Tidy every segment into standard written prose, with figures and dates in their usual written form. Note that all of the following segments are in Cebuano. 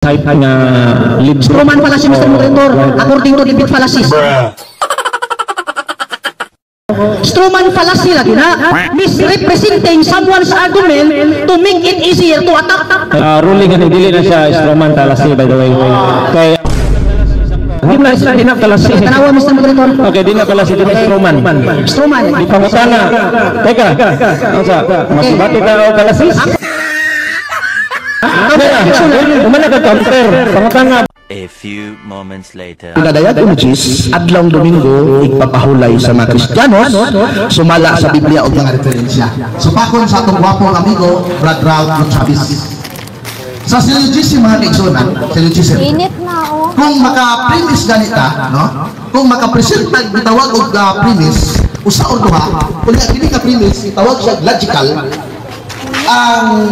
Type nga libro. Strawman fallacy, Mr. Moderator, according to debate fallacies. Strawman fallacy lagi na, misrepresenting someone's argument to make it easier to attack. Ruling nga dili na siya strawman fallacy, by the way. Kay di na siya, di na fallacy. Tanawa, Mr. Moderator. Okay, di na fallacy, di na strawman. Strawman. Di pangutana. Teka, unsa? Masibati ka og fallacies? Kumana ka counter. Pangutana. A few moments later. Pinadayag images, adlawng Domingo, igpapahulay sa mga Kristiyanos, sumala sa Biblia o mga referensya. Supakon sa atong gwapong amigo, Brad Ralph Chavez. Sa syllogism, mga kaigsunan, syllogism, Init na, oh. Kung maka-premise ganita, no? Kung maka-present tag gitawag og premise, usa or duha, kung kini ka premise itawag siya logical, ang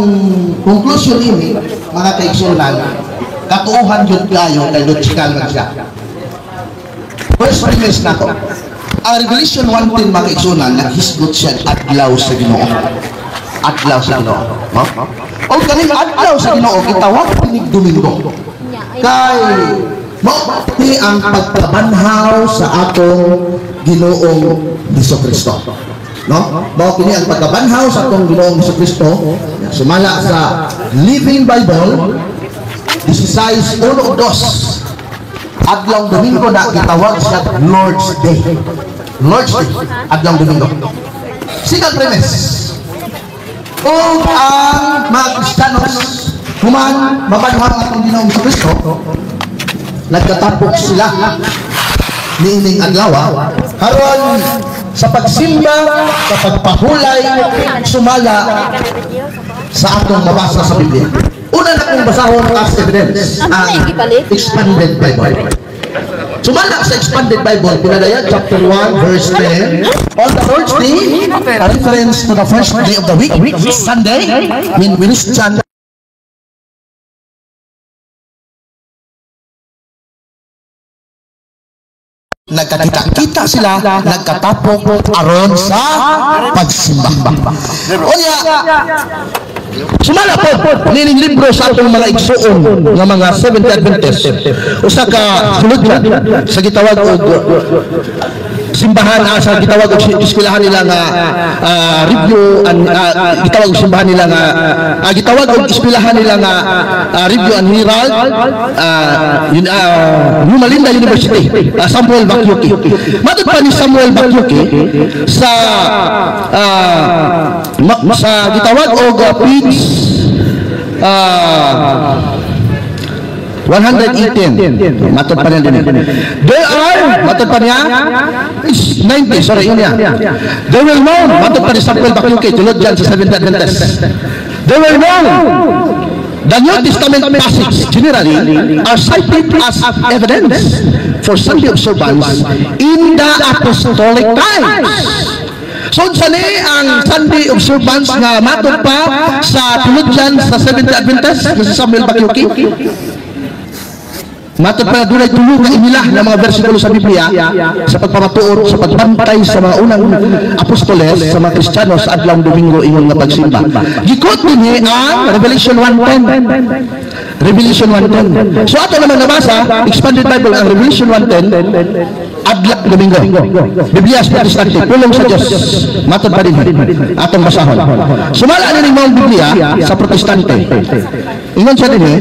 conclusion ini, mga kaigsunan, katuohan jud kayo kay logical man siya. First premise nako. Ang Revelation 1:10, mga kaigsunan, naghisgot siya adlaw sa Ginoo. Adlaw sa Ginoo, no? O kaning adlaw sa Ginoo gitawag kinig Domingo. Kay mao ni ang pagkabanhaw sa atong Ginoong Hesus Kristo. No? Mao kini ang pagkabanhaw sa atong Ginoong Hesus Kristo sumala sa Living Bible 16:1-2. Adlawng Domingo na gitawag siya Lord's Day. Lord's Day, adlawng Domingo. Second premise. Ug ang mga Kristiyanos, human mabanhaw ang atong Ginoong Hesus Kristo, nagkatapok sila niining adlaw karon sa pagsimba, sa pagpahulay, sumala sa atong mabasa sa Biblia. Una na kong basahon as evidence ang Expanded Bible. Sumala sa Expanded Bible, Pinadayag chapter 1 verse 10, on the Lord's Day, a reference to the first day of the week, Sunday, when Christian nagkakita-kita sila, nagkatapok aron sa pagsimba. Unya, sumala po nining libro sa atong mga igsuon nga mga Seventh Adventist, usa ka suludlan sa gitawag og simbahan, sa gitawag og eskwelahan nila nga review and gitawag og simbahan nila nga gitawag og eskwelahan nila nga Review and Herald, Loma Linda University, Samuel Bakyuki. Matod pa ni Samuel Bakyuki sa sa gitawag og page 118, matod pa niya din. There are, matod pa niya, is 90, sorry, yun niya. They will know, matod pa ni Samuel Bakyuki, tulad dyan sa Seventh Adventist. They will know the New Testament passage generally are cited as evidence for Sunday observance in the apostolic times. So, unsa ni ang Sunday observance nga matod pa sa tulad sa Seventh Adventist nga si Samuel Bakyuki? Matod pa dunay tulo ka inila ng mga bersikulo sa Biblia sa pagpamatuod sa pagbantay sa mga unang apostoles sa mga Kristiyano sa adlawng Domingo ingon nga pagsimba. Gikot dinhi ang Revelation 1:10. Revelation 1:10. So ato naman nabasa Expanded Bible ang Revelation 1:10 adlaw Domingo. Biblia sa Protestante, pulong sa Dios. Matod pa dinhi atong basahon. Sumala nining maong Biblia sa Protestante. Ingon siya dinhi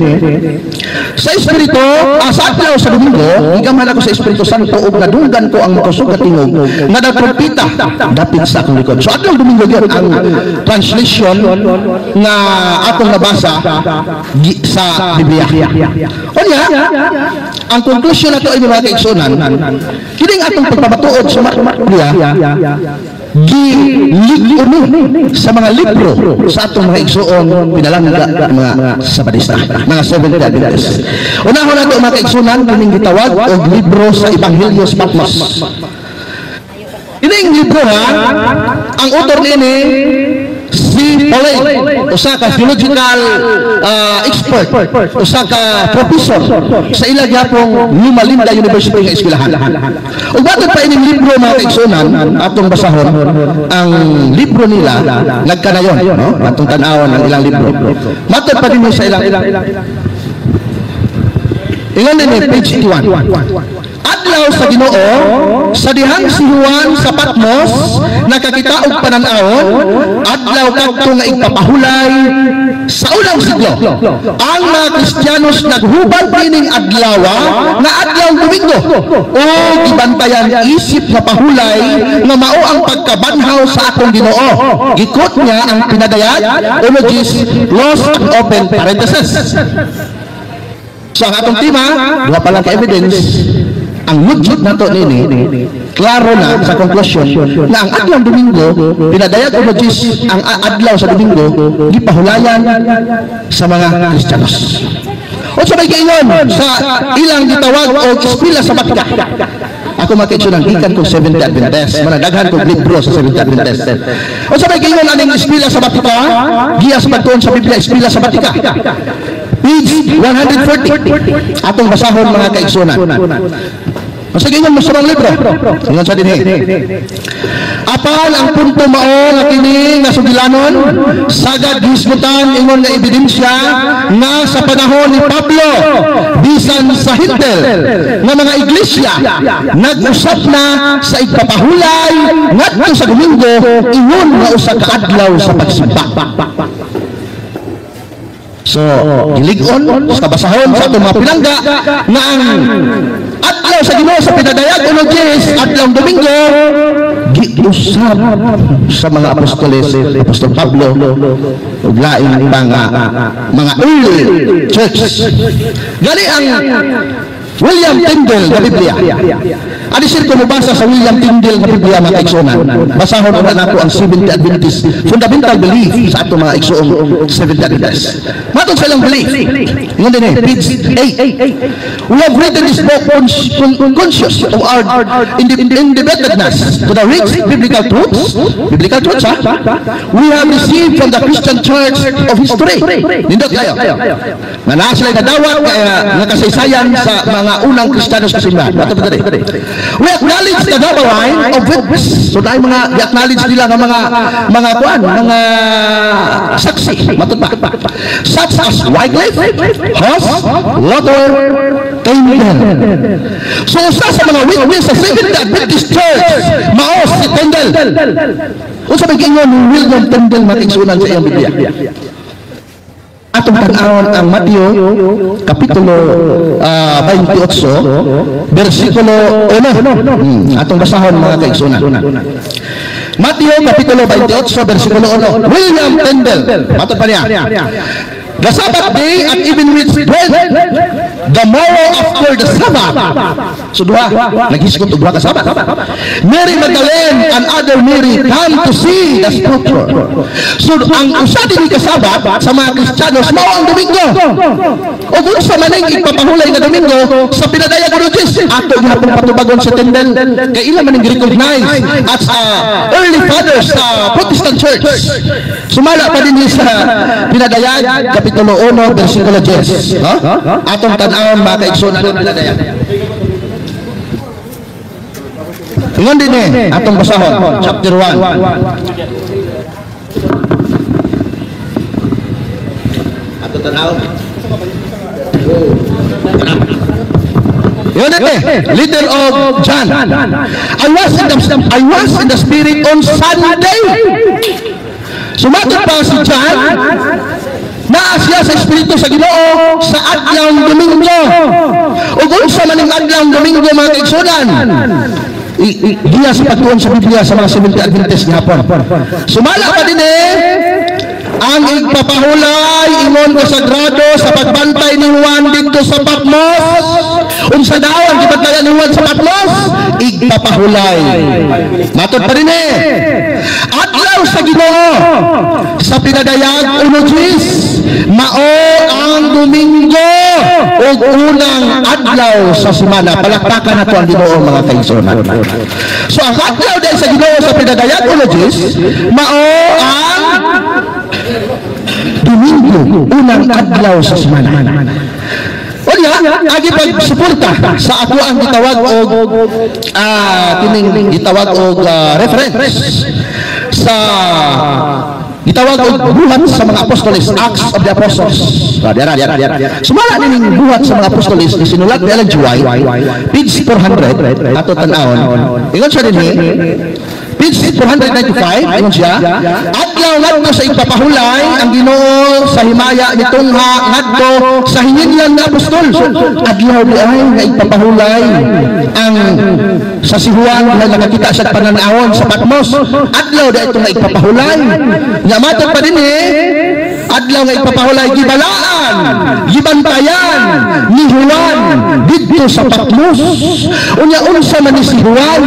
sa Espiritu, sa adlaw sa Domingo, gigamhan ako sa Espiritu Santo ug nadunggan ko ang makusog nga tingog nga daw trompeta dapit sa akong likod. So adlaw Domingo gyud ang translation nga atong nabasa sa Biblia. Unya, ang conclusion nato ay mga kaigsunan, kining atong pagpamatuod sa Biblia gilig sa mga libro sa atong mga igsuon pinalangga mga Sabadista, mga Seventh Adventist. Unahon nato, mga kaigsunan, kining gitawag og libro sa Ebanghelyo sa Patmos. Kining libro ha, ang author niini si Polay, usa ka theological expert, usa ka professor sa ila gyapong Loma Linda University nga eskwelahan. Ug matod pa ining libro, mga kaigsunan, atong basahon ang libro nila nagkanayon, no? Atong tan-awon ang ilang libro. Matod pa dinhi sa ilang Ingon din eh, page 81. Adlaw sa Ginoo sa dihang si Juan sa Patmos nakakita og panan-awon, adlaw kadto nga igpapahulay sa unang siglo. Ang mga Kristiyanos naghubad nining adlawa nga adlaw Domingo o gibantayan isip nga pahulay nga mao ang pagkabanhaw sa atong Ginoo. Gi-quote niya ang Pinadayag 1:10 close and open parenthesis. So ang atong tema, duha pa lang ka evidence, ang logic nato nini, klaro na sa conclusion na ang adlaw Domingo, Pinadayag 1:10, ang adlaw sa Domingo, gipahulayan sa mga Kristiyanos. Unsa may giingon sa ilang gitawag og Eskwela Sabatika? Ako mga gikan kong Seventh Adventist, manadaghan kong libro sa Seventh Adventist. Unsa may giingon aning Eskwela Sabatika? Giya sa pagtuon sa Biblia, Eskwela Sabatika. Page 140. Atong basahon, mga kaigsunan. Unsa giingon mo sa mga libro? Ingon sa dinhi. Apan ang punto mao nga kini nga sugilanon sagad hisgutan ingon nga ebidensya nga sa panahon ni Pablo bisan sa Hintil nga mga iglesia nag-usap na sa igpapahulay ngadto sa Domingo ingon nga usa ka adlaw sa pagsimba. So, gilig-on sa basahon sa atong mga pinangga nga ang adlaw sa Ginoo sa Pinadayag 1:10, adlaw Domingo, giusab sa mga apostoles, Apostol Pablo ug lain pa nga mga early church. Gani ang William Tyndale nga Biblia. Adi sir ko mobasa sa William Tyndale nga Biblia, mga kaigsuonan. Basahon una nako ang Seventh Adventist fundamental belief sa atong mga igsuong Seventh Adventist. Matod sa ilang belief. Ingon din eh, page 8. We have written this book conscious of our indebtedness to the rich biblical truths, biblical truths ha, we have received from the Christian Church of history. Nindot kayo. Nga naa sila nadawat kaya nga kasaysayan sa mga unang Kristiyano sa simbahan. Matod pa diri. We acknowledge the double line of witness. So dahil mga i-acknowledge nila nga mga kuan, mga saksi, matod pa. Such as Wycliffe, Huss, Luther, Tyndale. So usa sa mga witness sa Seventh Adventist Church, mao si Tyndale. Unsa may giingon ni William Tyndale, mga kaigsuonan, sa iyang Biblia? Atong tan-awon ang Mateo kapitulo 28 bersikulo 1. Atong basahon, mga kaigsuonan. Mateo kapitulo 28 bersikulo 1. William Tyndale, matod pa niya. The Sabbath day at even which dwelt the morrow after the Sabbath. So duha, naghisgot og duha ka Sabbath. Mary Magdalene and other Mary come to see the sepulchre. So ang usa din ka Sabbath sa mga Kristiyanos mao ang Domingo. O unsa man ang ipapahulay nga Domingo sa Pinadayag 1:10? Ato gihapon patubagon sa Tyndale kay ila man ang recognize as early fathers sa Protestant Church. Sumala pa din sa Pinadayag kapitulo 1 bersikulo 10. No? Atong tan-awon, mga kaigsuonan, ang Pinadayag. Ingon din eh, atong basahon, chapter 1. Atong tan-awon. Yun eh, leader of John. I was in the Spirit on Sunday. Sumatod pa si John, naa siya sa Espiritu sa Ginoo sa adlaw Domingo. Ug unsa man ang adlaw Domingo, mga kaigsuonan? Giya sa pagtuon sa Biblia sa mga Seventh Adventist gihapon. Sumala pa din eh, ang igpapahulay ingon ko sagrado sa pagbantay ni Juan didto sa Patmos. Unsa daw ang gibantayan ni Juan sa Patmos? Igpapahulay. Matod pa rin eh. Adlaw sa Ginoo sa Pinadayag 1:10 mao ang Domingo ug unang adlaw sa semana. Palakpakan nato ang Ginoo, mga kaigsuonan. So ang adlaw dahil sa Ginoo sa Pinadayag 1:10 mao ang Domingo, unang adlaw sa semana. Unya, agi pagsuporta sa ako ang gitawag og kining gitawag og reference sa Gitawag og Buhat sa mga Apostoles, Acts of the Apostles. Ah, dira, dira, dira. Sumala nining Buhat sa mga Apostoles ni sinulat ni Ellen G. White, page 400, ato tan-awon. Ingon siya dinhi, page 495, ingon siya, adlaw ngadto sa ipapahulay ang Ginoo sa himaya ni tungha ngadto sa hinginlan nga apostol. So, adlaw di ay nga ipapahulay ang sa si Juan nga nakakita sa pananawon sa Patmos. Adlaw di ito nga ipapahulay. Nga matod pa din eh, adlaw nga ipapahulay gibalaan, gibantayan ni Juan didto sa Patmos. Unya, unsa man ni si Juan?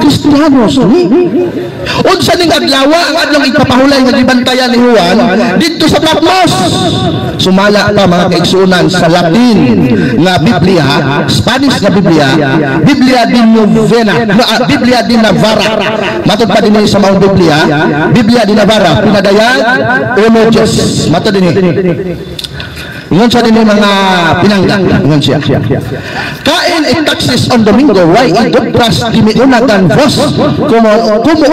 Kristiyanos ni. Unsa ning adlaw, ang adlaw ipapahulay nga gibantayan ni Juan didto sa Patmos? Sumala pa, mga kaigsuonan, sa Latin nga Biblia, Spanish nga Biblia, Biblia de Novena, no, Biblia de Navarra. Matod pa din sa maong Biblia, Biblia de Navarra, pinadayag 1:10. Matod din. Ingon siya din mga pinangga. Ingon siya. Caen y taxis on Domingo, y idobras de una gran voz como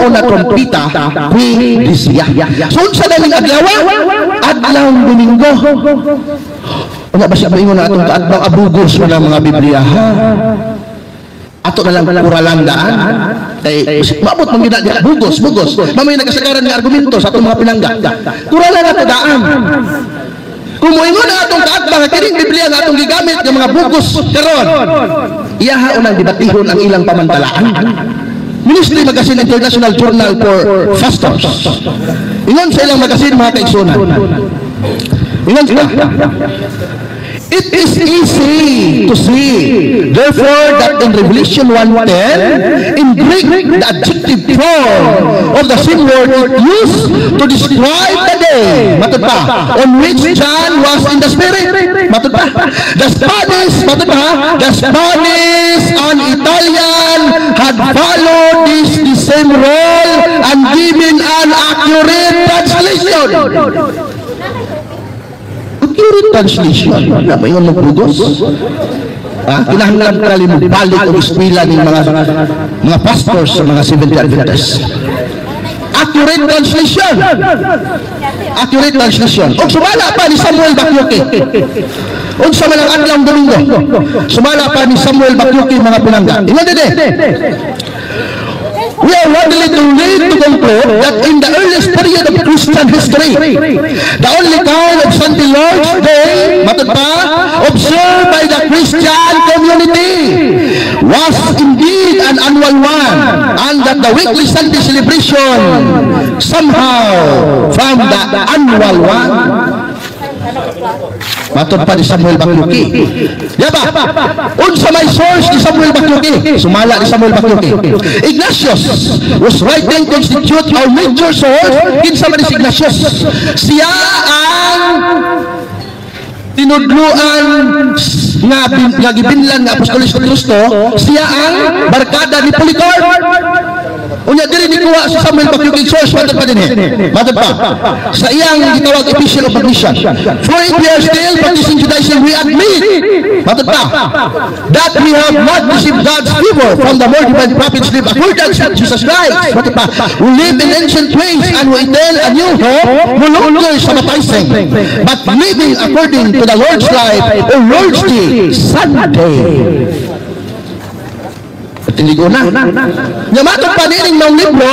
una trompeta qui decía. So unsa na ning adlaw? Adlaw Domingo. Wala ba siya maingon na atong kaadlaw abugos man ang mga Biblia, ha? Ato na lang kuralan daan. Kay maabot man gid na bugos, bugos. Mamay nagasagaran nga argumento sa atong mga pinangga. Kuralan ato daan. Kung moingon ang atong kaatbang nga kining Biblia nga atong gigamit nga mga bugos karon, iyaha unang debatihon ang ilang pamantalaan. Ministry Magazine International Journal for Pastors. Ingon sa ilang magazine, mga kaigsuonan. Ingon sila, "It is easy to see, therefore, that in Revelation 1:10, in Greek, the adjective form of the same word is used to describe the day," matod pa, "on which John was in the Spirit." Matod pa. The Spanish, matod pa, the Spanish and Italian had followed this the same rule and given an accurate translation. Accurate translation. Wala ba yung magbugos? Ah, kinahanglan ka mo balik og eskwela ng mga pastors sa mga Seventh Adventists. Accurate translation. Accurate translation. Og sumala pa ni Samuel Bakyoke. Unsa man ang adlaw Domingo? Sumala pa ni Samuel Bakyoke, mga pinangga. Ingon din eh. "We are readily to lead to conclude that in the earliest period of Christian history, the only kind of Sunday Lord's Day," matod pa, "observed by the Christian community was indeed an annual one, and that the weekly Sunday celebration somehow from the annual one." Matod pa ni Samuel Bakluki. Ya ba? Unsa may source ni Samuel Bakluki? Sumala ni Samuel Bakluki. Ignatius was writing constitute our major source. Kinsa man ni si Ignatius? Siya ang tinudluan nga gibinlan nga apostolis ni Kristo, siya ang barkada ni Polycarp. Unya diri ni kuha si Samuel Bakluki source, matod pa din eh. Matod pa. Sa iyang gitawag Epistle of Magnesia. "For if we are still practicing Judaism, we admit," matod pa, "that we have not received God's favor from the more divine prophets live accordance with Jesus Christ." Matod pa, "who live in ancient ways and who tell a new hope, no longer sabbatizing, but living according to the Lord's life or Lord's Day, Sunday." Tindigo na. Nya matod pa niining maong libro,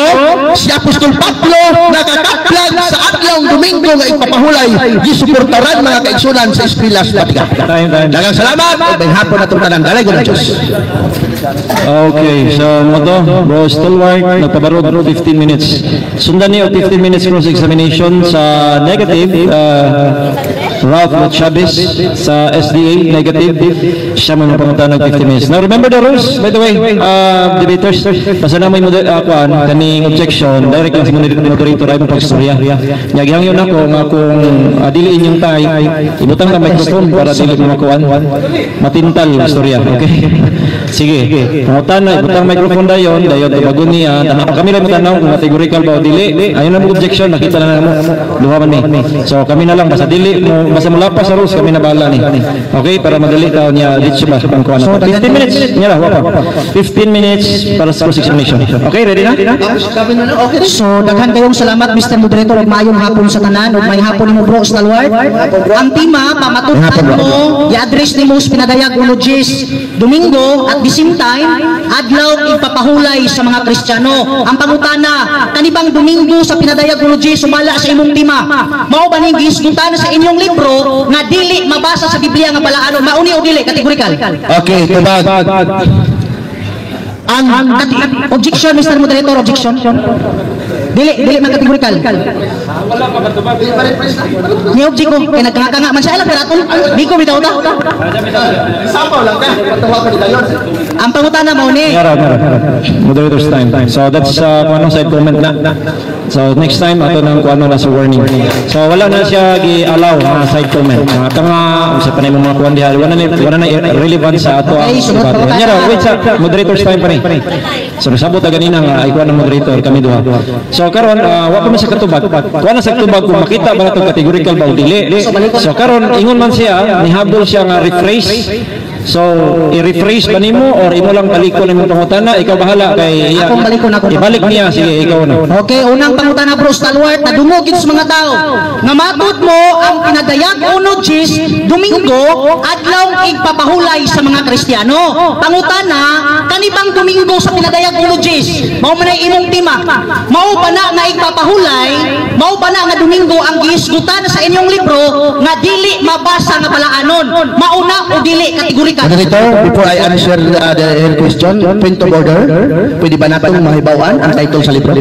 si Apostol Pablo nakakaplag sa adlaw Domingo nga ipapahulay, gisuportaran, mga kaigsuonan, sa Eskwela Sabatika. Time, time. Daghang salamat ug may hapon atong tanan. Dalago ng Diyos. Okay, so mo to, Bro Stalwart, nagpabarog 15 minutes. Sundan niyo 15 minutes cross-examination sa negative, Ralph Chavez sa SDA, negative. Siya man ang pangutan ng 15 minutes. Now remember the rules, by the way, debaters. Basta na may kuan, kaning objection, direct lang sa moderator ay mapagstorya. Nya gihangyon ako nga kung dili inyong time, ibutang na microphone para dili mo makuan. Matintal ang istorya, okay? Sige. Pangutana, ibutang microphone dayon, dayon tubagon niya. Tanaw kami lang tanaw kung categorical ba o dili. Ayaw na mo objection, nakita na namo. Duha man ni. So kami na lang basta dili mo basta mulapas sa rules, kami na bahala ni. Okay, para madali taon niya ditso ba ang kuan na. 15 minutes niya lah, wa pa. 15 minutes para sa cross examination. Okay, ready na? Okay. So, daghan kayong salamat, Mr. Moderator, ug maayong hapon sa tanan, ug maayong hapon nimo, bro Stalwart. Ang tema, pamatud-an mo, i-address nimo sa Pinadayag uno diyes Domingo at the same time, adlaw ipapahulay sa mga Kristiyano. Ang pangutana, kanibang Domingo sa Pinadayag uno diyes sumala sa imong tema? Mao ba ning gihisgutan sa inyong libro nga dili mabasa sa Biblia nga balaano? Mauni o dili categorical? Okay, tubag. Ang Objection, Mr. Moderator, objection. Dili, dili man categorical. Ni object ko, kay nagkanganga man siya, alam pero di ko bitaw ta. Sapaw lang ka. Patawa ka nila yun. Ang pangutana mao ni. Yara, yara. Moderator's time. So that's kung anong side comment na. So next time ato nang kung ano na sa warning. So wala na siya gi-allow na side comment. Mga tanga sa panay mong mga kuan diha, wala na relevant sa ato ang Okay, sunod debate. pangutana. Yara, wait sa moderator's time pa ni. So nasabot ta ganina nga ay kuan ng moderator kami duha. So karon wa pa man sa katubag. Kuan na sa katubag kung makita ba nato categorical ba o dili. So karon ingon man siya, nihabol siya nga rephrase. So, i-rephrase ba nimo or imo lang balikon imong pangutana? Ikaw bahala kay iya. Akong balikon, ako. Ibalik niya, sige, ikaw na. Okay, unang pangutana, bro Stalwart, nadungog gid sa mga tao. Nga matud mo ang Pinadayag uno diyes Domingo adlaw igpapahulay sa mga Kristiyano. Pangutana, kanibang Domingo sa Pinadayag uno diyes? Mao man ay imong tema. Mao ba na nga igpapahulay? Mao ba na nga Domingo ang gihisgutan sa inyong libro nga dili mabasa nga balaanon? Mauna o dili categorical? Moderator, before I answer the her question, point of order, pwede ba natong mahibawan ang title sa libro?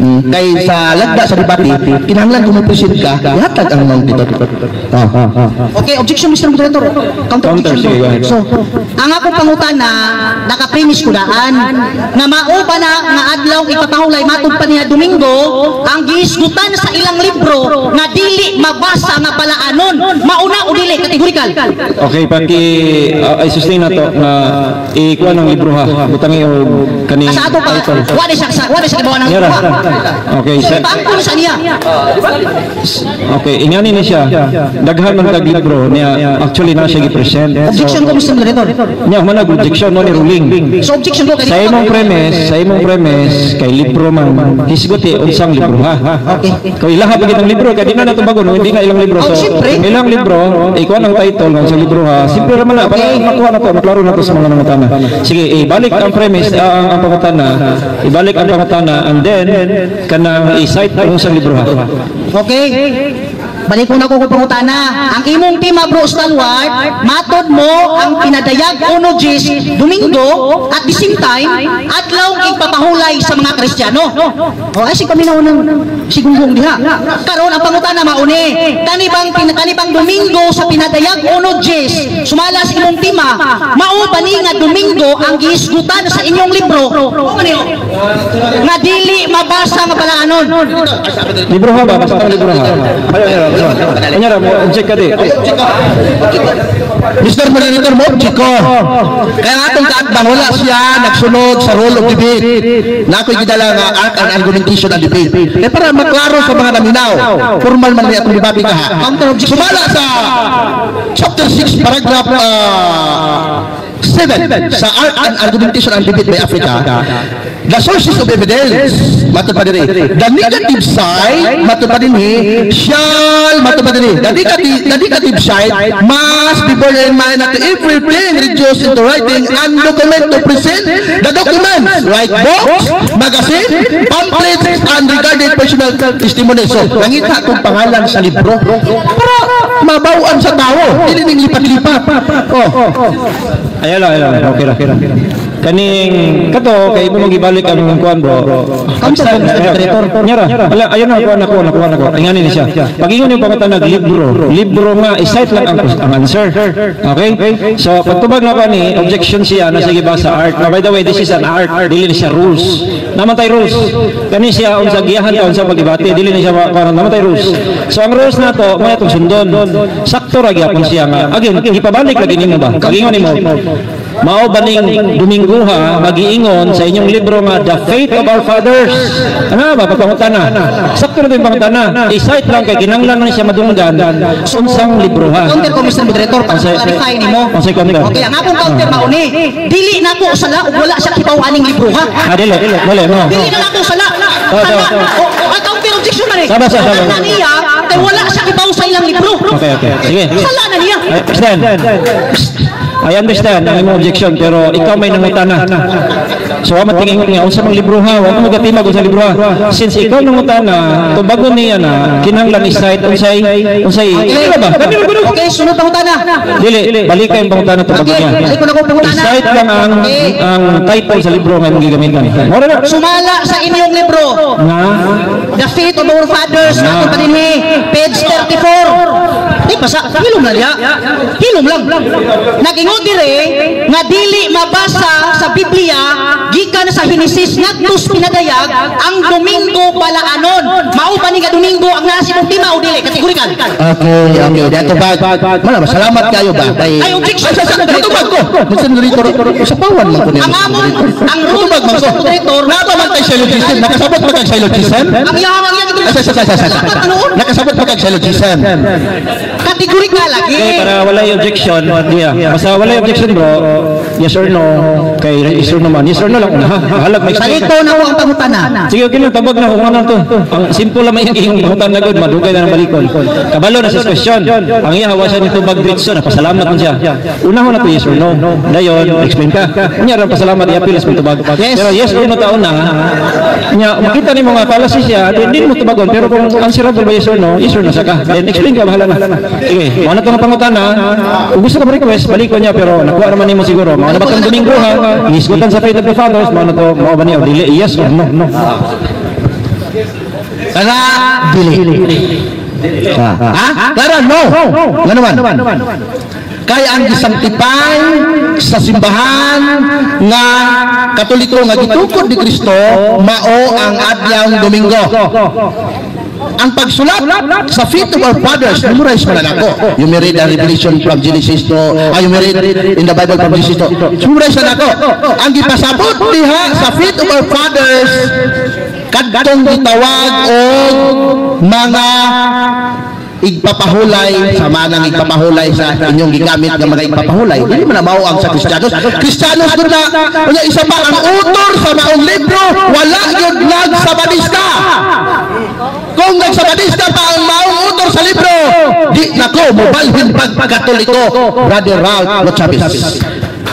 Kay sa lagda sa debate, kinahanglan kung mo-present ka, ihatag ang mga title. Oh. Okay, objection, Mr. Moderator. Counter, Counter, objection. Sige, go ahead. So, ang akong pangutana, naka-premise ko daan, nga mao ba na nga adlaw ipapahulay matud pa niya Domingo, ang gihisgutan sa ilang libro nga dili mabasa nga balaanon? Mauna o dili categorical? Okay, paki ay sustain na to nga ikuha ng libro ha. Butangi og kani Sa ato pa, title. wa di sa kibawan ng Yara. libro. Okay, So, sa, ipaangkon sa niya. Okay, ingani ni siya. Daghan man kag libro niya, actually na siya gi-present. Objection ko, Mr. Moderator. Niya man nag objection mo ni ruling. So, objection ko kay Sa imong premise kay libro man hisguti unsang libro ha. Okay. Kung ilaha pa kitang libro kay di na nato bago no, hindi na ilang libro. Oh, So siyempre. ilang libro, ikuha ang title ng sa libro ha. Simple ra man na para makuha na to, maklaro na to sa mga nangutana. Sige, ibalik ang premise, ang pangutana, ibalik ang pangutana and then kanang i-cite ang unsang libro ha. Okay. Balik ko na ko pangutana. Ang imong tema, bro Stalwart, matod mo ang Pinadayag uno diyes Domingo at the same time, adlaw ipapahulay sa mga Kristiyano. O ay si kami na unang sigunggong diha. Karon ang pangutana mauni. Kani bang Domingo sa Pinadayag uno diyes sumala sa imong tema, mao ba ni nga Domingo ang gihisgutan sa inyong libro? O man niyo? Nga dili mabasa nga balaanon. Libro ha ba? Basta ang libro ha. Ayo, ayo, ayo. Anyara mo object ka di. Mr. Moderator, mo ko. Kaya nga atong kaatbang, wala siya nagsunod sa rule of debate. Na ako'y gidala nga art and argumentation and debate. Kaya para maklaro sa mga naminaw, formal man ni atong debate kaha. Sumala sa chapter 6, paragraph 7 sa Art and Argumentation and Debate by Africa, the sources of evidence, matod pa diri, the negative side, matod pa dinhi, shall, matod pa diri, the negative side must be borne in mind that everything reduced into writing and document to present the documents, like books, magazine, pamphlets, and regarded personal testimony. So, nangita kong pangalan sa libro para mabawaan sa tao, dili ning lipat-lipat. Oh. Ayaw lang, ayaw lang. Okay ra. Kaning kato kay imo magibalik ang kuan, bro. Counter po, Mr. Moderator. Nyara. Wala, ayun na, kuha na ko, nakuha na ko. Ingani ni siya. Pag-ingon yung pangutana libro, libro nga i-cite lang ang answer. Okay? So pagtubag na ko ni objection siya na sige ba sa art. Now, by the way, this is an art, dili ni siya rules. Naman tay rules. Kani siya unsa giyahan ka unsa pagdebate, dili ni siya parang naman tay rules. So ang rules nato mo atong sundon. Sakto ra gyapon siya nga. Again, ipabalik lagi nimo ba? Pag-ingon nimo Mao ba ning Dominguha magiingon sa inyong libro nga The Faith of Our Fathers? Ano ba pagpangutana? Sakto na yung pangutana. I-cite lang kay kinahanglan man siya madunggan unsang libro ha. Counter ko, Mr. Moderator, para clarify nimo. Unsay counter? Okay, ang akong counter mao ni, dili na ko sala ug wala siya kibaw aning libro ha. Ah, dili, dili, no. Dili na nako sala. Oh, Sala. oh, O, o, ang counter objection man eh. Sama, sama, Sala sama. na niya kay wala siya kibaw sa ilang libro. Okay. Sige. Sala na niya. I understand. I understand ang imong objection, pero ikaw may nangutana. So wa matingingon nga unsa mang libro ha, wa mo gatimag unsa libro ha. Since ikaw nangutana, tubagon niya na kinahanglan i-cite unsay unsay. Dili ba? Kani ba? Okay, sunod pangutana. Dili, balik kay pangutana, tubagon Okay, niya. balik ko na akong pangutana. I-cite lang ang ang title sa libro nga imong gigamitan. Mao na. Sumala sa inyong libro, Nga The Faith of Our Fathers, Ah. natin pa dinhi, page 34. Di basa, hilom lang niya. Hilom lang. Nag-ingon dire nga dili mabasa sa Biblia gikan sa Henesis ngadto sa Pinadayag ang Domingo balaanon. Mao ba ni nga Domingo ang nasa imong tema o dili? Kategorikal. Okay. Dato ba? Wala, salamat kayo ba? Kay Ay, objection. Ay, sa tubag ko. Mr. Moderator, sa pawan man ko niya. Ang amon, ang rule Tubag man ko. sa moderator, Naa ba man kay syllogism? Nakasabot ba kag syllogism? Ang iyang ang iyang Ay, sa. Dapat ano? Nakasabot ba kag syllogism? Kategorikal lagi. Okay, para walay objection, yeah. Basta walay objection, bro, yes or no, kay yes or no man, yes or no lang una ha. Bahalag ma-explain. Balito na ko ang pangutana. Sige, okay lang, tabag na, kung ano to. Ang simple lang may iyong pangutana gud, madugay na ng balikon. Kabalo na sa question. Ang iya hawa siya nito bag diretso, napasalamat man siya. Unahon na to yes or no. Dayon, explain ka. Unya ra pasalamat i-appeal sa tubag. Yes. Pero yes or no taon na, nya makita nimo nga fallacy siya, di mo tubagon, pero kung answerable ba yes or no, yes or no sa ka. Then explain ka, bahala na. Sige, mao na to nga pangutana. Kung gusto ka request, balikon niya, pero nakuha naman nimo siguro. Mao na ba tong Domingo ha? Ihisgutan sa Faith of the Fathers, mao na to, mao ba niya dili yes or no? No. Kaya, dili. Ha? Clara, no. Nga naman. Kay ang gisanctify sa simbahan nga Katoliko nga gitukod ni Kristo mao ang adlaw Domingo. Ang pagsulat sa Faith of Our Fathers, memorize mo na nako. You may read the Revelation from Genesis to, ah, you may read in the Bible from Genesis to. Memorize na nako. Ang gipasabot diha sa Faith of Our Fathers, kadtong gitawag og mga igpapahulay sa manang igpapahulay sa inyong gigamit nga mga igpapahulay, dili man na mao ang sa Kristiyanos. Kristiyanos gud na. Unya, isa pa, ang author sa maong libro wala gyud nagsabadista. Kung nagsabadista pa ang maong author sa libro, di nako mobalhin pagkatoliko, Brother Ralph Lochabis.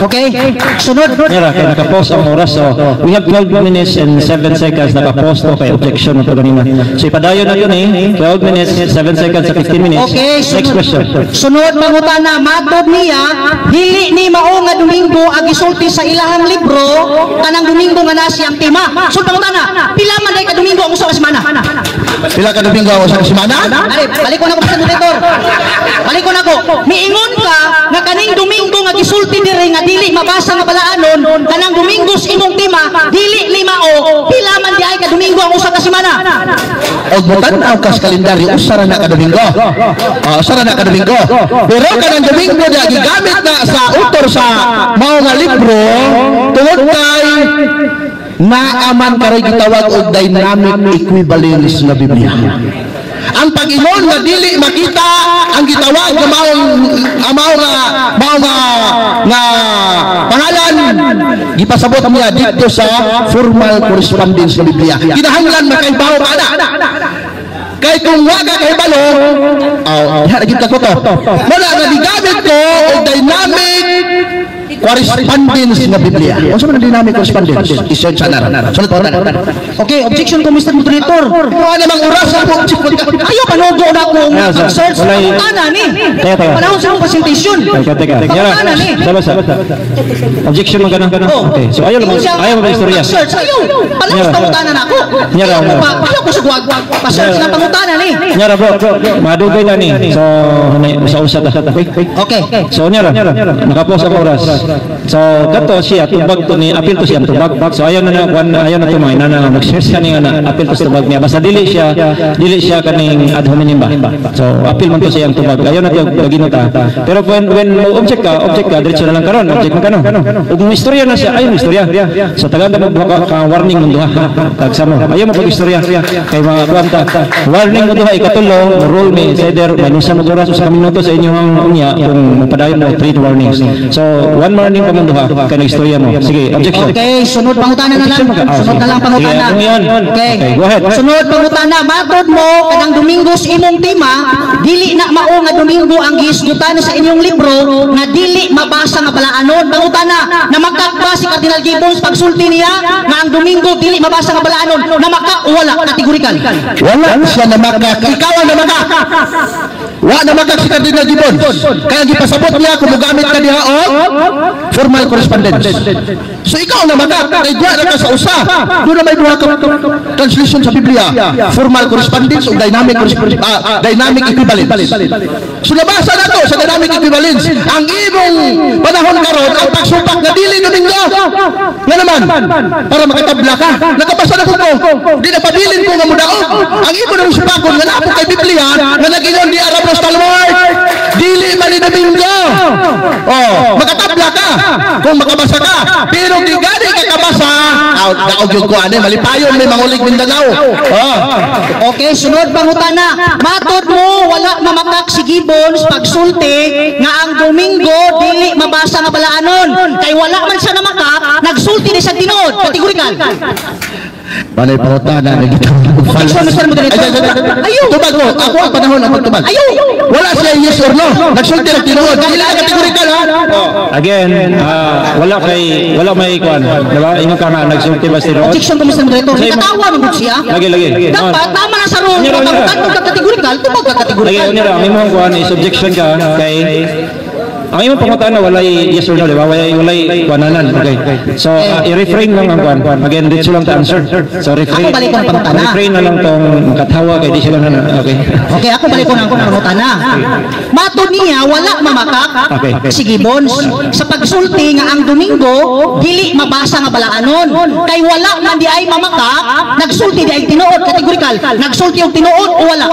Okay? Sunod. Mira, kay naka-post ang oras. So, we have 12 minutes and 7 seconds. Naka-post to kay objection na to kanina. So, ipadayon na yun eh. 12 minutes, 7 seconds sa 15 minutes. Okay, Next sunod. question. Sunod pangutana, matod niya, dili ni mao nga Domingo ang gisulti sa ilahang libro, kanang Domingo nga nasi ang tema. Sunod pangutana, pila man day ka Domingo ang usa ka semana? Pila ka Domingo ang usa ka semana? Are, balik ko na ko sa moderator. Balik ko na ko. Miingon ka nga kaning Domingo nga gisulti diri nga dili mabasa nga balaanon, kanang Domingo sa imong tema, dili ni mao, pila man di ay ka Domingo ang usa ka semana? Og motan-aw ka sa kalendaryo, usa ra na ka Domingo. Oh, usa ra na ka Domingo. Pero kanang Domingo na gigamit na sa author sa mao nga libro tungod kay naaman karoy gitawag og dynamic equivalence nga Biblia. Ang pag-ingon nga dili makita ang gitawag nga maong ang mao nga pangalan, gipasabot niya dito sa formal correspondence ng Biblia. Kinahanglan makaibaw ka na. Kay kung wa ka kahibalo, oh, diha na gid ko to. Wala nga gigamit ko og dynamic correspondence nga Biblia. Unsa man ang dynamic correspondence? I-search na. Sunod pa. Okay, objection ko, Mr. Moderator. Kuha namang oras sa mo. Ayaw panugo na ko Ayan, sir. search pangutana ni. Teka, teka. Panahon sa imong presentation. Teka, teka. Pangutana ni. Sama sa. Objection man ka na. Oh. Okay. So, ayaw naman, Ingon siya, ayaw mo ba istorya? Search ayaw. Panahon Nyara. sa pangutana na ako. Nyara, Ayaw ko nyara. pa, ayaw ko sugwag. Pa-search na pangutana ni. Nyara, bro, madugay na ni. So, usa-usa ta. Okay. Okay. So, nyara, nakapost ang oras. So kato siya tubag to ni, apil to siya tubag. So ayaw na na kuan, ayaw na to mga inana mag-share siya ni nga na apil to sa tubag niya. Basta dili siya kaning ad hominem ba. So apil man to siyang tubag. Ayaw na to paginuta. Pero when mo object ka, diretso na lang karon, object man kano. Ug kung istorya na siya, ayaw mo istorya. So tagaan ta magbuha ka, ka warning mong duha. Tagsa mo. Ayaw mo pag-istorya kay mga kuan ta. Warning mo duha, ikatulo, rule me, it's either minusan mo oras usa ka minuto sa inyong unya kung mapadayon mo three warnings. So one warning pa mong duha kay nag-istorya mo. Sige, objection. Okay, sunod pangutana na lang. Objection ka. Ah, Sunod na lang sige. pangutana. Sige, ano yan? Okay. Okay, go ahead. Sunod pangutana, matod mo kanang Domingo sa imong tema, dili na mao nga Domingo ang gihisgutan sa inyong libro nga dili mabasa nga balaanon. Pangutana, namakak ba si Cardinal Gibbons pagsulti niya nga ang Domingo dili mabasa nga balaanon? Namakak o wala? Categorical. Wala siya namakak. Ikaw ang namakak. Wa namakak si Cardinal Gibbons. Kaya gipasabot niya kung mogamit ka diha og formal correspondence. So ikaw ang namakak. Kay duha na ka sa usa. Doon na may duha ka translation sa Biblia. Formal correspondence o dynamic equivalence. So nabasa na to sa dynamic equivalence. Ang imong panahon karon ang pagsupak nga dili Domingo. Nga naman, para makatabla ka. Nakabasa na ko ko. Di na pabilin ko nga mudaog. Ang imo nang supakon nga naa po kay Biblia nga nag-ingon di Arab Stalwart. Dili man ni Domingo. Oh, makatabla ka kung makabasa ka. Pero di gani ka kabasa, out daog yung ko ani malipayon may mangulig Mindanao. Oh. Okay, sunod pangutana. Matod mo wala mamakak si Gibbons pagsulti nga ang Domingo dili mabasa nga balaanon. Kay wala man siya namakak, nagsulti ni sa tinuod, categorical. Balay pangutana na gitawag. Objection, Mr. Moderator. Ayaw. Tubag ko. Ako ang panahon ang pagtubag. Ayaw. Wala siya yes or no. Nagsulti ng tinuod. Dili na categorical ha. Again, wala may kuan, di ba? Ingon ka nga nagsulti ba si tinuod? Objection ko, Mr. Moderator. Say, Nakatawa man gud siya. Lagi lagi. Dapat tama na sa rule. Unya ra, Kung unya ra. tanong ka categorical, tubag ka Lagi categorical. unya ra, ang imong kuan is objection ka kay ang imong pangutana walay yes or no, di ba? Walay kuananan. Okay. So, i-reframe lang ang kuan. Again, diretso lang ta answer. So, reframe. Ako balik ko ang pangutana. Reframe na lang tong makatawa kay di sila na. Okay. Okay, ako balik ko ng pangutana. Matod niya, wala mamakak si Gibbons sa pagsulti nga ang Domingo dili mabasa nga balaanon. Kay wala man di ay mamakak, nagsulti di ay tinuod, categorical. Nagsulti og tinuod o wala?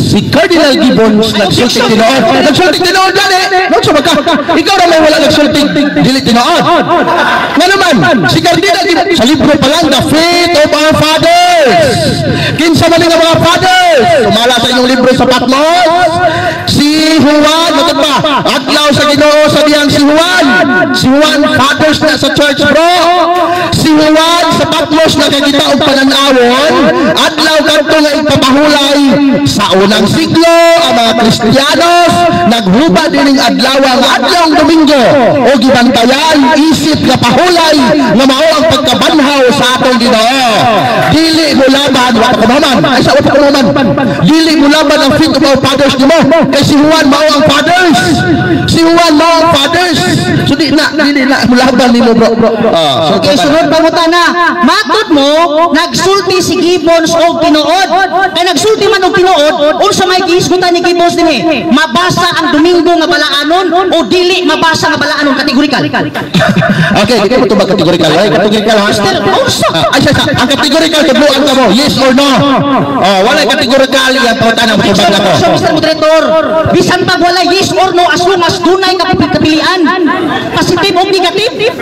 Si Cardinal Gibbons nagsulti tinuod. Nagsulti tinuod gani. Nagsulti ka. Ikaw ra may wala nagsulti dili tinuod. Nga naman, si Cardinal Gibbons sa libro pa lang, The Faith of Our Fathers. Kinsa man nga mga fathers? Sumala sa inyong libro sa Patmos. Si Juan, matod ba? Adlaw sa Ginoo sa diyang si Juan. Si Juan fathers na sa church, bro. Si Juan sa Patmos nakakita og pananawon. Adlaw kadto nga ipapahulay sa unang siglo ang mga Kristiyanos naghuba dining adlaw nga adlawng Domingo o gibantayan isip nga pahulay nga mao ang pagkabanhaw sa atong Ginoo. Dili mo laban wa pa kumaman. Ay sa wa pa kumaman. Dili mo laban ang faith of our fathers nimo kay si Juan mao ang fathers. Si Juan mao ang fathers. So di na dili na mo laban nimo, bro. Ah, so Okay, sunod pangutana. Matod mo, nagsulti si Gibbons og tinuod. Kay nagsulti man og tinuod, unsa may gihisgutan ni Gibbons dinhi? Mabasa ang Domingo nga balaanon o dili mabasa nga balaanon, categorical? Okay, di ko tubag categorical. Ay, categorical ha. Mister, unsa? Ah, ay, siya, ang categorical, tudloan ka mo, yes or no. Oh, wala categorical yung pangutana mo tubag na ko. So, Mr. Moderator, bisan pag wala yes or no, as long as dunay kapilian, positive o negative?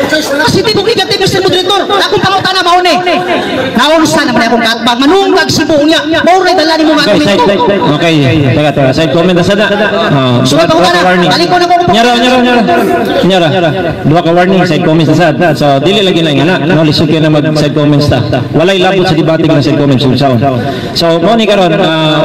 Positive o negative, Mr. Moderator? Akong pangutana mao ni. Naunsa naman akong katbang, manungkag Cebu niya. Mao ray dala nimo nga Okay, side, argumento. side, okay. Teka, teka. Side comment na sada. Oh, Sunod duha pangutana. ka warning. Balik ko na ko. Nyara, nyara, nyara. Nyara. Duha ka warning, side comments na sad. So, dili lagi na nga na. No, lisod kayo na mag side comments ta. Walay labot sa debating ng side comments kung saon. So, mo ni karon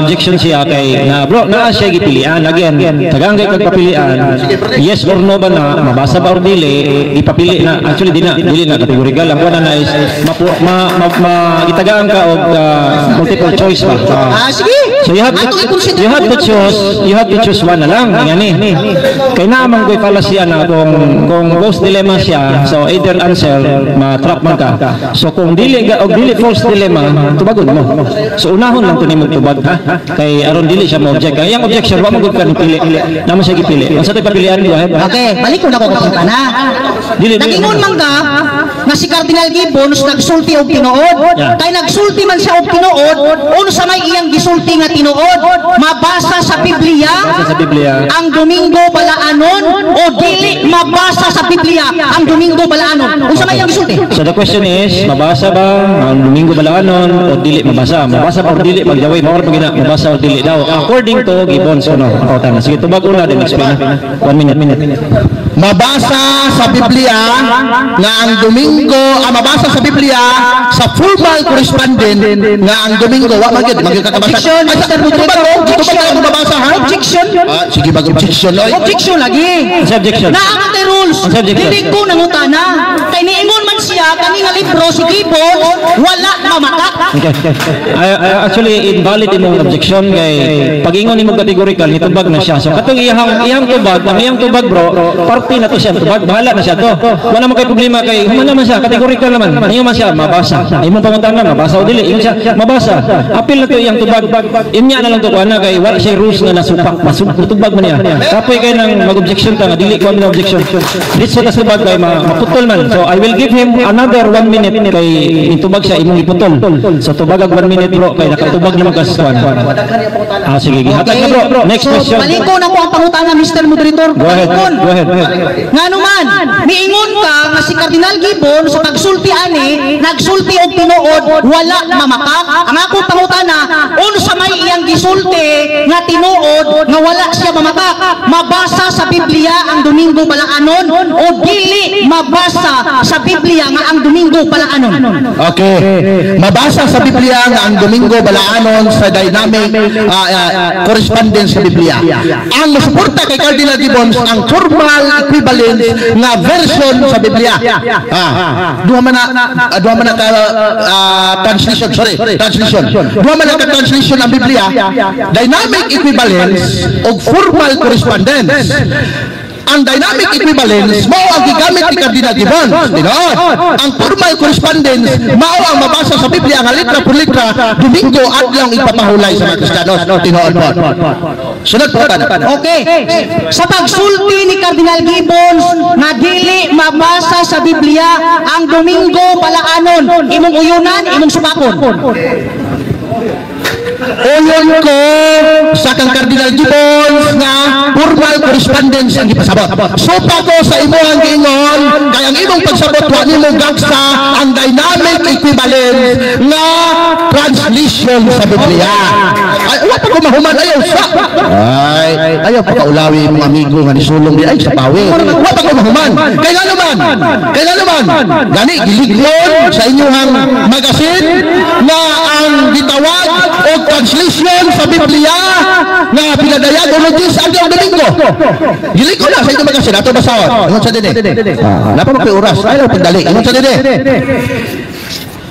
objection siya kay na bro, naa siya gipilian again. Tagang kay kag papilian. Yes or no ba na mabasa ba or dili, ipapili na. Actually di na, dili na categorical. Ang kuan na is mapu, ma, ma, ma, gitagaan ka og multiple choice ba. Ah, sige. So you have to Atong i-consider. you have to choose one na lang ngani. Kay naa man ko'y fallacy na kung false dilemma siya, so either answer ma-trap man ka. So kung dili ga og dili false dilemma, tubagon mo. So unahon lang to nimo tubag ha. Kay aron dili siya mo-object. Ang iyang objection wa man gud ka ni pili. Naa man siya gipili. Unsa tay papilian? Go ahead. Okay, balik ko na ko pangutana. Dili, dili. Nagingon man ka nga si Cardinal Gibbons nagsulti og tinuod. Kay nagsulti man siya og tinuod, unsa may iyang gisulti nga tinuod? Mabasa sa Biblia Mabasa sa Biblia. ang Domingo balaanon o dili mabasa sa Biblia ang Domingo balaanon? Unsa may iyang gisulti? So the question is, mabasa ba ang Domingo balaanon o dili mabasa? Mabasa ba o dili magjaway? Mao ra gina, mabasa o dili daw. According to Gibbons kuno. Ang pangutana. Sige, tubag una, then explain na. One minute, minute. Mabasa sa Biblia nga ang Domingo, mabasa sa Biblia sa formal correspondent nga ang Domingo wa magid magid kakabasa. Objection, Ay, Mr. tubag Moderator. ko, tubag ko mabasa, ha? Objection. Ah, sige, mag objection oy. Objection lagi. Sa objection. Naa man tay rules. Ang objection. Dili ko nangutana. Kay niingon man siya kani nga libro si Gibbons wala mamakak. Okay. Actually, invalid imong objection kay pag-ingon nimo categorical, nitubag na siya. So katong iyang tubag, ang iyang tubag, bro, parte na to siya tubag, bahala na siya to. Wala man kay problema kay human naman siya, categorical naman. Ingon man siya mabasa. Imong pangutana, mabasa o dili, ingon siya mabasa. Apil na to iyang tubag. Inya na lang to kuana kay wala siya rules nga nasupak, masuk tubag man niya. Kapoy kay nang mag-objection ka nga dili ko ang objection. Diretso na tubag kay maputol man. So I will give him another 1 minute kay itubag siya imong iputol. So tubag ag 1 minute, bro, kay nakatubag naman ka sa kuan. Ah, sige, gihatag na, bro. Next So, question. balikon ako ang pangutana, Mr. Moderator. Go ahead. Balikon. Go ahead. Go ahead. Ngano man, miingon ka nga si Cardinal Gibbon sa pagsulti ani, nagsulti og tinuod, wala mamakak. Ang akong pangutana, unsa may iyang gisulti nga tinuod nga wala siya mamakak? Mabasa sa Biblia ang Domingo balaanon o dili mabasa sa Biblia nga ang Domingo balaanon? Okay. Mabasa sa Biblia nga ang Domingo balaanon sa dynamic correspondence sa Biblia. Ang musuporta kay Cardinal Gibbons ang formal equivalence nga version sa Biblia. Duha man na ka translation, sorry, translation. Duha man na ka translation ang Biblia, dynamic equivalence ug formal correspondence. Ang dynamic equivalence mao ang gigamit ni Cardinal Gibbons, tinuod. Ang formal correspondence mao ang mabasa sa Biblia nga litra por litra, Domingo adlaw ipapahulay sa mga Kristiyanos, tinuod po. Sunod po tanan. Okay. Sa pagsulti ni Cardinal Gibbons nga dili mabasa sa Biblia ang Domingo balaanon, imong uyunan, imong supakon? Uyon ko sa kang Cardinal Gibbons nga formal correspondence ang gipasabot. Supa ko sa imuhang giingon kay ang imong pagsabot wa nimo gagsa ang dynamic equivalence nga translation sa Biblia. Ay, wa pa ko mahuman, ayaw sa. Ay, ayaw pa kaulawi imong amigo nga nisulong di ay sa pawi. Wa pa ko mahuman. Kay nga naman, kay nga naman, gani giligyon sa inyong magazine nga ang gitawag og translation sa Biblia nga pinadayag o Diyos ang Domingo. Gilig ko na sa inyong magazine. Ato basahon. Ingon sa dinhi. Ah, napa mo oras. Ay, pagdali. Ingon sa dinhi.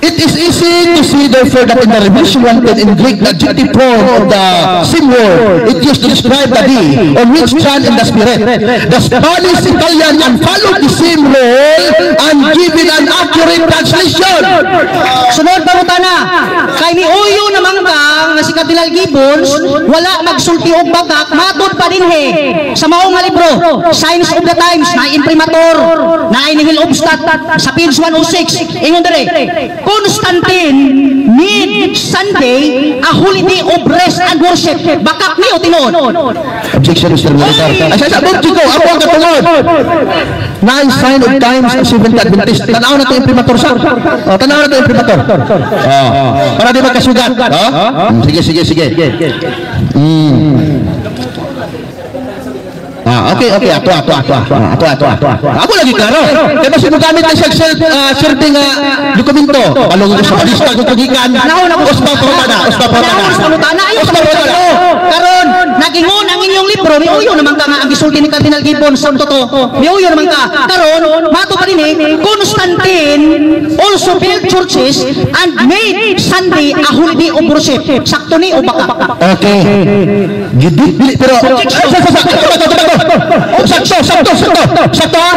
"It is easy to see, therefore, that in the Revelation 1:10 in Greek, the adjective form of the same word, it used to describe the day on which John in the Spirit. The Spanish, Italian, and followed the same role and given an accurate translation." Sunod pangutana. Kay ni uyo naman ka nga si Cardinal Gibbons wala magsulti og bakak, matod pa dinhi sa mao nga libro, Signs of the Times, na imprimatur na Nihil Obstat, sa page 106, ingon dire, "Constantine made Sunday a holiday of rest and worship." Bakak ni o tinuod? Objection, Mr. Moderator. Ay, sa object ko, ako ang katungod. Nine Sign of Times of Seventh Adventist. Tanaw na ito imprimatur sa. Oh, tanaw na ito imprimatur. Oh, para di magkasugat. Oh? Sige, sige, sige. Ah, okay. Ato, ato, ato, ato, ato, ato, ato. Ako lagi klaro. Kaya basta mo gamit na siya self nga dokumento. Palungo ko sa balista kung kugikan. Panahon ako. Uspa pangutana, uspa pangutana. Panahon sa pangutana, ayaw sa Uspa pangutana. Karon, nagingon ang inyong libro, miuyo naman ka nga ang gisulti ni Cardinal Gibbons sa totoo. Miuyo naman ka. Karon, mato pa din eh, "Constantine also built churches and made Sunday a holiday of worship." Sakto ni o baka? Okay. Gidit, dili, pero, ay, sa, sa, sa, ito, ito, ito, ito. Oh, sakto, sakto, sakto. Sakto, ha?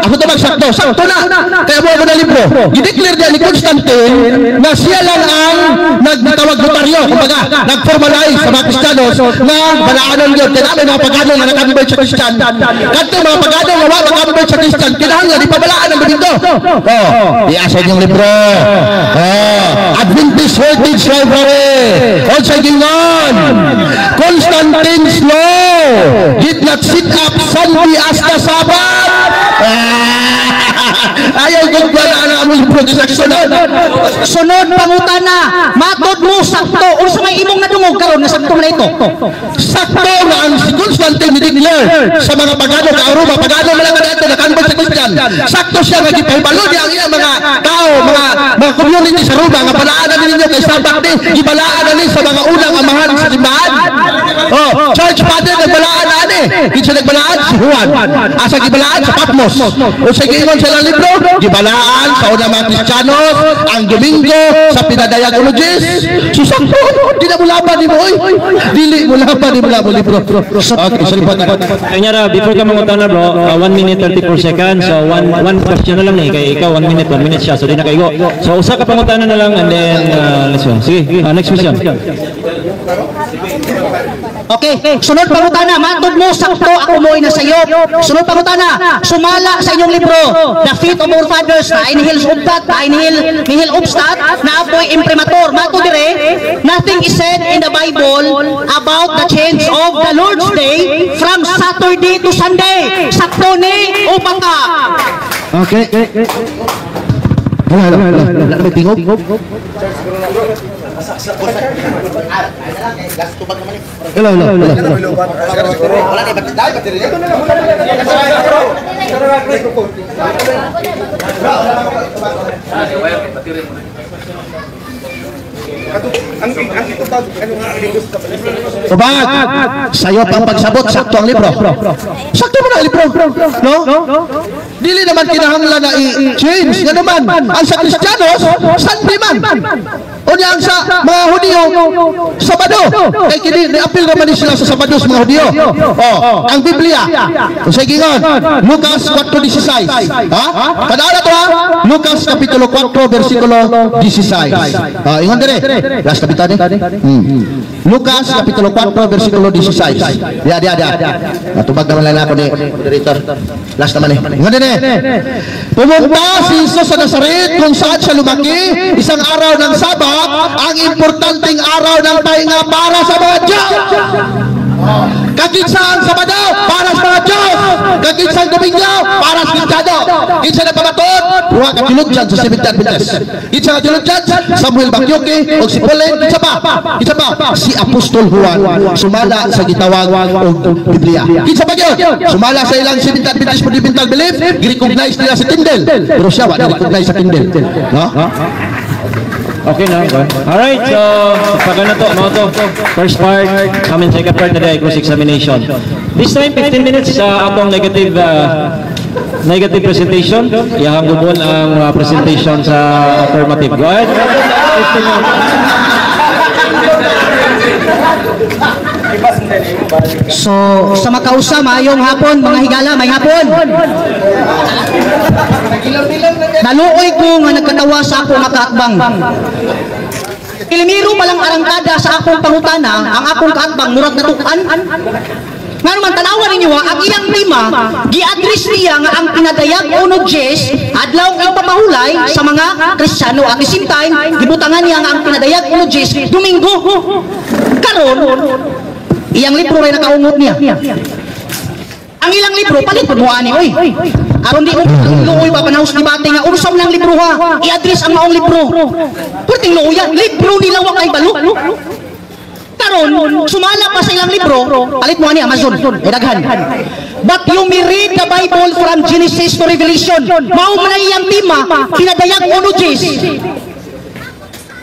Ako ito sakto. Sakto, sakto na. Kaya mo ako na libro. Gideclare niya ni Constantine na siya lang ang nagtawag notaryo, kumbaga, nag-formalize sa mga Kristiyanos na balaanon yun. Kaya namin mga pagano nga na-convert sa Christian. Kadto mga pagano nga wa ma-convert sa Christian, kinahanglan ipabalaan ang Domingo. Oh, iasa inyong libro. Oh, Adventist Heritage Library. Unsay gingon? Constantine's law did not set up Sunday as the Sabbath. Ayaw kung wala na ang libro sa sunod. Sunod pangutana, matod mo sakto unsa may imong nadungog karon nga sakto man na ito? Sakto nga ang si Constantine ni-declare sa mga pagano ka Roma, pagano man lang kadto na-convert sa Christian. Sakto siya nga gipahibalo niya ang iyang mga tao, mga community sa Roma nga balaan na ninyo kay Sabbath ni, gibalaan na ni sa mga unang amahan sa simbahan. Oh, church father nagbalaan na ani. Kinsa nagbalaan? Si Juan. Asa gibalaan? Sa Patmos. Unsa giingon sa ilang libro? Gibalaan sa unang mga Kristiyanos ang Domingo sa pinadayag uno diyes. So sakto, di na mo laban ni mo oy. Dili mo laban ni mo mo libro. Okay, sorry po. Kanya ra, before ka mangutana, bro, 1 minute 34 seconds. So one question na lang ni kay ikaw 1 minute, 1 minute siya. So di na kaigo. So usa ka pangutana na lang and then let's go. Sige, next question. Okay, sunod pangutana, matod mo sakto ako mo'y nasayop. Sunod pangutana, sumala sa inyong libro, The Faith of Our Fathers, na nihil obstat, na nihil obstat, na apoy imprimatur. Matod dire, nothing is said in the Bible about the change of the Lord's Day from Saturday to Sunday. Sakto ni o bangka? Okay. Hello, hello, hello. Wala na may tingog? Hello, hello, hello. Tubag, sa'yo pang pagsabot, sakto ang libro. Sakto mo na ang libro. No? Dili naman kinahanglan na i-change. Nga naman, ang sa Kristiyanos, Sunday man. O niya ang sa mga Hudiyo, Sabado. Kay kini, ni-appeal naman ni sila sa Sabado sa mga Hudiyo. O, ang Biblia. Kung sa gingon, Lucas 4:16. Ha? Tandaan na to ha? Lucas Kapitulo 4, versikulo 16. Ah, ingon dire. Last kapitan eh. Lucas Kapitulo 4, versikulo 16. Dia, dia, dia. Natubag naman lang ako ni moderator. Last naman eh. Ingon dire. Pumunta si Jesus sa Nazaret kung saan siya lumaki. Isang araw ng Sabat, ang importanteng araw ng pahinga para sa mga Diyos. Kakinsa ang Sabado para sa mga Diyos. Kakinsa ang Domingo para sa Kristiyano. Kinsa na pamatod, duha ka theologian sa Seventh Adventist. Kinsa ka theologian, Samuel Bakyoke o si Pauline. Kinsa pa? Kinsa pa? Si Apostol Juan sumala sa gitawag og Biblia. Kinsa pa gyud? Sumala sa ilang Seventh Adventist fundamental belief, gi-recognize nila si Tyndale. Pero siya wa na-recognize sa Tyndale. No? Okay na. Okay. Alright, so pag ano to, mo to. First part, come in second part na dahil cross examination. This time, 15 minutes sa atong negative presentation. Iyahang gubon ang presentation sa affirmative. Go ahead. 15 minutes. So, sa makausa, maayong hapon, mga higala, may hapon. Naluoy ko nga nagkatawa sa akong makaatbang. Kilimiro palang arangkada sa akong pangutana, ang akong kaatbang murag natukan. Nga naman, tanawan ninyo ha, ang iyang tema, gi-address niya nga ang pinadayag uno Diyes, adlaw ang pamahulay sa mga Kristiyano. At the same time, gibutangan niya nga ang pinadayag uno Diyes, Domingo. Karon, iyang libro ray nakaungot niya. Ang ilang libro, palit mo ani, oy. Aron di mo luoy pa panahos debate nga unsa man ang libro ha. I-address ang maong libro. Perting luoya, libro nila wa kay balo. Karon, sumala pa sa ilang libro, palit mo ani Amazon, eh daghan. But you may read the Bible from Genesis to Revelation. Mao man ang iyang tema, pinadayag uno Diyes.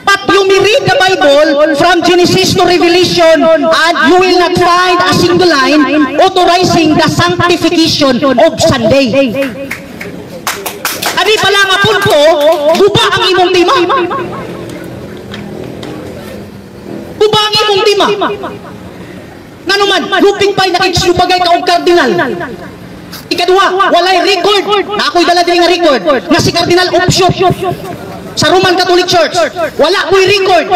But you may read the Bible from Genesis to Revelation and you will not find a single line authorizing the sanctification of Sunday. Ani pala nga punto, guba ang imong tema. Guba ang imong tema. Ngano man, luping pa'y nakikisubagay ka og kardinal. Ikaduha, walay record. Na ako'y dala diri nga record nga si Cardinal Opsio sa Roman Catholic Church. Wala ko'y record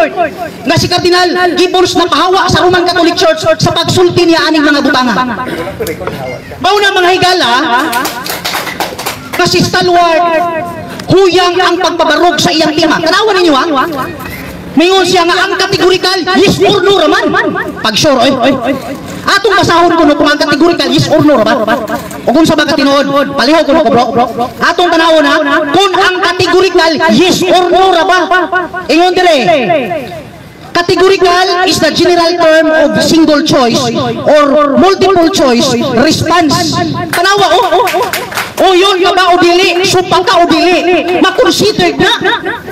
nga si Cardinal Gibbons na pahawa sa Roman Catholic Church sa pagsulti niya aning mga butanga. Mao na, mga higala, nga si Stalwart huyang ang pagpabarog sa iyang tema. Tanawan ninyo ha. Mingon siya nga ang categorical, yes or no raman. Pag sure, oy. Atong basahon kuno kung ang categorical, yes or no raman. O kung sa ba katinuod, palihog kuno ko, bro. Atong tanawon ha, kung ang categorical, yes or no ra ba? Ingon dire. Categorical is the general term of single choice or multiple choice response. Tanawa oh. O yun ka ba o dili? Supa ka o dili? Ma-considered na.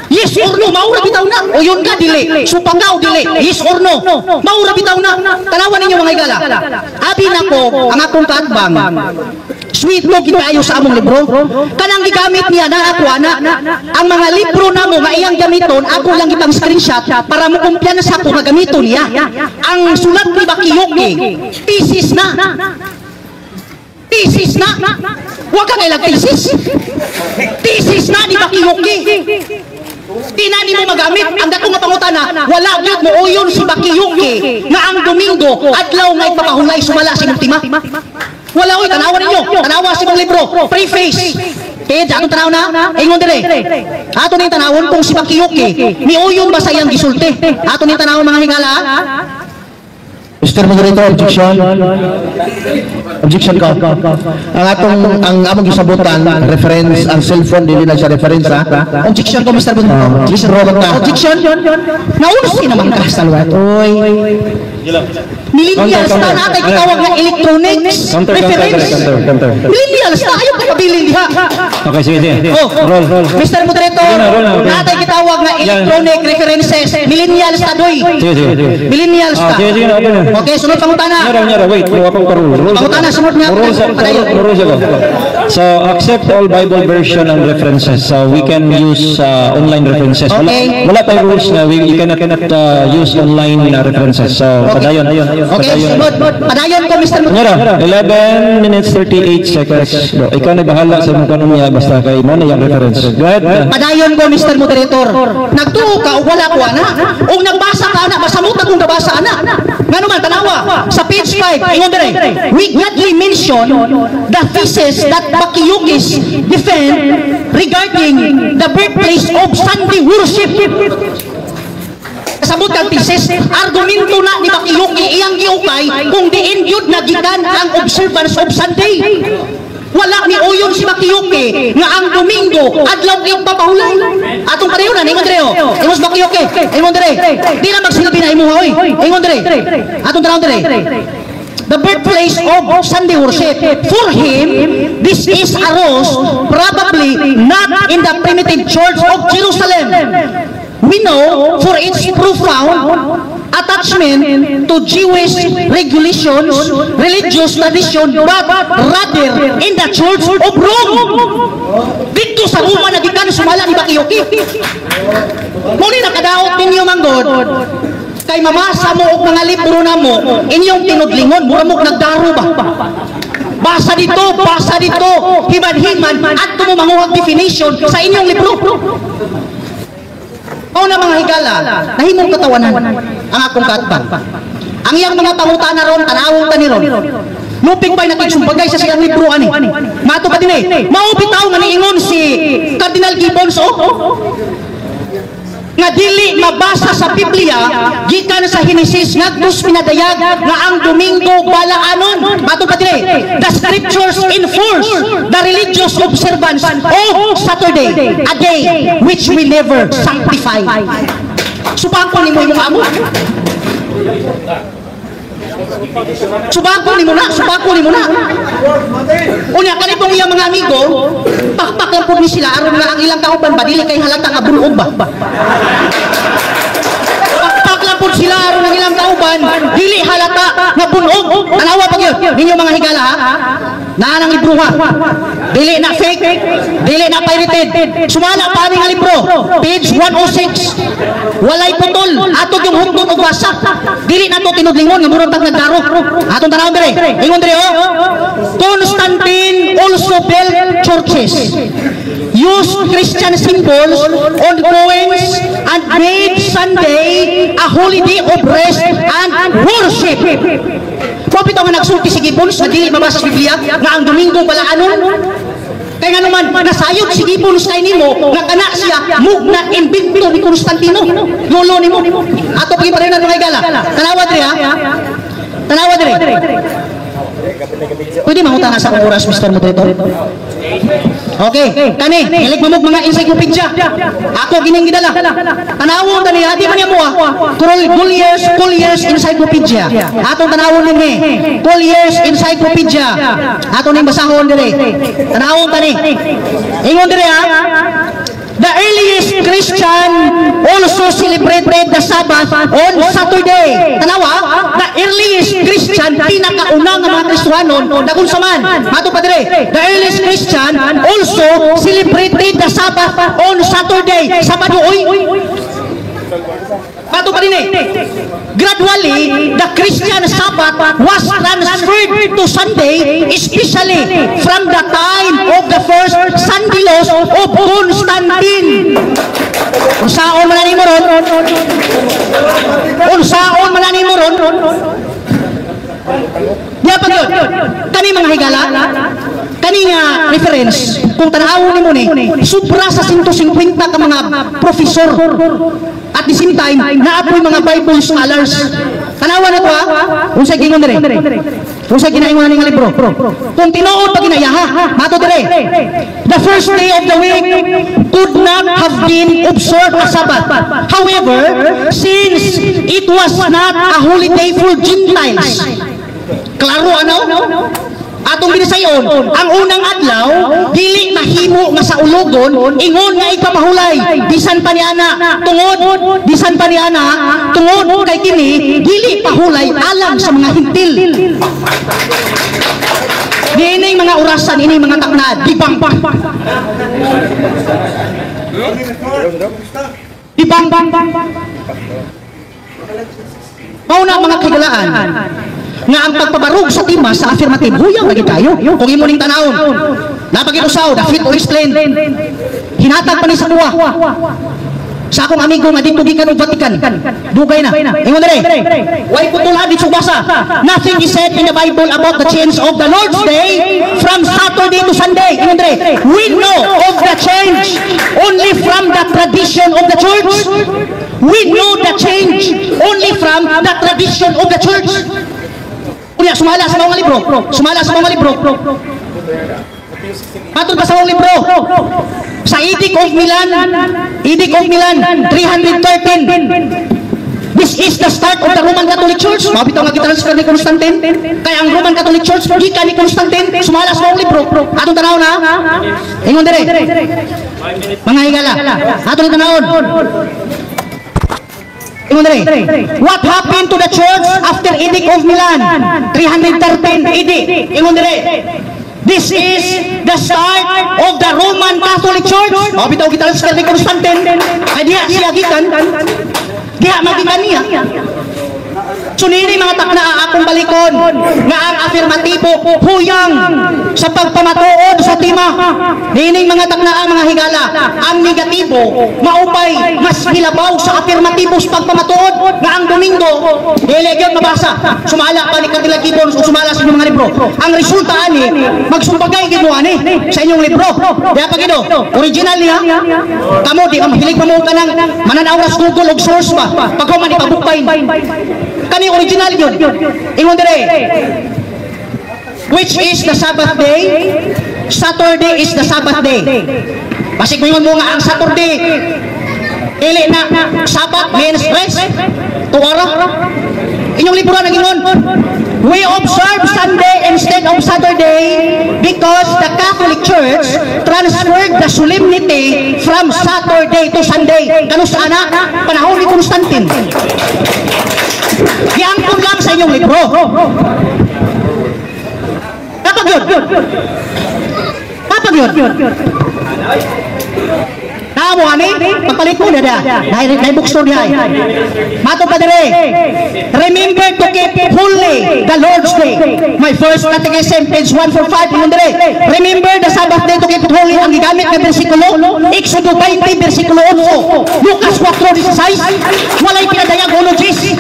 Yes or no, maura bitaw na. O yun ka dili? Supa ka o dili? Yes or no? Maura bitaw na. Tanawan ninyo, mga higala. Abi nako ang akong kaatbang. Sweet mo kaayo sa among libro. Kanang gigamit niya na ako ana. Ang mga libro namo nga iyang gamiton, ako lang gipang screenshot para mo kumpiyansa ko nga gamiton niya. Ang sulat ni Bakiyuki, thesis na. Thesis na. Huwag kang ilag thesis. Thesis na ni Bakiyuki. Di na nimo magamit ang dato nga pangutana, wala gyud mo uyon si Bakiyuki nga ang Domingo adlaw nga ipapahulay sumala sa imong tema. Wala oy, tanawa ninyo. Tanawa sa imong libro, preface. Page, atong tanaw na, ingon dire. Ato ning tanawon kung si Bakiyuki miuyon ba sa iyang gisulti. Ato ning tanawon, mga higala. Mr. Moderator, objection. Objection ko. Ang among gisabutan, reference, ang cellphone, dili na siya reference, ha? Objection ko, Mr. Moderator. Libro man ta. Objection. Naunsi naman ka, Stalwart. Oy. Millennials ta na atay gitawag nga electronics Counter, counter, reference. Counter, counter. Millennials ta, ayaw ka pabilin diha. Okay, sige, sige. Oh, Roll, roll. Mr. Moderator, Sige na, roll na, okay. natay gitawag nga electronic references. Millennials ta doy. Sige, sige, sige. Millennials Ah, ta. sige, sige na, okay na. Okay, sunod pangutana. Nyara, nyara, wait. Wala pang parol. Roll. Pangutana, sunod nga. Roll sa, Padayon. roll siya ko. So, accept all Bible version and references. So, we can use online references. Wala, Okay. wala tayong rules na you cannot use online references. So, padayon. Okay, Padayon. sunod. Padayon ko, Mr. Moderator. Nyara, 11 minutes 38 seconds. Bro, ikaw na bahala sa imong kanon niya basta kay mo na yung reference. Go ahead. Padayon ko, Mr. Moderator. Nagtuo ka o wala ko ana. Og nagbasa ka ana, masamot akong nabasa ana. Ngano man tanawa sa page 5, ingon dire. "We gladly mention the thesis that Bakiyukis defend regarding the birthplace of Sunday worship." Kasabot kang thesis, argumento na ni Bakiyuki iyang giukay kung diin gyud nagikan ang observance of Sunday. Wala ni uyon si Bakiyuki nga ang Domingo adlaw ipapahulay. Atong pareho na ingon dire oh. Ingon si Bakiyuki, ingon dire. Di na magsilbi na imuha oy. Ingon dire. Atong tanawon dire. The birthplace of Sunday worship. For him, this is arose probably not in the primitive church of Jerusalem. We know for its profound attachment to Jewish regulations, religious tradition, but rather in the church of Rome. Dito sa Roma nagikan sumala ni Bakiyuki. Muni nakadaot ninyo manggod kay mamasa mo og mga libro namo inyong tinudlingon, mura mo nagdaro ba, basa dito, basa dito, himan-himan adto mo manguhag definition sa inyong libro. Mao na, mga higala, nahimong katawanan ang akong kaatbang. Ang iyang mga pangutana ron, tanawon ta ni ron. Lupig ba'y nakigsumbagay sa siyang libro ani? Mato pa din eh. Mao bitaw nga niingon si Cardinal Gibbons oh, nga dili mabasa sa Biblia gikan sa Henesis ngadto sa pinadayag nga ang Domingo balaanon. Mato pa dire, "The scriptures enforce the religious observance of Saturday, a day which we never sanctify." Subako nimo imong amo. Subako nimo na, subako nimo na. Unya kanitong iyang mga amigo, pakpak lang pud ni sila aron nga ang ilang kauban ba dili kay halata nga bunog ba. Pakpak lang pud sila aron ang ilang kauban dili halata nga bunog. Tanawa pa gyud ninyo, mga higala ha. Naa nang libro ha. Dili na fake, dili na pirated. Sumala pa ani nga libro, page 106. Walay putol, ato yung hukdot og basa. Dili na to tinudlingon nga murag tag nagdaro. Atong tanawon dire. Ingon dire oh. Constantine also built churches, used Christian symbols on coins, and made Sunday a holiday of rest and worship. Mao bitaw nga nagsulti si Gibbons nga dili mabasa sa Biblia nga ang Domingo balaanon. Kaya nga naman, nasayod si Gibbons kay nimo nga kana siya mugna imbento ni Constantino. Lolo nimo. Ato pagi pa rin mga higala. Tanawa diri ha. Tanawa diri. Pwede mangutana sa akong oras, Mr. Moderator? Okay, kani, hilig mamog mga encyclopedia. Ako gining gidala. Tanawon tani, di man niya mo ah. Collier's Encyclopedia. Atong tanawon ninyo. Collier's Encyclopedia. Ato ning basahon dire. Tanawon tani. Ingon dire ha. The earliest Christian also celebrated the Sabbath on Saturday. Tanawa, the earliest Christian, pinakauna nga mga Kristohanon, dagun sa man, mato pa dire. The earliest Christian also celebrated the Sabbath on Saturday. Sabado oy. Mato pa din eh. Gradually, the Christian Sabbath was transferred to Sunday, especially from the time of the first Sunday laws of Constantine. Unsaon man nimo ron? Unsaon man nimo ron? Diya pa yun. Kani mga higala, kani nga reference, kung tanawon nimo ni, sobra sa 150 ka mga professor. At the same time, naapoy mga Bible scholars. Tanawa na to ha. Unsay gingon dire? Unsay ginaingon ani nga libro? Kung tinuod pa ginaya ha, mato dire. The first day of the week could not have been observed as Sabbath. However, since it was not a holiday for Gentiles. Klaro ano? Atong binisayon, ang unang adlaw dili mahimo nga sa ulogon ingon nga ipamahulay bisan pa niana tungod bisan pa niana tungod kay kini dili pahulay alang sa mga Hentil. Niining mga orasan ini mga takna dibang dibang mao na mga kahigalaan nga ang pagpabarog sa tema sa affirmative huyang lagi tayo kung imo ning tanawon napagit usaw the fit to explain hinatag pa ni sa kuha sa akong amigo nga dito gikan og Vatican dugay na ingon dire way putulad dito basa. Nothing is said in the Bible about the change of the Lord's Day from Saturday to Sunday. Ingon dire, we know of the change only from the tradition of the church. We know the change only from the tradition of the church. Unya, sumala sa mga libro. Sumala sa mga libro. Matod pa sa mga libro. Sa Edict of Milan, Edict of Milan, 313. This is the start of the Roman Catholic Church. Mao bitaw nga gitransfer ni Constantine. Kaya ang Roman Catholic Church gikan ni Constantine, sumala sa mga libro. Atong tanaw na. Ingon dire. Mga higala. Atong tanawon. Ingon dire. What happened to the church after Edict of Milan? 313 AD. Ingon dire. This is the start of the Roman Catholic Church. Mao bitaw gitransfer ni Constantine. Ay diha siya gikan. Diha magikan niya. So nini mga takna akong balikon nga ang afirmatibo huyang sa pagpamatuod sa tema. Nining mga takna ang mga higala, ang negatibo maupay mas hilabaw sa afirmatibo sa pagpamatuod nga ang Domingo dili gyud mabasa. Sumala pa ni Cardinal Gibbons o sumala sa inyong mga libro. Ang resulta ani magsumbagay gid mo ani sa inyong libro. Diha pa gid original niya. Kamo di mahilig pa mo kanang mananaw ra sa Google og source ba. Paghuman ipabukbay. Kani original yun. Ingon dire. Which is the Sabbath day? Saturday is the Sabbath day. Basig mo nga ang Saturday dili na Sabbath means rest. Tuwara. Inyong libro nang ingon. We observe Sunday instead of Saturday because the Catholic Church transferred the solemnity from Saturday to Sunday. Kano sa ana? Panahon ni Constantine. Giangkon lang sa inyong libro. Kapag yun? Kapag yun? Now, Namo ani, pagpalit mo dada. Dahil dahil bookstore dihay. Matod pa dire. Remember to keep holy the Lord's Day. My First Catechism, page 145, ingon dire. Remember the Sabbath day to keep it holy. Ang gigamit nga bersikulo, Exodo 20, bersikulo 8. Lucas 4:16. Walay pinadayag uno Diyes.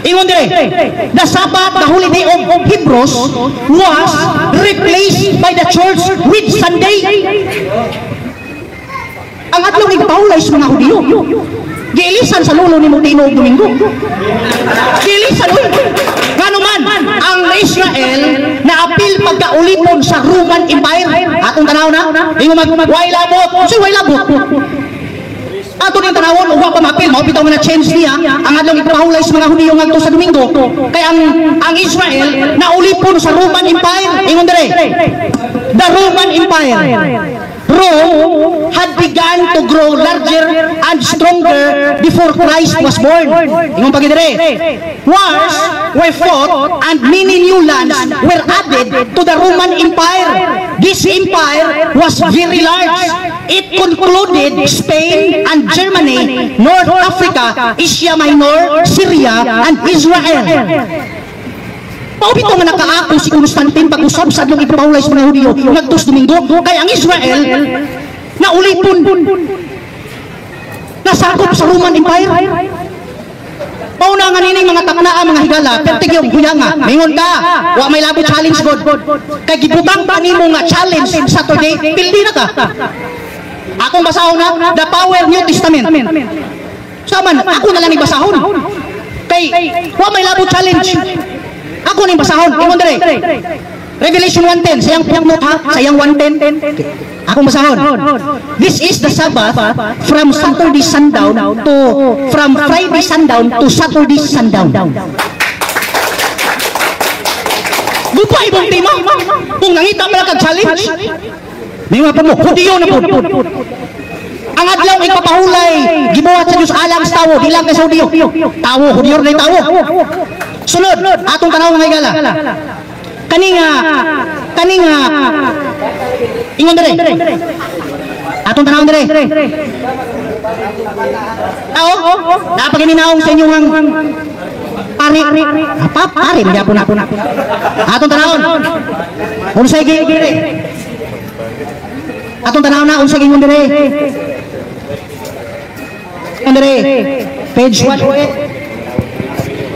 Ingon dire, the Sabbath, the holy day of Hebrews, was replaced by the church with Sunday. Ang adlaw igpahulay sa mga Hudiyo. Giilisan sa lulo ni mong tinuog Domingo. Giilisan, uy. Ngano man, ang Israel na apil pagkaulipon sa Roman Empire. Atong tanaw na, ingon mag, way labot. Si way labot. Ato ning tanawon ug wa pa maapil, mao bitaw nga na change niya ang adlaw ipahulay sa mga Hudiyo ngadto sa Domingo. Kay ang Israel naulipon sa Roman Empire. Ingon dire. The Roman Empire. Rome had begun to grow larger and stronger before Christ was born. Ingon pa dire. Wars were fought and many new lands were added to the Roman Empire. This empire was very large. It included Spain and Germany, North Africa, Asia Minor, Syria, and Israel. Mao bitaw nga nakaako si Constantine pag-usab sa adlong ipahulay sa mga Hudiyo ngadto sa Domingo, kay ang Israel naulipon, nasakop sa Roman Empire. Mauna nga nining mga taknaa, mga higala, pertig yung huyanga. Mingon ka, wa may labo challenge god. Kay gibutang pa nimo nga challenge Saturday, pildi na ka. Akong basahon na, The Power New Testament. Saman, ako na lang ibasahon. Kay wa may labo challenge. Ako ning basahon, ingon dire. Revelation 1:10, sayang footnote ha, sayang 1:10. Akong basahon. This is the Sabbath from Saturday sundown to from Friday sundown to Saturday sundown. Gupa ibong tema. Kung nangita man kag challenge, may mga pa mo, Hudiyo na po. Ang adlaw ipapahulay, gibuhat sa Diyos alang sa tawo, di lang kay sa Hudiyo. Tawo, Hudiyo na tawo. Sunod, atong tanaw mga higala. Kani nga, ingon dire. Atong tanaw dire. Tao, napagiminaong sa inyong ang pari. Apa, pari, hindi po na. Atong tanawon. Unsay gi Atong tanaw na, unsay ingon dire. Ingon dire. Page 108.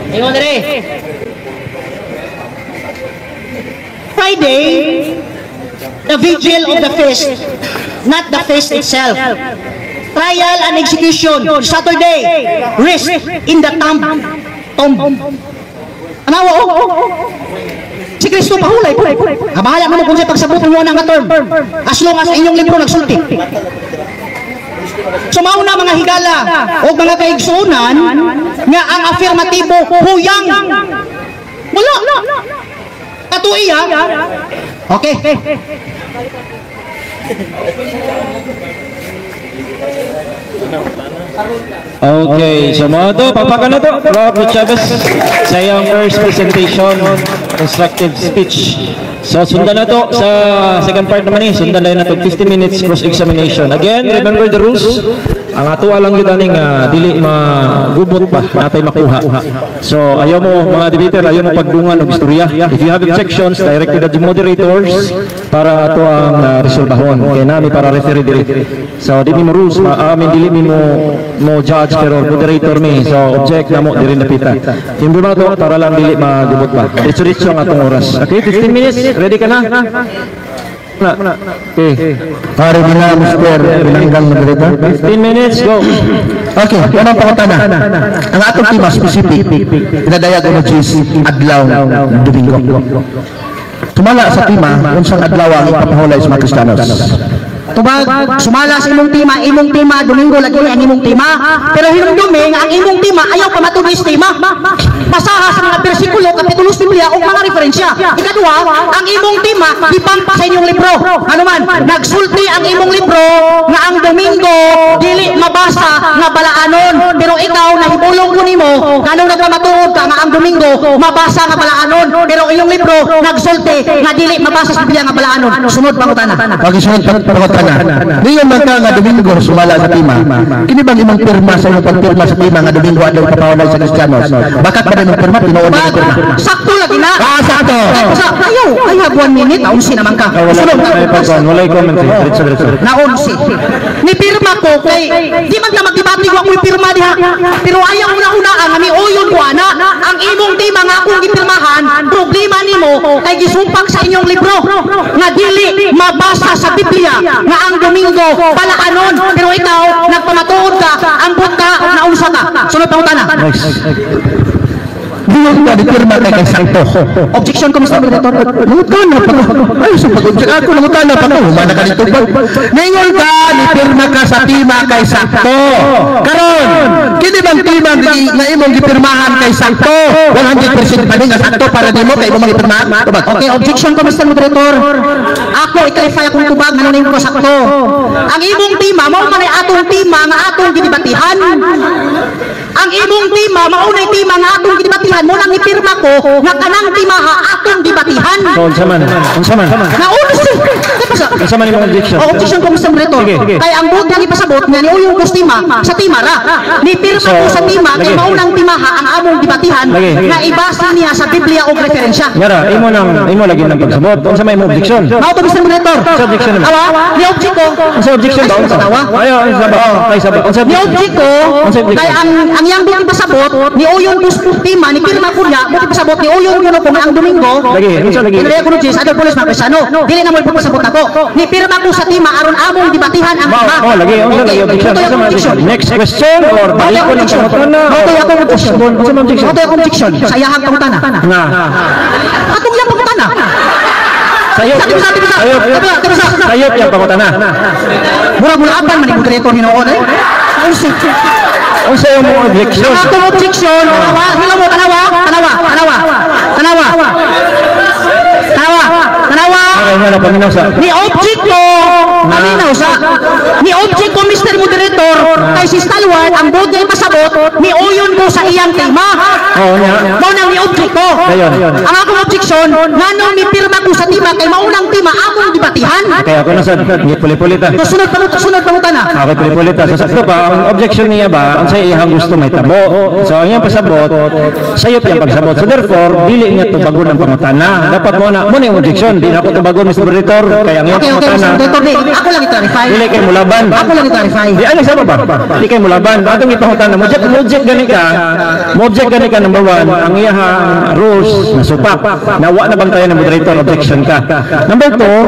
Ingon dire. Friday, the vigil of the feast, not the feast itself. Trial and execution, Saturday, rest in the tomb. Anawa, oh. Si Kristo pahulay po. Bahala na mo kung siya pagsabot mo na nga term. As long as inyong libro nagsulti. So mauna mga higala o mga kaigsunan nga ang afirmatibo huyang. Wala. Katuiya. Okay. Okay, so mga to, papaka na to. Rob Chavez sa iyang first presentation, constructive speech. So sundan na to sa second part naman eh. Sundan na to 15 minutes cross-examination. Again, remember the rules. Ang ato lang yun aning dili magubot pa natay makuha. So ayaw mo mga debater, ayaw mo pagdungan og istorya. If you have objections, direct to the moderators para ato ang resolbahon. Kay nami para referee diri. So di mi mo rules, amin dili mi mo judge pero moderator mi. So object na mo diri napita. Timbre ba to para lang dili magubot pa. Diretso-diretso ang atong oras. Okay, 15 minutes. Ready ka na? Okay. Pare nila, Mr. Bilanggang Moderator. 15 minutes, go. Okay, yan ang pangutana. Ang atong tema specific, pinadayag o Diyos, adlaw, Domingo. Tumala sa tema, unsang adlaw ang ipapahulay sa mga Kristiyanos. Tubag, sumala sa imong tema, Domingo lagi ang imong tema. Pero hinumdumi nga ang imong tema ayaw pa matuloy sa tema. Basaha sa mga bersikulo, kapitulo sa Biblia o mga referensya. Ikaduha, ang imong tema gipang sa inyong libro. Ano man, nagsulti ang imong libro nga ang Domingo dili mabasa nga balaanon, pero ikaw nahibulong ko nimo nganong nagpamatuod ka nga ang Domingo mabasa nga balaanon, pero inyong libro nagsulti nga dili mabasa sa Biblia nga balaanon. Sunod pangutana. Okay, sunod pangutana. pangutana. Ningon man ka nga Domingo sumala sa tima. Kini bang imong pirma sa imong pagpirma sa tima nga Domingo adlaw ipapahuway sa Kristiyanos? Bakat ba imong pirma, tinuod na pirma? Sakto lagi na. Ah, sakto. Sa ayaw, I have 1 minute, naunsi naman ka. Ah, wala, Sunod. ay, pagkuhan, walay comment eh. Diretso, diretso. Naunsi. Ni pirma ko kay di man ta magdebate, wa ko'y pirma diha. Pero ayaw una-una ang ami uyon ko ana, ang imong tema nga akong gipirmahan, problema nimo kay gisumpak sa inyong libro nga dili mabasa sa Biblia nga ang Domingo palaanon, pero ikaw nagpamatuod ka, ambot ka, naunsa ka. Sunod pangutana. Next. Ningon ka ni pirma kay sakto. Objection ko, Mr. Moderator. Nangutana pa ko. Ay, sa pag-object ako, nangutana pa ko. Humana ka dito ba? Ningon ka, ni pirma ka sa tima kay sakto. Karon, kini bang tima nga imong gipirmahan kay sakto? 100% pa ni nga sakto para nimo kay imong gipirmahan? Tubag. Okay, objection ko, Mr. Moderator. Ako, i-clarify akong tubag, ano na yung sakto. Ang imong tema, mao man ay atong tema nga atong gidebatihan. Ang imong tema, mao na tema nga atong gidebatihan, mo nang ipirma ko nga kanang tema ha atong debatihan. So, unsa man? Unsa man? Nauna siya. Di ba Unsa man imong objection? Oh, objection ko, Mr. Moderator. Sige. Kay ang buot nga ipasabot nga ni uyong kus tema sa tema ra. Ni pirma So, ko sa tema kay lagi. mao nang tema ha ang among debatihan Lagi. nga ibase niya sa Biblia o referensya. Yara, imo nang imo lagi nang pagsabot. Unsa may imong objection? Mao to, Mr. Moderator. Sa objection naman. Awa, ni object ko. Unsa objection ba? Ay, Unsa? tawa. Ayo, unsa ba? Ay, sa ba? Unsa Ni object ko Unsa objection? kay ang yang buot ipasabot ni uyon kus tema ni pirma ko niya, buot ipasabot ni uyon kuno ko nga ang Domingo. Lagi, unsa lagi? Hindi ko jis adol pulis mga Kristiyano. Dili na mo ipapasabot ako. Ni pirma ko sa tema aron among debatihan ang Mao, tema. oh, lagi, unsa lagi objection? Ito Unsa yung man objection. objection? Next question or balik ko ng pangutana? Mao to akong objection. Unsa man objection? Mao to akong objection sa iyahang pangutana. Nga. Atong iyang pangutana. Sayop. Sabi sa, sabi sa. Sayop. Sabi sa, sabi sa. Sayop yung pangutana. Murag mulapan man ni moderator hinuon eh. Unsa? Unsa yung mong objection? Ang akong objection, tanawa, hila mo, tanawa, tanawa, tanawa, tanawa, tanawa, tanawa. Okay, nga na paminaw sa. Ni object ko, paminaw sa, ni object ko, Mr. Moderator, kay si Stalwart, ang buot niya ipasabot, ni uyon ko sa iyang tema. Oo niya. Mao nang ni object ko. Dayon. Ang akong objection, nganong ni pirma ko sa tema kay maunang tema among debatihan. Okay, ako na sa puli-puli ta. So, sunod pa sunod pangutana. Okay, puli-puli ta. So, sakto pa, ang objection niya ba, ang sa iyang gusto may tabo. So, ang iyang pasabot, sayop yung pagsabot. So, therefore, dili niya tubagon ang pangutana. Dapat mo na yung objection. Di na ako tubagon, Mr. Moderator. Kaya ang iyang Okay, Mr. pangutana, Moderator, di, ako lang i-clarify. dili kay mulaban. Ako lang i-clarify. Di ano sa ba? Di kay mulaban. Atong ipangutana, mo object gani ka. Mo object gani ka, number one, ang iyahang rules na supak. Na wa na bantayan ng moderator, objection ka. Number two,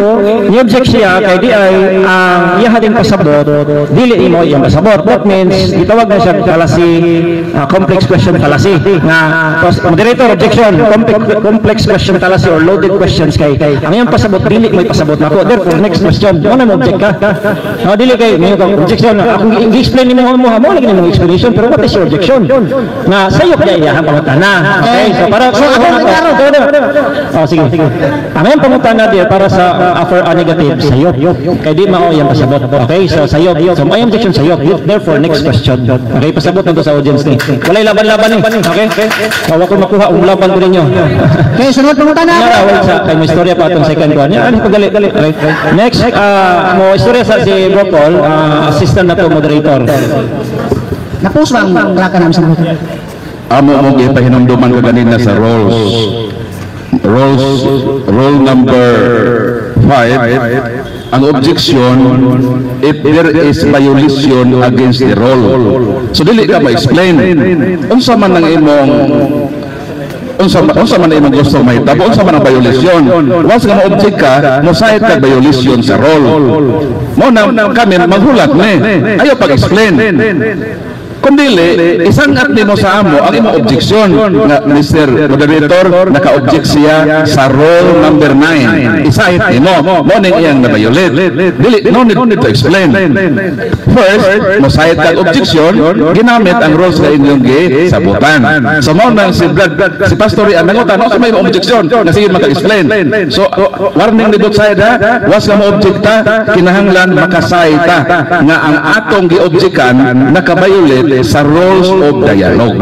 ni object siya kay di ay ang iyaha din pasabot, dili imo iyang pasabot. That means gitawag na siya fallacy, complex question fallacy. Nga moderator, objection, complex question fallacy or loaded questions kay ang iyang pasabot dili may pasabot nako. Therefore, next question. Mo na mo object ka. No, dili kay may objection. Akong i-explain nimo mo mo lagi nimo explanation, pero what is your objection? Nga sayop niya iyang pangutana. Okay, so para So, ako ang klaro. Oh, sige. Ang iyang pangutana di para sa for a negative sayop. Kay di mao iyang pasabot. Okay, so sayop. So may objection, sayop. Therefore, next question. Okay, pasabot na to sa audience ni. Walay laban-laban ni. Okay? Kawa ko makuha ang laban ko ninyo. Okay, sunod pangutana. Nga wala sa kay may istorya pa atong second one. Yan, ano dali dali. Okay. Next, mo istorya sa si Bro Paul, assistant na to moderator. Na-post ba ang klaka namin sa moderator? Amo mong ipahinumduman ka ganina sa rules. Rules, rule number 5, ang objection if there is violation against the rule. So dili ka ma-explain. Unsa man ang imong unsa man ang imong gusto mahitabo, unsa man ang violation? Once nga mo-object ka, mo-cite ka violation sa rule. Mo na kami maghulat ni. Ayaw pag-explain. Kung dili, isangat nimo sa amo ang imong objection nga, "Mr. Moderator, naka-object siya sa rule number 9." I-cite nimo, mo ning iyang na-violate. Dili, no need to explain. First, mo-cite kag objection, ginamit ang rules nga inyong gisabutan. So mo nang si Brad, si Pastor ang nangutan, "Ano may objection?" Nga sige maka-explain. So, warning ni both side ha, was nga mo-object ta, kinahanglan maka-cite ta nga ang atong gi-objectan naka-violate. sa rules of dialogue.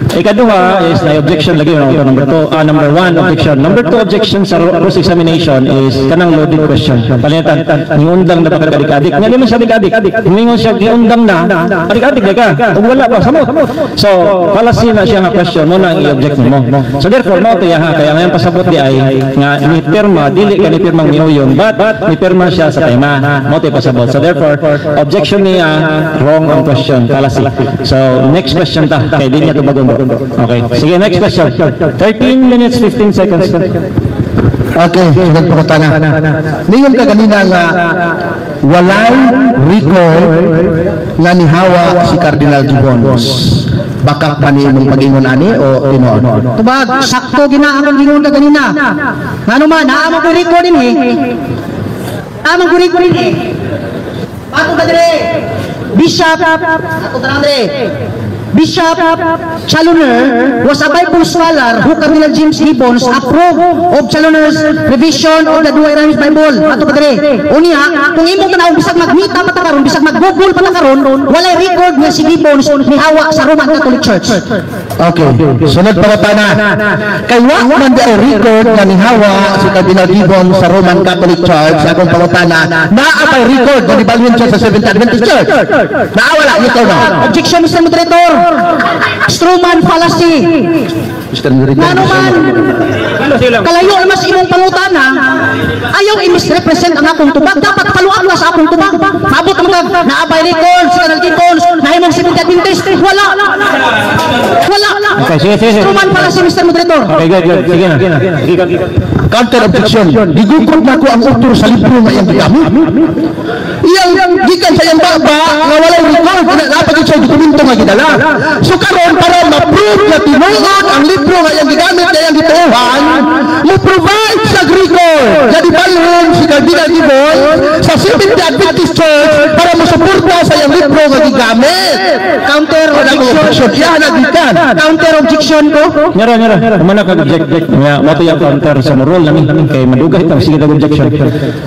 Ikaduha is na objection lagi no, number two, number one objection. Number two objection sa cross examination is kanang loaded question. Palitan, niundang na pa adik-adik. Nga di man siya adik-adik. Ningon siya giundang na, adik-adik di ka. Ug wala pa samot. So, fallacy na siya nga question mo na ang i-object mo. So therefore, mao to ha, kaya ngayon pasabot di ay nga ni pirma dili ka ni pirmang miuyon, but ni pirma siya sa tema. Mao to pasabot. So therefore, objection niya wrong ang question, fallacy. So next question ta kay di niya tubagon. Okay. Sige, next question. 13 minutes 15 seconds. Okay, sunod pangutana. Ningon ka ganina nga walay record nga nihawa si Cardinal Gibbons. Bakak ba ni imong pag-ingon ani o tinuod? Tubag, sakto gina akong gingon ka ganina. Ngano man, naa man ko record dinhi. Naa man ko record dinhi. Ato ta dire. Bishop, ato ta dire. Bishop Challoner was a Bible scholar who Cardinal James Gibbons approved of Challoner's revision of the Douay-Rheims Bible. Ato pa dire. Unya, kung imong tan-awon, bisag magmita pa ta karon, bisag mag-Google pa ta karon, walay record nga si Gibbons nihawa sa Roman Catholic Church. Okay, sunod pangutana. Kay wa man di ay record nga nihawa si Cardinal Gibbons sa Roman Catholic Church, sa akong pangutana, naa bay record nga nibalhin siya sa Seventh Adventist Church? Naa wala nito no? Objection, Mr. Moderator. Strawman fallacy. Mr. Moderator. Ngano man, kalayo naman sa imong pangutana, ayaw i-misrepresent ang akong tubag. Dapat follow up na sa akong tubag. Maabot naman kag, naa bay record sa Cardinal Gibbons, nahimong Seventh Adventist. Wala. Wala. Okay, sige, sige, sige. Strawman fallacy, Mr. Moderator. Okay, good, good. Sige na. Sige. Counter objection. Gigukod na ko ang author sa libro nga iyang gigamit. Iyang gikan sa iyang baba nga walay record na dapat siya dokumento nga gidala. So karon, para ma-prove na tinuod ang libro nga iyang gigamit nga iyang gituohan, mo provide sa record nga gibalhin si Cardinal Gibbons sa Seventh Adventist Church para mosuporta sa iyang libro nga gigamit. Counter Wala ko objection. objection. Iya na gikan. Counter objection ko. Nyara, nyara. Kumana kag object. Nga, mo to yung counter sa rule namin kay madugay tang sige tag objection.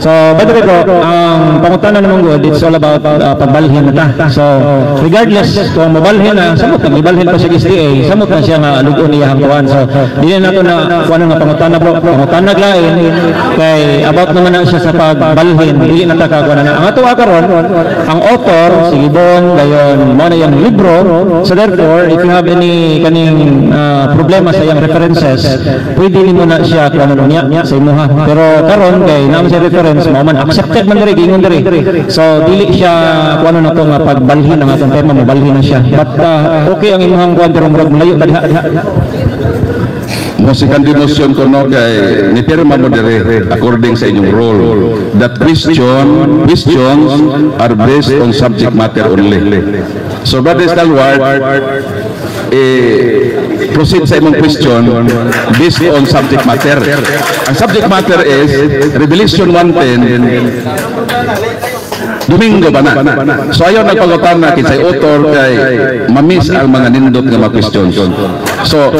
So, by the way bro, ang pangutana naman good, it's all about pagbalhin na ta. So, regardless kung mabalhin na, samot na ibalhin pa siya SDA, samot na siya nga lugon niya ang kuan. So, dili na to na kuan nga pangutana, bro. Pangutana lain kay about naman na siya sa pagbalhin, dili na ta ka kuan na. Ang ato karon, ang author si Gibbon, dayon mo na yung libro. So therefore, if you have any kaning problema sa iyang references, pwede nimo na siya kuan niya sa imuha. Pero karon kay naa man siya reference, mao man accepted man diri, giingon diri. So dili siya kuan na to nga pagbalhin ang atong tema, mobalhin na siya. But okay ang imuhang kuan, pero murag malayo ta diha. Mo second motion ko no, kay ni pirma mo dire according sa inyong rule that questions are based on subject matter only. So Brother Stalwart, eh, proceed sa imong question based on subject matter. Ang subject matter is Revelation 1:10, Domingo ba na? So ayaw nagpangutan na kinsay author kay mamiss ang mga nindot nga mga questions. So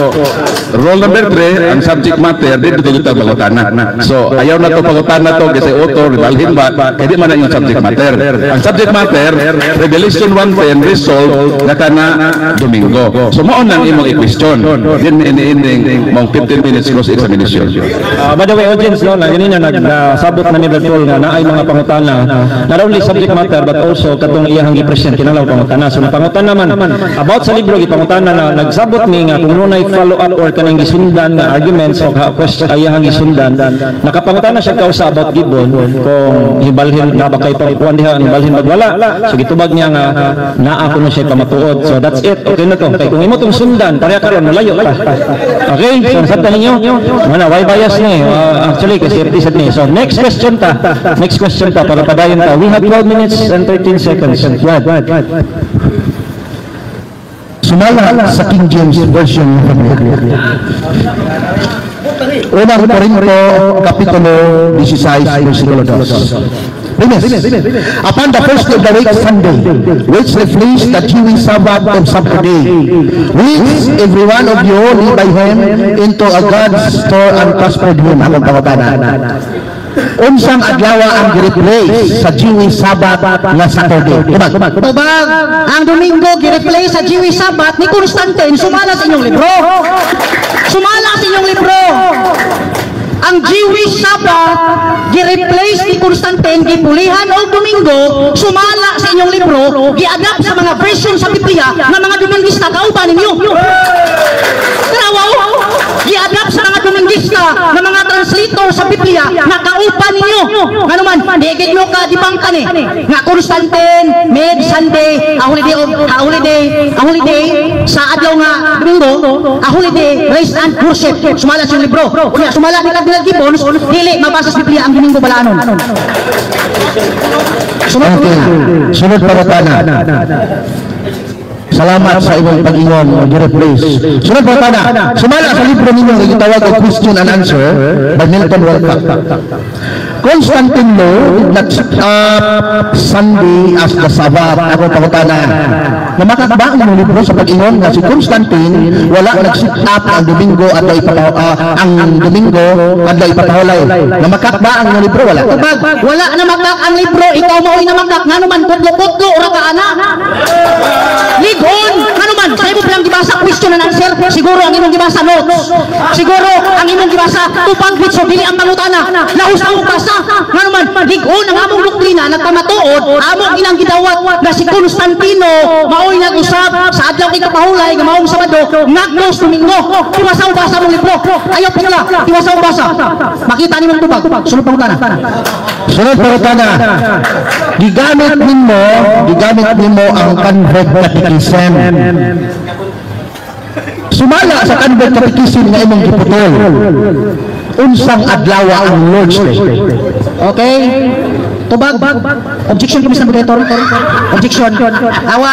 rule number 3, ang subject matter dito kita pangutana. So ayaw na to pangutana to kinsay author, balhin ba, kay di man na yung subject matter. Ang subject matter, Revelation 1:10, resolved na kana Domingo. So mao nang imong i-question. Din ini mong 15 minutes cross examination. By the way, audience, no, na ganina nagsabot na ni Bertol nga naay mga pangutana, not only subject matter but also katong iyahang gi-present kinahanglan pangutana. So napangutana man about sa libro, gipangutana na, nagsabot ni nga kung nunay follow up or kaning gisundan nga arguments o question iyahang gisundan. Nakapangutana siya kausa about Gibbon kung hibalhin na ba kay pangkuan diha hibalhin magwala. So gitubag niya nga naa kuno siya pamatuod. So that's it. Okay na to. Kay kung imo tong sundan, pareha karon malayo pa. Okay? So nasabtan ninyo? Wala, why bias ni? Actually, kasi safety sad ni. So next question ta. Next question ta para padayon ta. We have 12 minutes and 13 seconds. Go ahead. Sumala sa King James Version of the Bible, Unang Korinto, Kapitulo 16, versikulo 2. Premise. Upon the first day of the week, Sunday, which replaced the Jewish Sabbath of Saturday, which every one of you led by him into a God's store and prospered him. Akong pangutana. Unsang adlaw ang gi-replace sa Jewish Sabbath nga Saturday? Tubag. Tubag, ang Domingo gi-replace sa Jewish Sabbath ni Constantine, sumala sa inyong libro. Sumala sa inyong libro. Ang Jewish Sabbath gi-replace ni Constantine, gipulihan og Domingo, sumala sa inyong libro, gi-adapt sa mga version sa Biblia nga mga Domingista kauban ninyo. Tanawa, gi-adapt sa mga Domingista nga mga translator sa Biblia nga kauban ninyo. Ngano man, di gid nyo ka dibangkan eh. Nga Constantine made Sunday a holiday of a holiday sa adlaw nga Domingo, a holiday rest and worship. Sumala sa inyong libro. Unya, sumala ni Cardinal Gibbons, dili mabasa sa Biblia ang Domingo balaanon. Sunod. Okay. Sunod pangutana. Salamat sa imong pag-ingon nga gi-replace. Sunod pangutana. Sumala sa libro ninyo nga gitawag og Question and Answer by Milton Wolcott. Constantine law did not set up Sunday as the Sabbath. Ako pangutana. Namakak ba ang inyong libro sa pag-ingon nga si Constantine wala nag-set up ang Domingo at ang Domingo adlaw ipapahulay? Namakak ba ang inyong libro? Wala. Tubag, wala na makak ang libro, ikaw mao'y namakak, ngano man kutlo-kutlo ora ka ana. Ligon, ngano man, sa imo lang gibasa Question and Answer, siguro ang imong gibasa notes. Siguro ang imong gibasa tupang so dili ang pangutana. Lahos ang basa. Ngano man, ligon ang among doktrina nagpamatuod, amo inang gidawat na si Constantino mao'y nag-usab sa adlaw ikapahulay nga maong Sabado ngadto sa Domingo. Tiwasaw basa mong libro. Ayaw pula, tiwasaw basa. Makita nimong tubag. Sunod pangutana. Sunod pangutana. Gigamit nimo ang Convent Catechism. Sumala sa Convent Catechism nga imong giputol, unsang adlaw ang Lord's Day? Okay. Tubag. Objection ko, Mr. Moderator. Objection. Awa,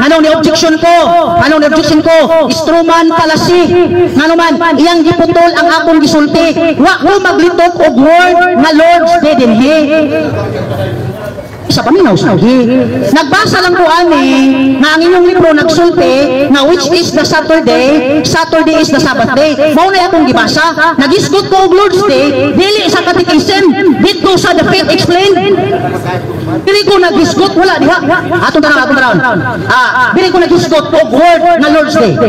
nganong ni objection ko? Nganong ni objection ko? Strawman fallacy. Ngano man, iyang giputol ang akong gisulti. Wa ko maglitok og word nga Lord's Day dinhi sa paminaw lagi. Nagbasa lang ko ani nga ang inyong libro nagsulti nga which is the Saturday, Saturday is the Sabbath day. Mao na akong gibasa. Nagisgot ko og Lord's Day dili sa catechism, dito sa The Faith Explained. Dili ko nagisgot, wala diha. Atong tanaw, atong tanaw. Ah, dili ko nagisgot og word nga Lord's Day.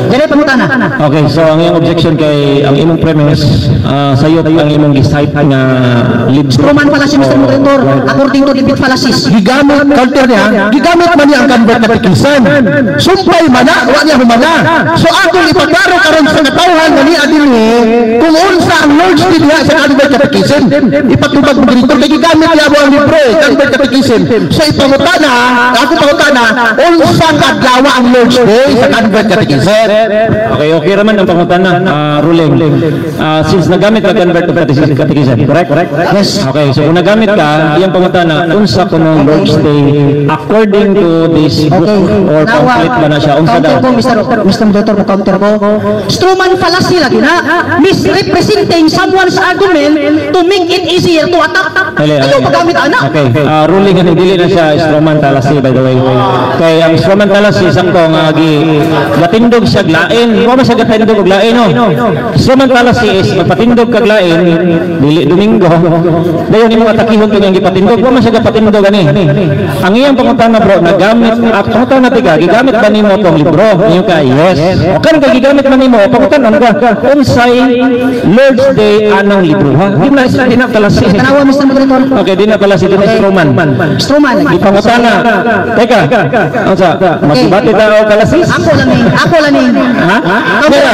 Dili pangutana. Okay, so ang iyong objection kay ang imong premise, sayop ang imong gi-cite nga libro. Strawman fallacy, Mr. Moderator, according to debate fallacies. Gigamit, counter niya, gigamit man niya ang Convent Catechism. Sumpay man na, wa niya humana. So akong ipaklaro karon sa katawhan nga niya dinhi kung unsa ang Lord's Day diha sa Convent Catechism. Ipatubag mo dito kay gigamit niya mo ang libro eh, Convent Catechism. So ipangutana, ako pangutana, unsa kadlaw ang Lord's Day sa Convent Catechism? Okay raman ang pangutana, ruling. Since nagamit ka Convent of Catechism, correct? Correct? Yes. Okay, so kung nagamit ka, iyang pangutana, unsa kuno Lord's Day according to this book or pamphlet ba na siya? Unsa Counter daw? ko, Mr. Moderator, mo counter ko. Strawman fallacy lagi na. Misrepresenting someone's argument to make it easier to attack. Dili, Ayaw paggamit ana. Okay, ruling ani dili na siya strawman fallacy, by the way. Kay ang strawman fallacy sakto nga gi gatindog siya lain. Wa man siya gatindog og lain, no. Strawman fallacy is magpatindog kag lain, dili Domingo. Dayon imo atakihon kung iyang gipatindog, wa man siya gapatindog ani. Ang iyang pangutana, bro, nagamit at pangutana tiga, gigamit ba nimo tong libro? Niyo ka yes. O kan kay gigamit man nimo, pangutanon ka, unsay Lord's Day anang libro ha? Di na fallacy. Tanawa, Mr. Moderator. Okay, di na pala si Dennis Roman. Strawman. Ipangutana. Teka, unsa? Masibati ta og fallacies? Ako lang ni, ako lang ni. Ha? Teka,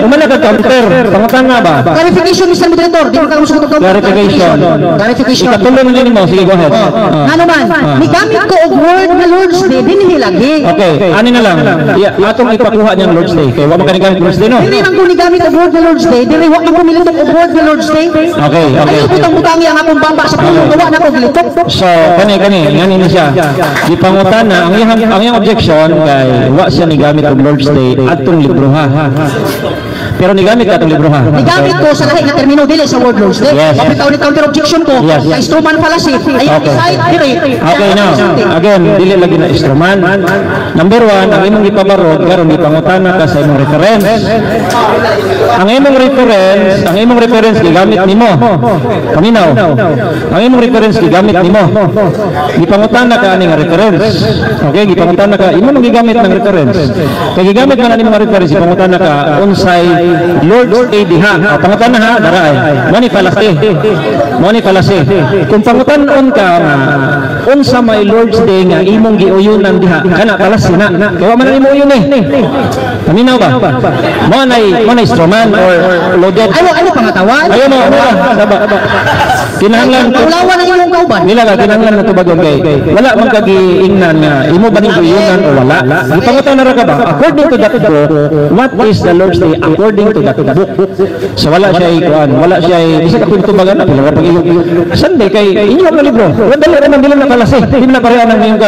umana ka counter. Pangutana ba? Clarification, Mr. Moderator. Di mo ka musugot og Clarification. Clarification. Ikatulo na nimo. Sige, go ahead. Ah. Ngano man, nigamit ko og word nga Lord's Day dinhi lagi. Okay, ani na lang. Yeah, atong ipakuha niyang Lord's Day. Kay wa man kani gamit Lord's Day, no? Dili man ko nigamit og word nga Lord's Day, dili wa man ko militok og word nga Lord's Day. Okay. Ayaw Gibutang-butangi ang akong baba sa pulong, gawa na ko gilitok. So, kani kani, ngani ni siya. Gipangutana ang iyang objection kay wa siya nigamit og Lord's Day adtong libro ha. Pero nigamit ka atong libro ha. Gigamit ko sa lahi nga termino, dili sa word Lord's Day. Yes. Bitaw ni counter objection ko kay strawman fallacy. Ay side diri. Okay, now, again, dili lagi na strawman. Number one, ang imong gipabarog, karon gipangutana ka sa imong reference. Ang imong reference gigamit nimo. Paminaw. Ang imong reference gigamit nimo. Gipangutana ka ani nga reference. Okay, gipangutana ka imo nang gigamit ng reference. Kay gigamit man ani mga reference, gipangutana ka unsay Lord's Day diha. O, pangutana ha, dara ay. Mo ni fallacy. Mo ni fallacy. Kung pangutan-on ka nga unsa may Lord's Day nga imong giuyunan diha, kana fallacy na. Kay wa man nimo uyon eh. Paminaw ba? Mo nay strawman or loaded. Ayaw, ayaw pangatawan. Ayaw mo, mo ba? Kinahanglan Kaulawan ang imong kauban. Nila ka kinahanglan na tubagon kay wala man ka giingnan nga imo ba ning giuyunan o wala. Gipangutan na ra ka ba? According to that book, what is the Lord's Day according to that book? So wala siya ikuan, wala siya bisa ka tubagan na pila ra pag Sunday kay inyo ang libro. Wala, dali ra man, dili na fallacy. Dili na pareha nang iyong ka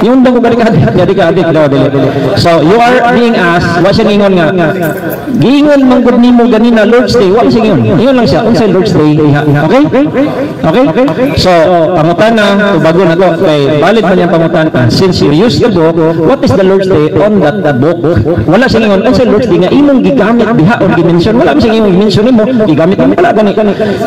yung dong ko ka jadi ka adik daw dili. So you are being asked, wa siya ngingon nga giingon man gud nimo ganina Lord's Day, wa siya ngingon. Ingon lang siya unsay Lord's Day diha. Okay? Okay? So, pangutana, tubagon na to kay valid man yung pangutana. Since you use the book, what is the Lord's Day on that book? Wala siya ngingon unsay Lord's Day nga imong gigamit diha or gi-mention. Wala man siya ingon gi-mention nimo, gigamit mo wala gani.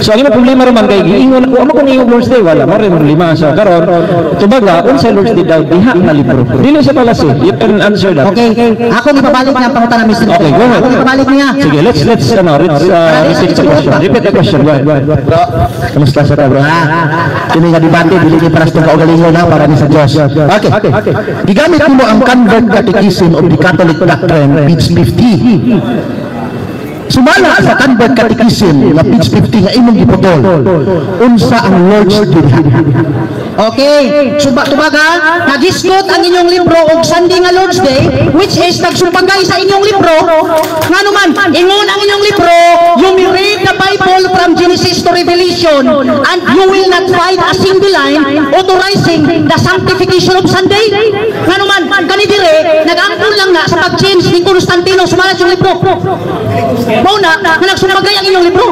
So, ang imong problema raman kay giingon ako amo kung ingong Lord's Day, wala mo rin problema. So, karon tubaga unsay Lord's Day daw diha na libro. Dili siya fallacy. You can answer that. Okay, ako ipabalik niya ang pangutana, Mr. Okay, go ahead. Ako ipabalik niya. Sige, let's ano, let's repeat the question. Repeat the question. Go ahead. Go ahead. Bro, kamusta sa ta, bro? Ha? Kini nga debate dili ni para sa itong kaugalingon ha, para ni sa Diyos. Okay. Gigamit mo ang Convert Catechism of the Catholic Doctrine, page 50. Sumala sa Convert Catechism nga page 50 nga imong giputol, unsa ang Lord's Day? Okay, suba tubaga, nagisgot ang inyong libro og Sunday nga Lord's Day, which is nagsumpagay sa inyong libro. Ngano man, ingon ang inyong libro, you may read the Bible from Genesis to Revelation and you will not find a single line authorizing the sanctification of Sunday. Ngano man, kani dire, nag-angkon lang na sa pag-change ni Constantino sumala sa inyong libro. Mao na, nga nagsumpagay ang inyong libro.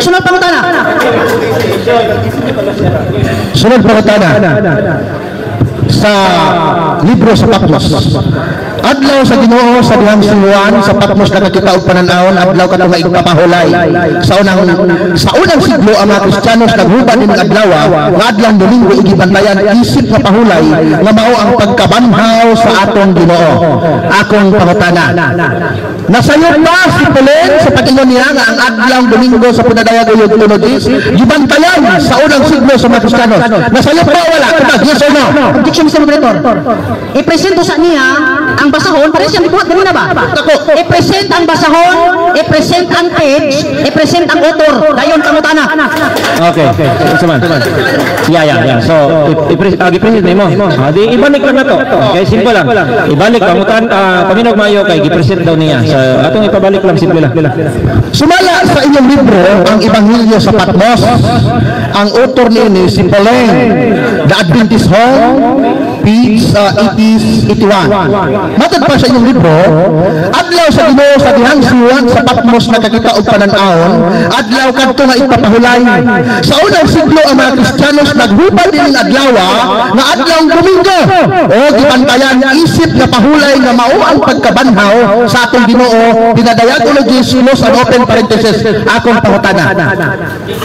Sunod pangutana. Sunod pangutana sa libro sa Patmos. Adlaw sa Ginoo sa dihang si Juan sa Patmos nakakita og panan-awon adlaw kadto nga igpapahulay. Sa unang siglo, ang mga Kristiyanos naghubad ning adlaw nga adlawng Domingo gibantayan isip nga pahulay nga mao ang pagkabanhaw sa atong Ginoo. Akong pangutana. Nasayop ba si Pauline sa pag-ingon niya nga ang adlawng Domingo sa pinadayag uyog uno dis gibantayan sa unang siglo sa mga Kristiyanos? Nasayop ba o wala? Tubag, yes or no? Objection, Mr. Moderator. I-present sa niya ang basahon, pareho siyang gibuhat ganina ba? Ako. I-present ang basahon, i-present ang page, i-present ang author. Dayon pangutana. Okay. Unsa man? Yeah. So, i-present nimo. Ah, di ibalik lang na to. Okay, simple lang. Ibalik pangutan paminaw mayo kay gi-present daw niya. So, atong ipabalik lang, simple lang. Sumala sa inyong libro, ang Ebanghelyo sa Patmos, ang author niini si Pauline, The Adventist Home, page 80, 81. Matod pa sa inyong libro, adlaw sa Ginoo sa dihang si Juan sa Patmos nakakita og panan-awon, adlaw kadto nga ipapahulay. Sa unang siglo, ang mga Kristiyanos naghubad ining adlaw nga adlawng Domingo o gibantayan isip nga pahulay nga mao ang pagkabanhaw sa atong Ginoo pinadayag ulo close and open parenthesis. Akong pangutana.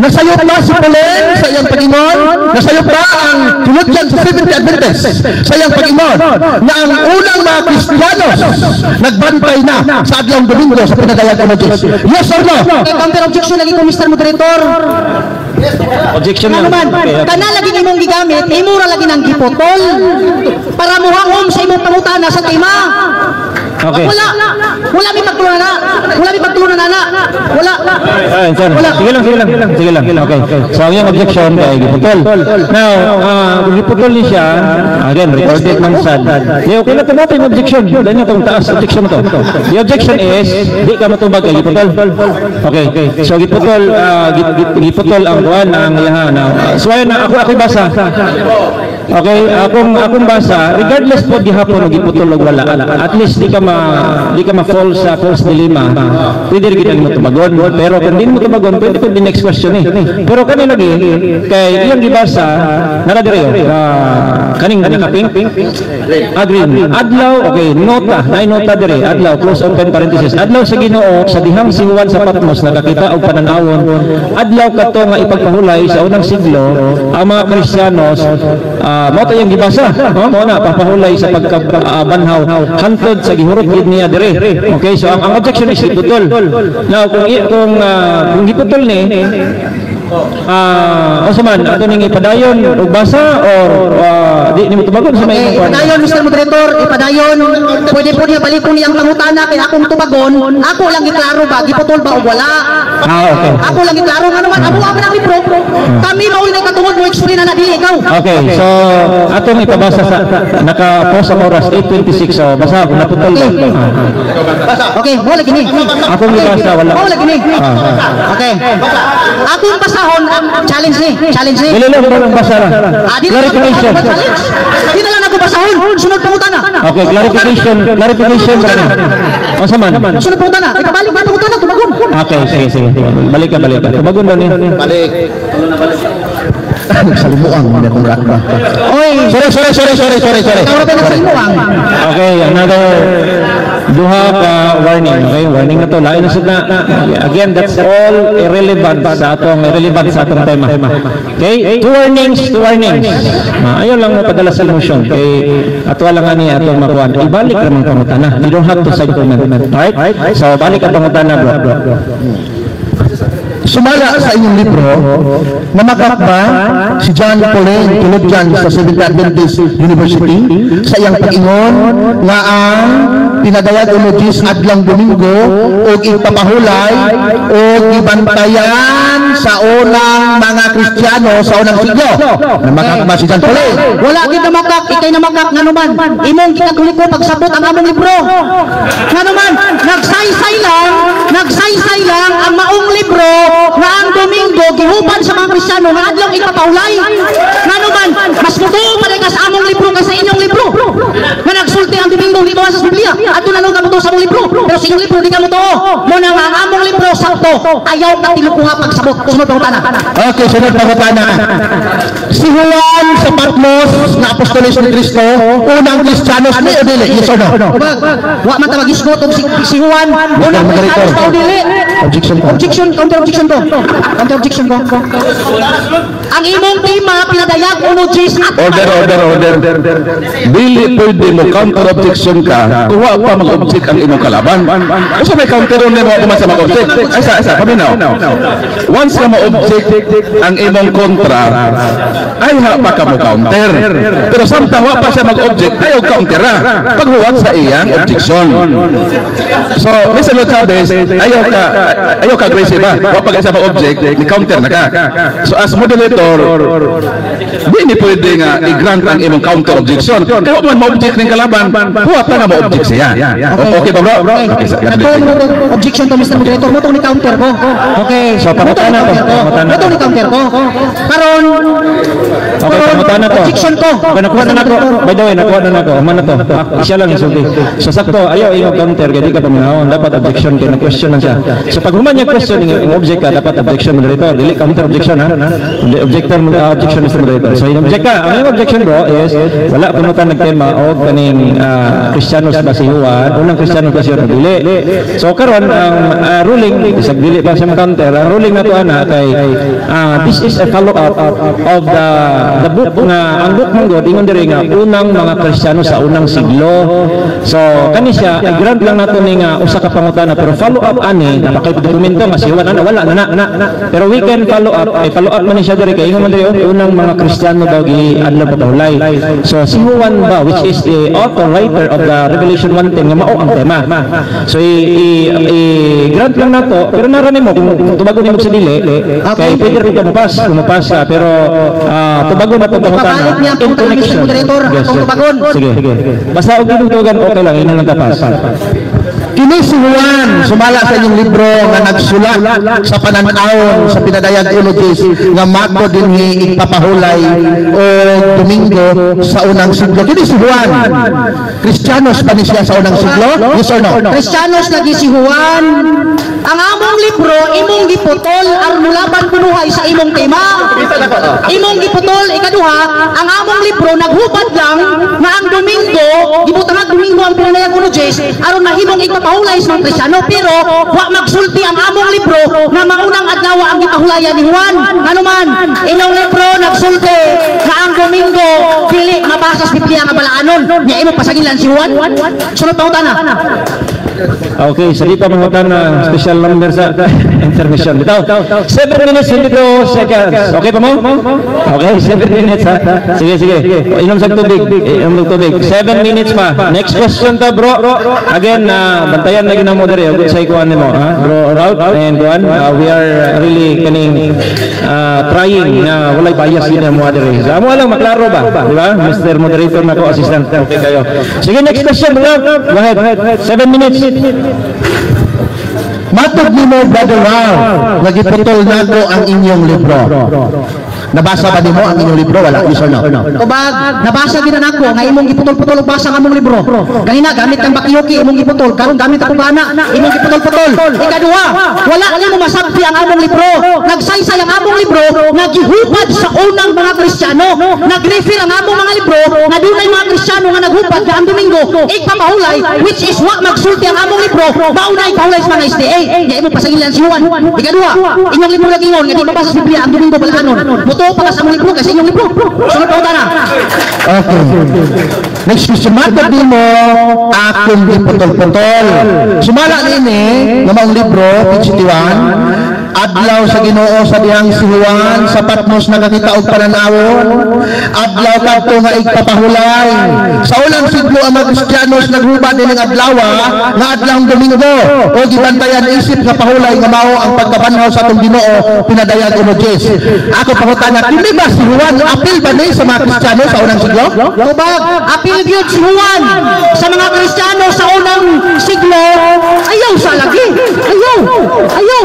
Nasayop ba si Pauline sa iyang pag-ingon? Nasayop ba ang theologian sa Seventh Adventist sa iyang pag-ingon na ang unang mga Kristiyanos nagbantay na sa adlawng Domingo sa pinadayag ulo? Yes or no? Okay, counter objection lagi ko, Mr. Moderator. Objection Ano lang. man, Okay. kana lagi imong gigamit, imo ra lagi nang giputol para muhangom sa imong pangutana sa tema. Okay. Wala. Wala mi pagtulunan na. Wala mi pagtulunan na. Wala. Ay, sir. Sige lang, sige lang. Sige lang. Okay. So, ang iyong objection kay giputol. Now, kung giputol ni siya, again, recorded man sad. Yeah, okay na ito natin objection. Dahil na itong taas objection to. The objection is, di ka matubag kay giputol. Okay. So, giputol, giputol ang kuan, ang iyaha. Now, so, ayun na, ako basa. Okay, akong basa, regardless po gihapon o giputol o wala, at least di ka ma-fall sa false dilemma. Pwede rin mo tubagon, pero kung di mo tubagon, pwede pwede next question eh. Pero kani lagi kay iyang gibasa, nara dire, kaning naka-pink, green. Adlaw, okay, nota, na nota dire, adlaw, close open parenthesis. Adlaw sa Ginoo sa dihang si Juan sa Patmos nakakita og pananawon. Adlaw kato nga ipagpahulay sa unang siglo ang mga Kristiyanos, mao to yung gibasa, no? Mao na papahulay sa pagkabanhaw hantod sa gihurot gid niya dire. Okay, so ang objection is giputol. Now kung giputol ni, unsa man ato ning ipadayon og basa or di nimo tubagon sa may Okay, imong kuan? Ipadayon, Mr. Moderator, ipadayon. Pwede po niya balikon niyang pangutana kay akong tubagon. Ako lang giklaro ba, giputol ba o wala? Ah, okay. Ako lang giklaro nga naman, amo amo ng libro. Kami mao'y katungod mo explain na dili ikaw. Okay, so atong ipabasa sa naka-pause ang oras 8:26, so basa kung naputol ba. Okay, mo lagi ni. Akong gibasa, wala. Mo lagi ni. Ah. Okay. Akong basahon ang challenge ni, challenge ni. Dili lang lang basa ra. Ah, di na lang Clarification. ako challenge. Di na lang ako basahon. Sunod pangutana. Okay, clarification, clarification ba ni? Unsa man? Sunod pangutana. Ipabalik na pangutana, tubagon. Okay, sige, sige. Balik ka, balik ka. Tubagon ba ni? Balik. Nagsalimuan mo na akong rakba. Oy, Sorry, sorry, sorry, sorry, sorry, sorry. ikaw ra ba nagsalimuan? Okay, another duha ka warning. Okay, warning na to. Lain na sud na. Again, that's all irrelevant sa atong tema. Okay, two warnings, two warnings. Ayaw lang mo padala sa motion. Kay ato lang ani atong makuan. Ibalik ra man pangutana. You don't have to side comment. Alright? So balik ang pangutana, bro. Sumala sa inyong libro, namakak ba si John Paulin, theologian sa Seventh Adventist University, sa iyang pag-ingon nga ang pinadayag emojis adlang Domingo og ipapahulay o gibantayan sa unang mga Kristiyano sa unang siglo? Namakak ba si John Paulin? Wala gid namakak, ikay namakak nganuman. Imong gikatoliko pagsabot ang among libro. Nganuman, nagsaysay lang ang maong libro nga ang Domingo gihuban sa mga Kristiyano nga adlaw ipapahulay. Nganuman, mas mutuo pa ka sa among libro kaysa inyong libro. Nga nagsulti ang Domingo di ba sa Biblia? Adto na lang ka mutuo sa among libro. Pero sa inyong libro di ka mutuo. Mo na nga ang among libro sakto. Ayaw ka tilukuha pagsabot. Sunod pangutana. Okay, sunod pangutana. Si Juan sa Patmos na apostoles ni Kristo, unang Kristiyanos ni o dili? Yes or no? Ubag, wa man ta magisgot og si Juan. Unang Moderator. Kristiyanos pa o dili? Objection ko. Objection, counter objection ko. Counter objection ko. Ang imong tema pinadayag uno Gis at Order, order, order. Dili pwede mo counter objection ka kung wa pa mag-object ang imong kalaban. Kasi may counter on mo kung sa mag-object. Ay, sa, paminaw. Once na mo-object ang imong kontra, ay ha pa ka mo counter. Pero samtang wa pa siya mag-object, ayaw counter ra. Paghuwat sa iyang objection. So, Mr. Chavez, ayaw ka aggressive ba? Wa pa ka siya mag-object, ni counter na ka. So as moderator, di ni pwede nga i-grant ang imong counter objection. Kaya wa man ma-object ning kalaban, huwat na nga ma-object siya. Okay ba, bro? Okay, Katong objection to, Mr. Moderator, mo ni counter ko. Okay. So, pangutana to. Pangutana Mo ni counter ko. Karon Okay, pangutana to. Objection ko. Okay, nakuha na nako. By the way, nakuha na nako. Human na to. Ah, siya lang isulti. So sakto, ayaw iyong counter kay di ka paminawon. Dapat objection kay na-question lang siya. So pag human niya question, yung object ka, dapat objection, moderator. Dili counter objection ha. Hindi objector objection, Mr. Moderator. So yung object ka, ang iyong objection, bro, is wala kuno ta nagtema og kaning Kristiyanos ba si Juan, unang Kristiyanos ba si Juan o dili. So karon ang ruling bisag dili pa siya counter, ang ruling nato ana kay this is a follow up of the the book nga ang book man gud ingon diri nga unang mga Kristiyano sa unang siglo. So kani siya, i-grant lang nato ni nga usa ka pangutana, pero follow up ani napakay dokumento nga si Juan ana wala na na. Pero we can follow up, ay follow up man ni siya diri kay ingon man diri, oh, unang mga Kristiyano daw gi adlaw papahulay. So si Juan ba, which is the author, writer of the Revelation 1:10 nga mao ang tema. So i-grant lang nato, pero narani mo kung tubago nimo sa dili kay pwede rin ka mopas kung mopas ka, pero tubago na itong pangutana Ipabalik niya ang in pangutana, Mr. connection. Moderator, Yes, atong yes. tubagon. Sige. Basta og tinutugan, okay lang, ino lang tapas. Kini si Juan, sumala sa inyong libro nga nagsulat sa pananawon sa pinadayag uno Diyes nga mato dinhi ipapahulay o Domingo sa unang siglo. Kini si Juan, Kristiyanos pa ni siya sa unang siglo? Yes or no? Kristiyanos lagi si Juan. Ang among libro imong giputol aron mulaban kunuhay sa imong tema. Imong giputol. Ikaduha, ang among libro naghubad lang nga ang Domingo, gibutang Domingo ang pinanayag uno Diyes aron mahimong ipapahulay sa mga Kristiyano, pero wa magsulti ang among libro nga maunang adlaw ang gipahulayan ni Juan. Ngano man, inyong libro nagsulti nga ang Domingo dili mabasa sa Biblia nga balaanon. Nya imo pasagilan si Juan. Sunod pangutana. Okay, sa di pa mangutana, special number sa intermission. Bitaw, 7 minutes 22 seconds. Okay pa mo? Okay, 7 minutes ha. Sige, sige. O, inom sa tubig. Inom sa tubig. 7 minutes pa. Next question ta, bro. Again, bantayan lagi na mo diri. Ug sa ikuan nimo, ha? Bro Ralph and kuan, we are really kaning trying na walay bias din mo diri. So, amo lang maklaro ba? Di ba? Mr. Moderator na ko, assistant. Okay kayo. Sige, next question, bro. Go ahead. 7 minutes. Matod nimo, Brother Ralph, nga giputol nako ang inyong libro. Nabasa ba nimo ang inyong libro? Wala, yes or no? Tubag, nabasa gid na nako nga imong giputol-putol og basa ang among libro. Ganina gamit kang bakiyuki imong giputol, karon gamit ako gana imong giputol-putol. Ikaduha, wala nimo masabti ang among libro. Nagsaysay ang among libro nga gihupad sa unang mga Kristiyano. Nag-refer ang among mga libro nga dunay mga Kristiyano nga naghupad nga ang Domingo igpapahulay, which is wa magsulti ang among libro mauna ipahulay sa mga SDA. Nya imo pasagilan si Juan. Ikaduha, inyong libro nagingon nga di mabasa sa Biblia ang Domingo balaanon. Mutuo pa ka sa among libro kasi inyong libro. Sunod pangutana. Okay. Next question, matod nimo akong giputol-putol. Sumala nini nga maong libro, page 51, adlaw sa Ginoo sa dihang si Juan sa Patmos nakakita og pananawon. Adlaw kadto nga igpapahulay. Sa unang siglo, ang mga Kristiyanos naghubad nining adlaw nga adlawng Domingo o gibantayan isip nga pahulay nga mao ang pagkabanhaw sa atong Ginoo pinadayag uno Diyes. Ako pangutana, kini ba si Juan, apil ba ni sa mga Kristiyano sa unang siglo? Tubag, apil gyud si Juan sa mga Kristiyano sa unang siglo. Ayaw sa lagi. Ayaw. Ayaw.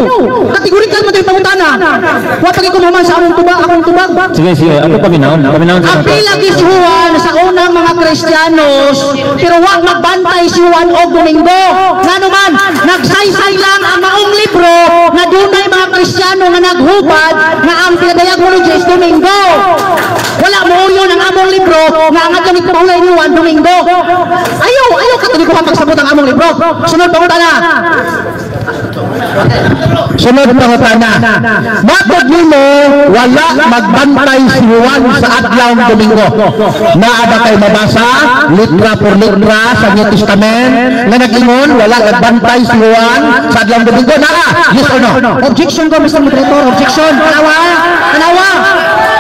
Kategorikal mo ito pangutana. Wa pagi kumuman sa among tubag, akong tubag. Sige, sige. Ako paminaw. Paminaw sa Apil lagi si Juan sa unang mga Kristiyanos, pero wa magbantay si Juan og Domingo. Ngano man, nagsaysay lang ang maong libro nga dunay mga Kristiyano nga naghubad nga ang pinadayag mo ni Jesus Domingo. Wala mo uyon ang among libro nga ang adlaw ipahulay ni Juan Domingo. Ayaw, ayaw katoliko ang pagsabot ang among libro. Sunod pangutana. Sunod pangutana. Matod nimo wala magbantay si Juan sa adlaw Domingo? Naa ba kay mabasa litra por litra sa New Testament nga nag-ingon wala nagbantay si Juan sa adlaw Domingo? Naa? Yes or no? Objection ko, Mr. Moderator. Objection. Tanawa. Tanawa.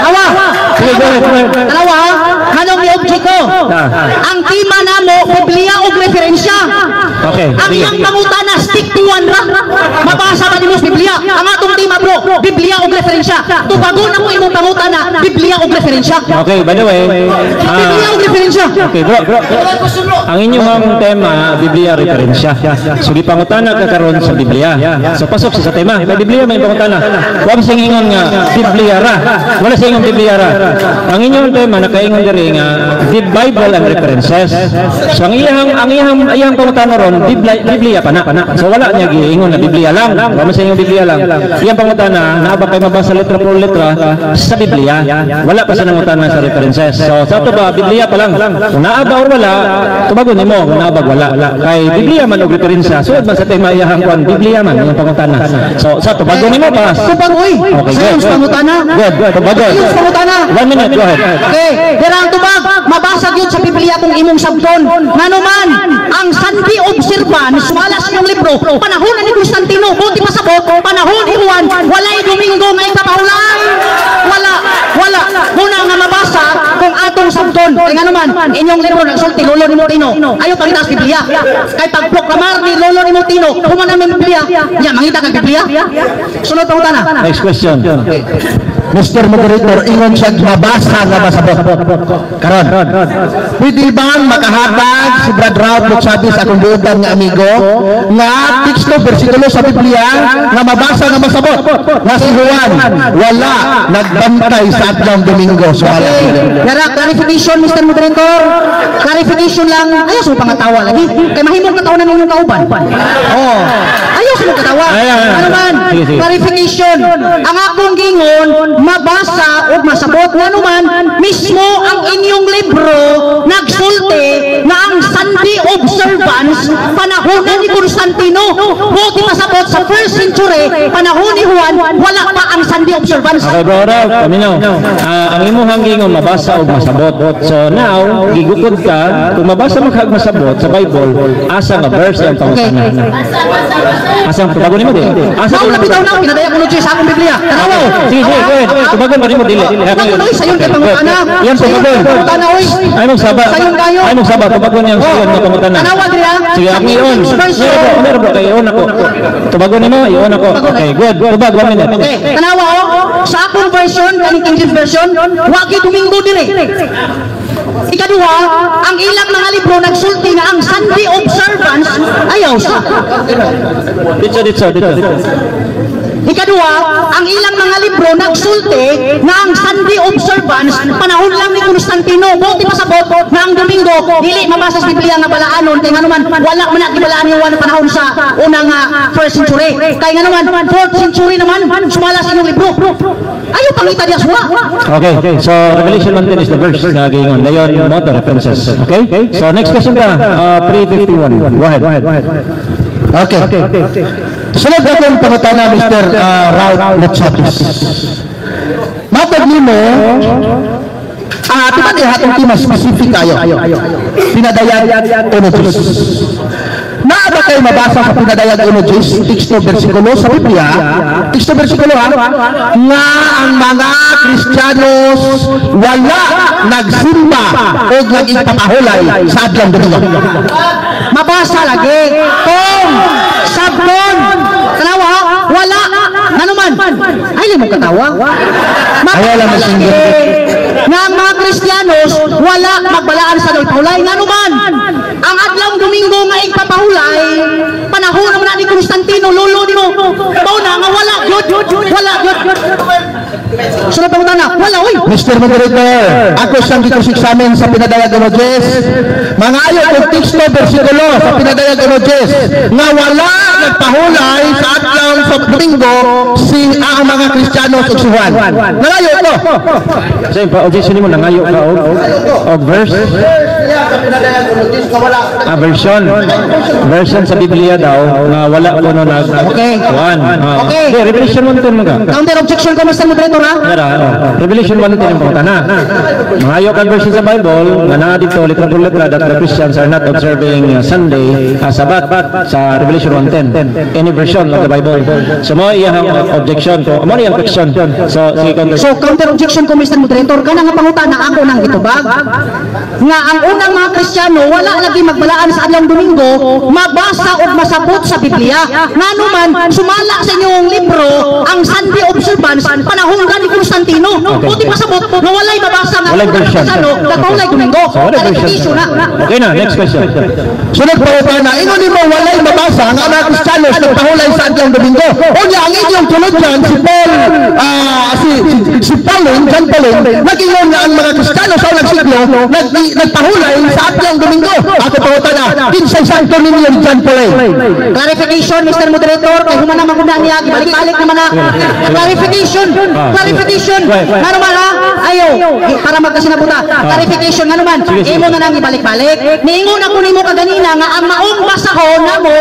Tanawa. Sige, go ahead, go ahead. Tanawa. Nganong ni-object ko? Ang tema namo, Biblia og referensya. Okay, Ang sige. iyang pangutana, stick to one ra. Mabasa ba nimo sa Biblia? Ang atong tema, bro, Biblia og referensya. Tubagon na mo imong pangutana, Biblia og referensya. Okay, by the way, Biblia og referensya. Okay, bro, bro. Ang inyong tema, Biblia referensya. So gipangutana ka karon sa Biblia. So pasok sa tema. May Biblia may pangutana. Wa sa ingon nga Biblia ra. Wala sa ingon Biblia ra. Ang inyong tema nakaingon diri nga the Bible and references. So ang iyang pangutana ron Biblia, Biblia pa na. So wala niya giingon na Biblia lang. Wa man sa ingon Biblia lang. Iyang pangutana naa ba kay mabasa letra por letra sa Biblia. Wala pa sa nangutana sa references. So sa ato ba, Biblia pa lang. Kung naa ba or wala, tubagon nimo kung naa ba wala. Kay Biblia man og referensya. Suod man sa tema iyang kuan Biblia man iyang pangutana. So sa tubagon nimo pa. Tubag oy. Okay, Sa good. iyong pangutana. Good, good. Tubagon. Sa iyong pangutana. 1 minute, go ahead. Okay, pero ang tubag, mabasa gyud sa Biblia kung imong sabton. Ngano man, ang Sunday observance, wala sa inyong libro, panahon na ni Constantino, buti pasabot, panahon ni Juan, walay Domingo nga ipapahulay. Wala, wala. Muna nga mabasa kung atong sabton. Kay ngano man, inyong libro nagsulti lolo ni Tino. Ayo pangita sa Biblia. Kay pagproklamar ni lolo ni Tino, human na may Biblia. Nya mangita kag Biblia. Sunod pangutana. Next question. Mr. Moderator, ingon siya mabasa nga masabot. Karon, pwede bang makahatag si Brad Ralph Luchabis, akong buotan nga amigo, nga teksto bersikulo sa Biblia nga mabasa nga masabot nga si Juan wala nagbantay sa adlaw Domingo? So wala. Okay. Yara, clarification, Mr. Moderator. Clarification lang. Ayaw sa pangatawa lagi. Kay mahimong katawa na ninyong kauban. Oh. Ayaw sa katawa. Ay, ay, ay. Ano man? Sige, sige. Clarification. Ang akong gingon, mabasa o masabot. Ngano man, mismo ang inyong libro nagsulti na ang Sunday observance panahon na ni Constantino. Buti pasabot sa first century, panahon ni Juan, wala pa ang Sunday observance. Okay, bro, Ralph, kami now. Ang imong gingon mabasa o masabot. So now, gigukod ka, kung mabasa mo kag masabot sa Bible, asa nga verse ang pangutana? Asa ang tubagon nimo di? Asa Mao na bitaw na pinadaya ko sa akong Biblia. Tanawa. Sige, sige, go ahead. Tubagon ba nimo dili? Tubagon oy, sayon kay pangutana. Yan Sayon tubagon. kay pangutana oy. Ay mong saba. Sayon kayo. Ay mong saba, tubagon yang sayon nga pangutana. Tanawa diri ha. Sige, Sa ang King ion. James Version. Meron bro, meron bro, kay ion ako. Tubagon nimo, ion ako. Okay, good. Tubag, 1 minute. Okay, tanawa oh. Sa akong version, kaning King James Version, wa gyud Domingo diri. Ikaduha, ang ilang mga libro nagsulti nga ang Sunday observance ayaw sa. Dito, dito, dito. Ikaduha, ang ilang mga libro nagsulti nga ang Sunday observance panahon lang ni Constantino. Buti pasabot nga ang Domingo dili mabasa sa Biblia nga balaanon kay ngano man wala man na gibalaan ni Juan panahon sa unang first century. Kay ngano man fourth century naman sumala sa inyong libro. Ayaw pangita diya suwa. Okay, so Revelation 1:10 is the verse na gingon. Dayon mo the references. Okay? So next question ka, 351. Go ahead. Okay. Sunod akong pangutana, Mr. Ralph Lechapis. Matag nimo, timan ihatong tema specific kayo. Pinadayag uno Diyos. Naa ba kayo mabasa sa Pinadayag uno Diyos, teksto bersikulo sa Biblia, teksto bersikulo ha, nga ang mga Kristiyanos wala nagsimba o nag-ipapahulay sa adlaw Domingo? Mabasa lagi. Kung sabton tanawa ha, wala ngano man ay mo katawa. Ayaw lang Mabasa masinggit. Lagi nga ang mga Kristiyanos wala magbalaan sa pahulay ngano man ang adlaw Domingo nga igpapahulay panahon naman na ni Constantino, lolo nimo. Mao na nga wala gyud, wala gyud. Sunod pangutana, wala oy. Mr. Moderator, ako siyang gi-cross-examine sa Pinadayag uno Diyos. Mga ayo kung teksto bersikulo sa Pinadayag uno Diyos nga wala nagpahulay sa adlaw sa Domingo si ang mga Kristiyano ug si Juan. Nangayo ko. Sa pa objection nimo nangayo ka og verse? Ah, version. Version sa Biblia daw nga wala kuno nag Juan. Ah. Okay. Di, Revelation 1:10 mo ka. Counter objection ko, Mr. Moderator, ha. Mera, oh. Revelation 1:10 ang pangutana. Mangayo kang version sa Bible nga naa dito letra por letra that the Christians are not observing Sunday Sabbath sa Revelation 1:10. Any version of the Bible. So mo iyang objection ko. Mo iyang question. So sige, counter. So counter objection ko, Mr. Moderator, kana nga pangutana ako nang gitubag. Nga ang unang mga Kristiyano wala lagi magbalaan sa adlaw Domingo, mabasa og masabot sa Biblia. Ngano man sumala sa inyong libro ang Sunday observance panahon ni Constantino. Buti pasabot nga walay mabasa nga Walay version. Kristiyano nagpahulay Domingo. So, walay version. Clarification na. Okay na, next question. Sunod pangutana, ingon nimo walay mabasa nga ang mga Kristiyanos nagpahulay sa adlaw Domingo. Unya ang inyong theologian si Paul si Pauline, John Pauline, nag-ingon nga ang mga Kristiyano sa unang siglo nagpahulay sa adlaw Domingo. Ako pangutana, kinsay santo ninyo ni John Pauline? Clarification, Mr. Moderator, kay human naman kung niya, balik-balik naman na. Clarification, clarification. Go ahead. Ngano man ha? kayo eh, para magkasinabuta. Clarification nga naman, Sige, sige. Imo na nang ibalik-balik. Niingon ako nimo kaganina nga ang maong basahon namo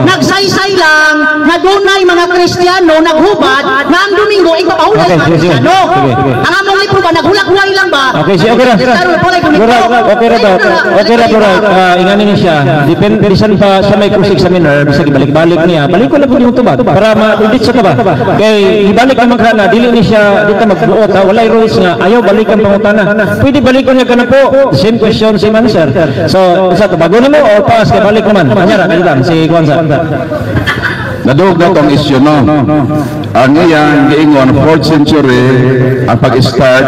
nagsaysay lang nga dunay mga Kristiyano naghubad nga ang Domingo ipapahulay Okay, mga sige, sige. Kristiyano. Sige, sige. Ang among libro ba naghulak-hulay lang ba? Okay, sige, okay ra. Karon walay Bro, okay ra ba? Okay ra, bro. Ah, ingani ni siya. Depende bisan pa sa may cross examiner, bisag ibalik-balik niya. Balik ko lang pud yung tubag para ma-edit sa ka ba. Kay ibalik naman ka na dili ni siya dito magbuot ha. Walay rules nga ayaw balikan pangutana. Pwede balikon niya kana po. Same question, same answer. So, usa to bago nimo or pass kay balik naman. Anya ra kalitan si Kuan sa. Nadug na tong issue, no. Ang iyang giingon, 4th century ang pag-start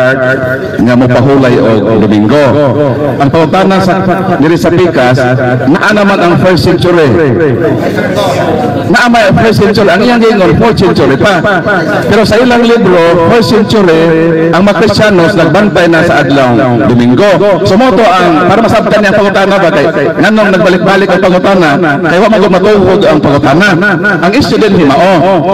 nga mopahulay og Domingo. Ang pangutana sa diri sa Pikas, naa naman ang 1st century. Naa may 1st century, ang iyang giingon 4th century pa. Pero sa ilang libro, 1st century ang mga Kristiyanos nagbantay na sa adlaw Domingo. So mo to ang para masabtan niya ang pangutana ba, kay nganong nagbalik-balik ang pangutana, kay wa man matuhod ang pangutana. Ang issue din himao.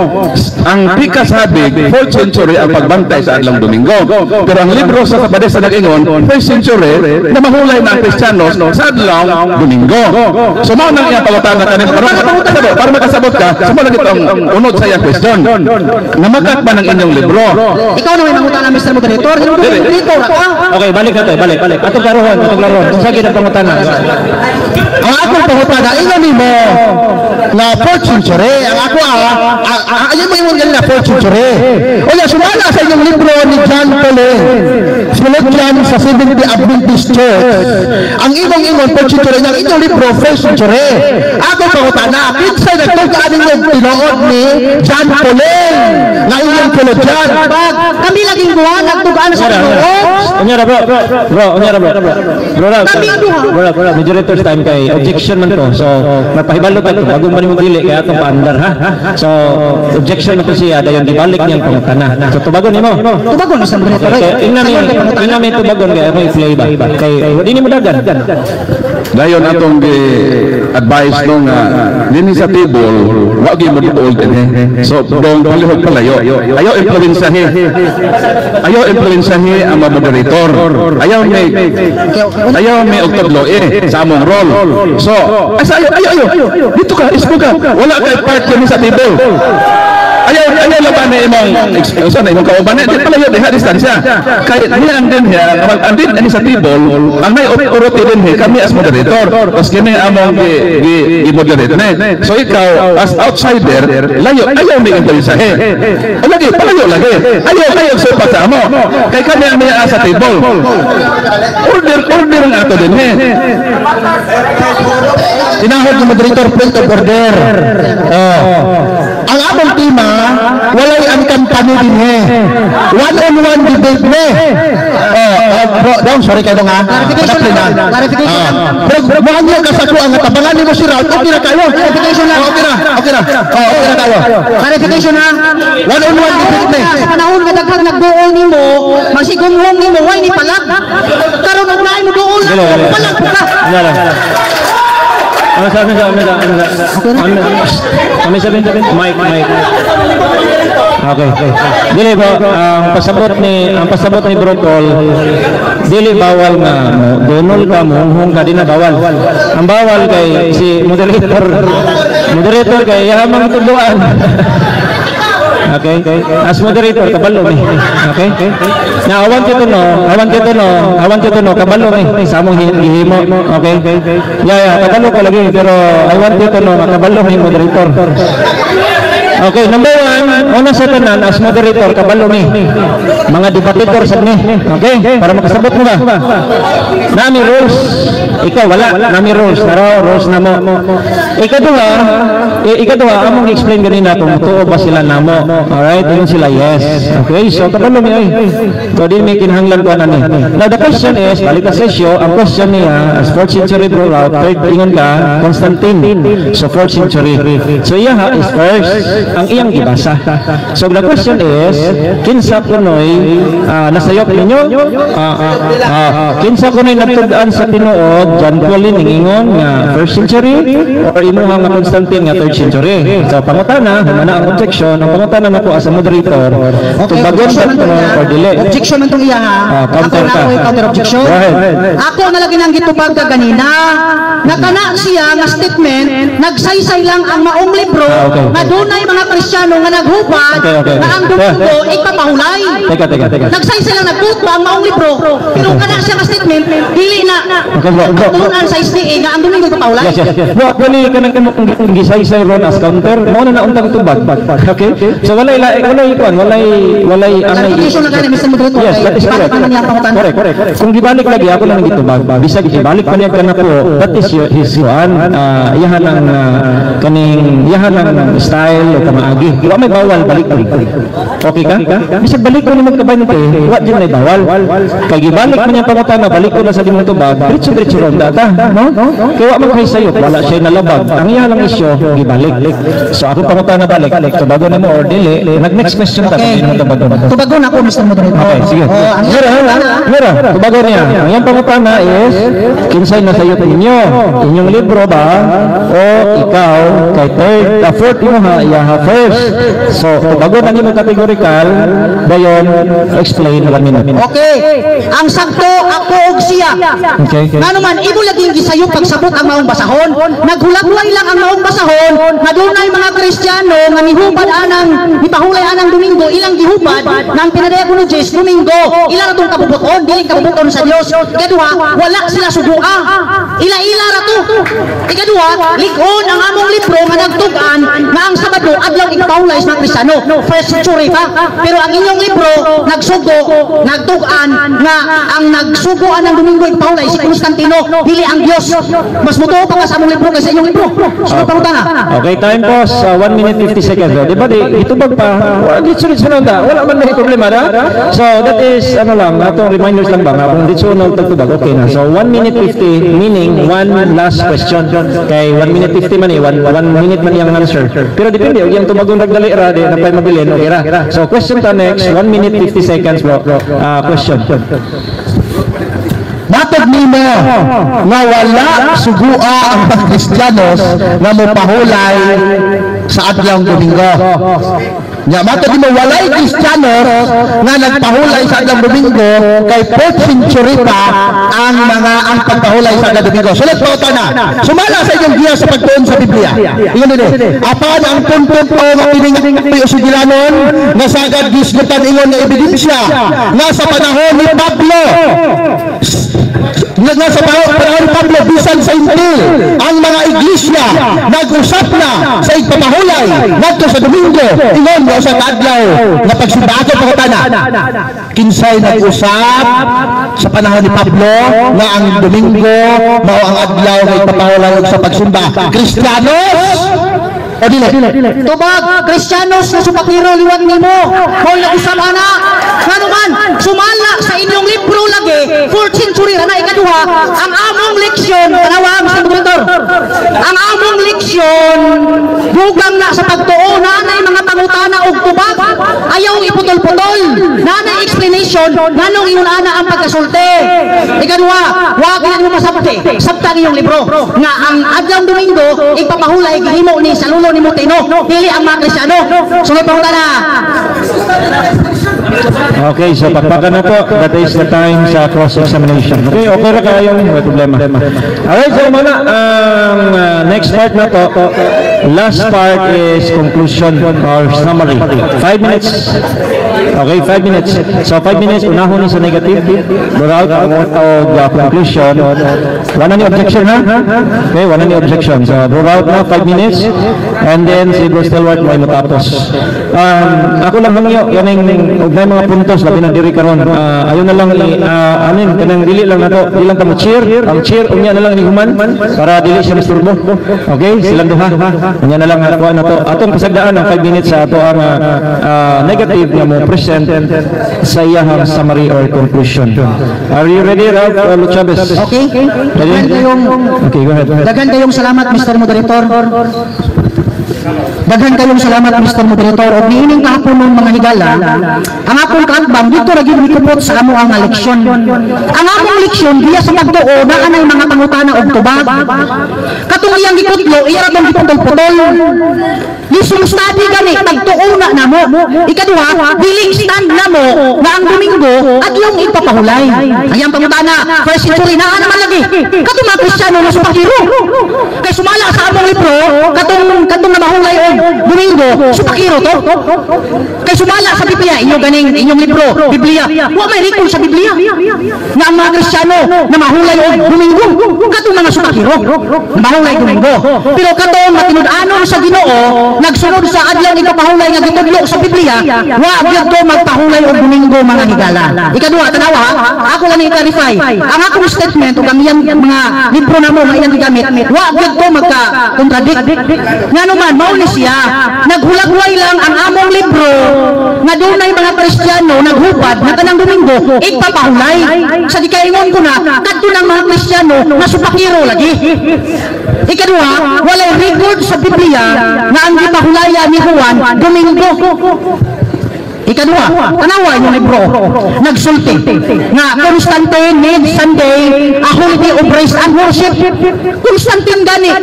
Ang Pikas habig, 4th century ang pagbantay sa adlaw Domingo. Pero ang libro sa Sabadesa nag-ingon, 1st century na mahulay na ang Kristiyanos sa adlaw Domingo. So mao nang iyang pangutana kanin para makasabot ka, so mao lang itong unod sa iyang question. Namakat ba ng inyong libro? Ikaw na may mangutana, Mr. Moderator. Hindi mo moderator ako. Okay, balik na to, balik, balik. Atong klarohon, atong klarohon. Kung sa ang pangutana. Ang akong pangutana, ingon nimo na 4th century. Ang ako ayun mo ingon ganina 4th century. O ya, sumala sa inyong libro ni John Pole. Theologian sa Seventh-day Adventist Church. Ang imong ingon 4th century, ang inyong libro 1st century. Ako pangutana, kinsay nagtugaan ninyong tinuod ni John Pole nga inyong theologian? Bag, kami laging buwan, nagtugaan sa Ginoo. Unya ra, bro. Bro, unya ra, bro. Bro, ra. Kami ang duha. Bro, bro, moderator's time kay objection man to. So, mapahibalo ta to bagong man mo dili kay atong paandar ha. So, objection man to siya dayon gibalik niyang pangutana. So, tubagon nimo. Tubagon, Mr. Moderator. Okay, ingna mi tubagon kay ako i-play ba. Kay di nimo dagan. Dayon atong gi-advise no nga dinhi sa table wa gyud mo duol dinhi. So dong palihog palayo. Ayaw influensahi. Ayaw influensahi ang mga moderator. Ayaw may og tudlo eh sa among role. So asa ayaw ayaw ayaw. Dito ka, ismo ka. Wala kay part dinhi sa table. Ayaw ayaw laban na imong usa na imong kauban di palayo diha distansya. Kay niya ang din hiya, ang din ani sa table, ang may authority din hi kami as moderator. Tapos kini among gi moderate ne. So ikaw as outsider, layo ayaw mi influensahe. O lagi palayo lagi. Ayaw kayo supat sa amo. Kay kami ang may sa table. Order order ang ato din he. Tinahod ng moderator, point of order. Oh. Ang among tema, walay ang kampanya dinhi. One on one debate ni. Oh, oh bro, dong, sorry kayo nga. Clarification lang. Clarification lang. Pero muhangyo ka sa kuha nga tabangan nimo si Ralph, okay na kayo. Clarification lang. Oh, okay na, okay na. Oh, okay na kayo. Clarification lang. One on one debate ni. Sa panahon nga daghang nagduol nimo, masigumhong nimo, way ni palag. Karon og naay mo duol Dili, dili. palag ka. Unya lang. Ano sa ano sa ano sa ano sa ano ano sabihin sabihin mic mic. Okay. Dili ba ang pasabot ni Bro Paul, dili bawal nga mo dunol ka, mohunghong ka, di na bawal. Ang bawal kay si moderator moderator kay yahamang tudloan. Okay? As moderator, kabalo mi. Okay? Now, I want you to know, I want you to know, I want you to know, kabalo mi sa among gihimo. Okay? Yeah, kabalo ko lagi, pero I want you to know, nga kabalo mi moderator. Okay, number one, una sa tanan, as moderator, kabalo mi. Mga debater sa ni. Okay? Para makasabot mo ba? Nami rules. Ikaw wala, nami rules. Pero rules na mo. Ikaduha, ikaduha, among explain ganina kung tuo ba sila namo. Alright, yun sila yes. Okay, so kabalo mi ay. So di may kinahanglan ko ani. Now the question is, balik ka sa issue, ang question niya, as 4th century bro, third ingon ka, Constantine. So 4th century. So iya ha is first, ang iyang gibasa. So the question is, kinsa kunoy nasayop ninyo? Kinsa kunoy nagtud-an sa tinuod, John Paul ningingon nga first century or imuha nga Constantine nga third century? So pangutana, humana ang objection, ang pangutana nako as a moderator, tubagon ba man ito or dili? Objection man tong iya ha. Ah, counter Ako na ka. ako counter objection. Go ahead. Ako na lagi nang gitubag ka ganina. Nga kana siya nga statement, nagsaysay lang ang maong libro nga dunay mga Kristiyano nga naghubad nga ang Domingo ipapahulay. Teka, teka, teka. Nagsaysay lang, nagputba ang maong libro. Pero kana siya nga statement, dili na Okay, bro, bro. tulunan sa SDA nga ang Domingo ipapahulay. Yes. Bro, actually, kanang kanang gisaysay ron as counter, mao na nauntang tubag. Okay? So walay kuan, walay angay. Clarification na gani, Mr. Moderator. Yes, that is correct. Balik man niya ang pangutana. Correct. Kung gibalik lagi ako lang gitubag. Bisag gibalik pa niya kana po, that is his kuan, iyahan ang kaning iyahan ang style o pamaagi. Wa may bawal balik-balik. Okay ka? Bisag balik ko nimo kabay nito, wa jud may bawal. Kay gibalik man niya pangutana, balik ko na sa imong tubag, diretso-diretso ron data, no? Kay wa man kay sayop, wala siya nalabag. Ang iya lang isyo, gibalik. So ako pangutana balik, tubagon nimo or dili, nag next question ta kung imong tubagon. Tubagon ako, Mr. Moderator. Okay, sige. Oh, ang Mira, mira, tubagon niya. Ang iyang pangutana is, kinsay na sayop ninyo? Inyong libro ba? O ikaw, kay third, fourth imo ha, iya ha first. So, tubagon ang imong categorical, dayon, explain 1 minute. Okay. Ang sakto ako og siya. Okay. Ngano man imo laging gisayop pagsabot ang maong basahon. Naghulagway lang ang maong basahon nga dunay mga Kristiyano nga mihubad anang mipahulay anang Domingo, ilang gihubad nang pinadayag ni Jesus Domingo. Ila ra tong kabubuton, dili kabubuton sa Dios. Ikaduha, wala sila sugua. Ila-ila ra to. Ikaduha, lig-on ang among libro nga nagtug-an nga ang Sabado adlaw ipahulay sa mga Kristiyano. First century pa. Pero ang inyong libro nagsugo, nagtug-an nga ang nagsugoan ng Domingo ipahulay si Constantino, dili ang Dios. Mas mutuo pa ka sa among libro kaysa inyong libro. So pangutana. Okay, time pause, 1 minute 50 seconds. Di ba, di, itubag pa, wala, ditso ditso na ta. Wala man may problema na. So, that is, ano lang, atong reminders lang ba, nga, kung ditso na tagtubag, okay na. So, 1 minute 50, meaning one last question. Kay 1 minute 50 man eh, 1 minute man iyang answer. Pero depende, og iyang tubagon ragdali ra, di, napay mabilin, okay ra. So, question ta next, 1 minute 50 seconds, bro. Question. Matod nimo nga wala sugua ang mga Kristiyanos nga mopahulay sa adlawng Domingo. Nya matod nimo walay Kristiyanos nga nagpahulay sa adlawng Domingo kay 4th century pa ang mga ang pagpahulay sa adlawng Domingo. Sulit po na. Sumala sa inyong giya sa pagtuon sa Biblia. Ingon dinhi. Apan ang puntod po nga kining sugilanon nga sagad gisgutan ingon nga ebidensya nga sa panahon ni Pablo, nga sa panahon ni Pablo bisan sa Intil ang mga iglesia nag-usap na sa igpapahulay ngadto sa Domingo ingon mo sa kaadlaw nga pagsimba. Ako pangutana, kinsay nag-usap sa panahon ni Pablo nga ang Domingo mao ang adlaw nga ipapahulay og sa pagsimba? Kristiyanos o dili? Tubag, Kristiyanos na supakiro liwat nimo. Mao nag-usap ana. Ngano man, sumala sa inyong libro lagi, 4th century ra na. Ikaduha, ang among leksyon, tanawa, Mr. Moderator. Ang among leksyon dugang na sa pagtuo, naanay mga pangutana og tubag. Ayaw iputol-putol. Naanay explanation nganong ingon ana ang pagkasulti. Ikaduha, wa gid mo masabti. Sabta ang inyong libro nga ang adlaw Domingo ipapahulay gihimo ni sa lulo ni Mutino, dili ang mga Kristiyano. Sunod pangutana. Okay, so pakpakan na po. That is the time sa cross-examination. Okay, okay ra kayo. May problema. Alright, so muna, ang next part na to, last part is conclusion or summary. 5 minutes. Okay, 5 minutes. So, 5 minutes, unahon ni sa negative. Without ang conclusion. Wala ni objection, ha? Okay, wala ni objection. So, throughout na, 5 minutes. And then, si Bro Stalwart mo ay matapos. Ako lang hangyo, yaning og may mga puntos labi na diri karon. Ayo na lang i anin kanang dili lang nato, dili lang kamo cheer, ang cheer unya na lang ni human para dili siya masturbo. Okay, silang duha. Unya na lang ako na to. Atong pasagdaan ang 5 minutes sa ato ang negative nga mo present sa iyahang summary or conclusion. Are you ready, Ralph Chavez? Okay? Ready? Daghan kayong Okay, go ahead. Daghan kayong salamat, Mr. Moderator. Daghan kayong salamat, Mr. Moderator. Og niining kahaponon, mga higala, ang akong kaatbang dito ra gyud mikupot sa amo ang leksyon. Ang among leksyon giya sa pagtuo naa nay mga pangutana og tubag. Katong iyang gikutlo, iya ra tong giputol-putol. Lisong study gani pagtuo na namo. Ikaduha, dili stand namo nga ang Domingo adlong ipapahulay. Ayang pangutana, first century naa naman lagi. Katong mga Kristiyano nga supakiro. Kay sumala sa among libro, katong namahulay og Domingo, supakiro to. Kay sumala sa Biblia, inyo ganing inyong libro, Biblia. Wa may record sa Biblia nga ang mga Kristiyano na mahulay og Domingo, katong mga supakiro, mahulay Domingo. Pero katong matinud-anon sa Ginoo, nagsunod sa adlaw ipapahulay nga gitudlo sa Biblia, wa gyud to magpahulay og Domingo, mga higala. Ikaduha, tanawa, ako lang i-clarify. Ang akong statement ug ang iyang mga libro namo nga iyang gigamit, wa gyud to magka-contradict. Ngano man, mao ni siya, naghulagway lang ang among libro nga dunay mga Kristiyano naghubad nga kanang Domingo igpapahulay. Sa gikaingon ko na, kadto ng mga Kristiyano nga supakiro lagi. Ikaduha, walay record sa Biblia nga ang gipahulayan ni Juan Domingo. Ikaduha, tanawa yung libro, nagsulti nga Constantine made Sunday a holiday of rest and worship. Constantine gani.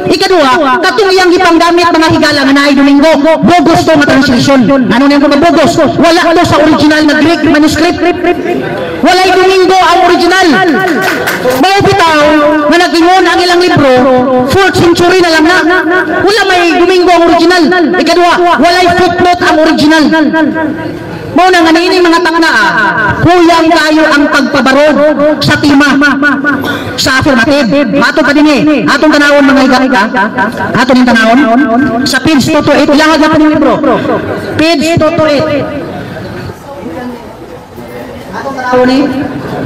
Ikaduha, katong iyang gipanggamit, mga higala, nga naay Domingo, bogus to nga translation. Ano niyang kung bogus? Wala to sa original na Greek manuscript. Walay Domingo ang original. Mao bitaw nga nag-ingon ang ilang libro, 4th century na lang na. Wala may Domingo ang original. Ikaduha, walay footnote ang original. Mao na nga niining mga taknaa, huyang kayo ang pagpabarod sa tema sa affirmative. Mato pa din eh. Atong tanawon, mga higala. Ato ning tanawon. Sa page 228, ilahag na po ng libro. Page 228. Atong tanawon ni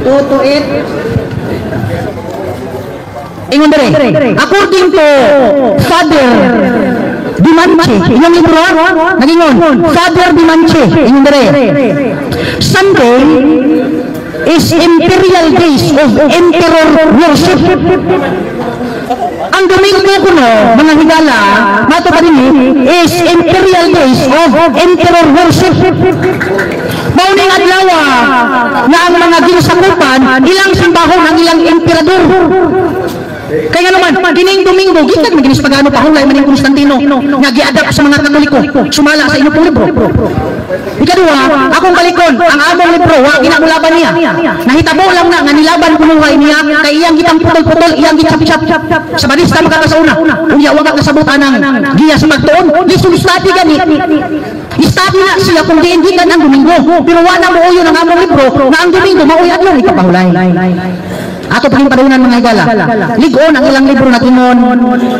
228. Ingon dere. According to Father Dimanche, inyong libro, nagingon, Father Dimanche, ingon dere. Sunday is imperial days of emperor worship. Ang Domingo kuno, mga higala, mato pa din eh, is imperial days of emperor worship. Mao ning adlaw na ang mga ginsakupan, ilang simbahon ang ilang emperador. Kaya nga naman, kining Domingo, gikan man ginis pagano pahulay man ning Constantino nga giadapt sa mga Katoliko, sumala sa inyong libro. Ikaduha, akong balikon, ang among libro, wa ginamulaban niya. Nahitabo lang na nga nilaban kunuhay niya, kay iyang gitang putol-putol, iyang gitsap-tsap. Sa barista makakasauna, unya wa ka kasabot anang giya sa pagtuon, lisod study gani. Study na siya kung diin gikan ang Domingo, pero wa na muuyon ang among libro nga ang Domingo maoy adlaw ipapahulay. Ato pa padaunan, mga higala. Ligon ang ilang libro na tingon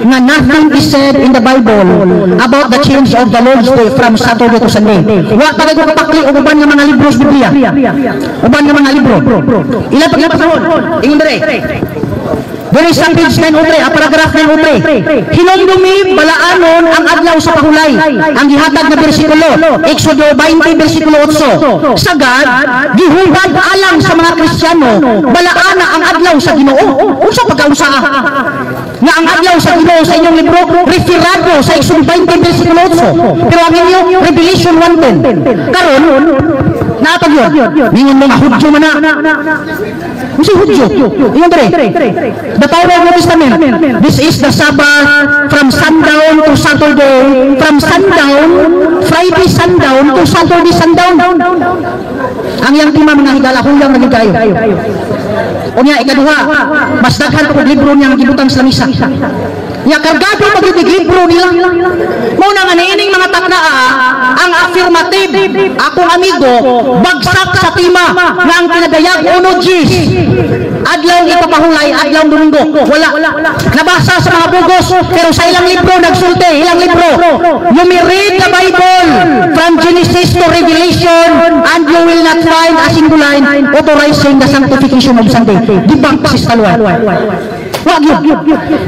nga nothing is said in the Bible about the change of the Lord's Day from Saturday to Sunday. Wa pa kay kapakli og uban nga mga libro sa Biblia. Uban nga mga libro. Ilan pa gipasahon? Ingon dere. Diri sa page 903, ang paragraph 903. Hinumdumi balaanon ang adlaw sa pahulay. Ang gihatag na bersikulo, Exodo 20 bersikulo 8. Sagad, gihubad alang sa mga Kristiyano, balaana ang adlaw sa Ginoo. Unsa pagkaunsa nga ang adlaw sa Ginoo sa inyong libro referado sa Exodo 20 bersikulo 8. Pero ang inyo Revelation 1:10. Karon, naatag yun. Ningon mo nga Hudyo man na. Unsa Hudyo? Ingon dere. The power of New Testament. This is the Sabbath from sundown to Saturday, from sundown, Friday sundown to Saturday sundown. Ang iyang tema, mga higala, huyang lagi kayo. Unya, ikaduha, mas daghan pa kog libro niya nga gibutang sa lamisa. Nya kargado pa gyud libro nila. Mao na nga niining mga taknaa, ang affirmative, akong amigo, bagsak sa tema nga ang pinadayag uno Gs. Adlaw ipapahulay, adlaw Domingo. Wala. Nabasa sa mga bugos, pero sa ilang libro nagsulti, ilang libro. You may read the Bible from Genesis to Revelation and you will not find a single line authorizing the sanctification of Sunday. Debunk si Stalwart. Wag yun.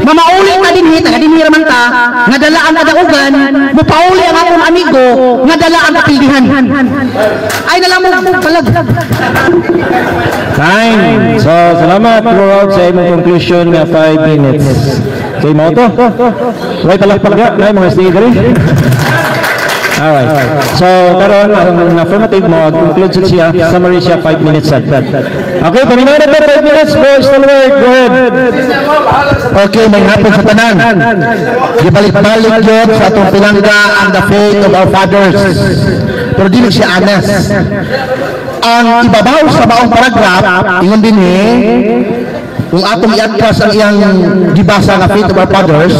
Mamauli ta dinhi, taga dinhi raman ta, nga dala ang kadaugan, mupauli ang akong amigo, nga dala ang kapildihan. Ay na lang mo palag. Time. So, salamat, Bro Ralph, sa imong conclusion nga 5 minutes. Kay mao to. Way palakpak ga, nay mga SDA diri. Alright. So, karon ang affirmative mo, conclude sad siya, summary siya 5 minutes sad. Okay, paminaw na to 5 minutes, bro. Stalwart, go ahead. Okay, maayong hapon sa tanan. Gibalik-balik yun sa atong pinangga ang the faith of our fathers. Pero dili siya honest. Ang ibabaw sa maong paragraph, ingon din eh, kung atong iatras ang iyang gibasa nga faith of our fathers,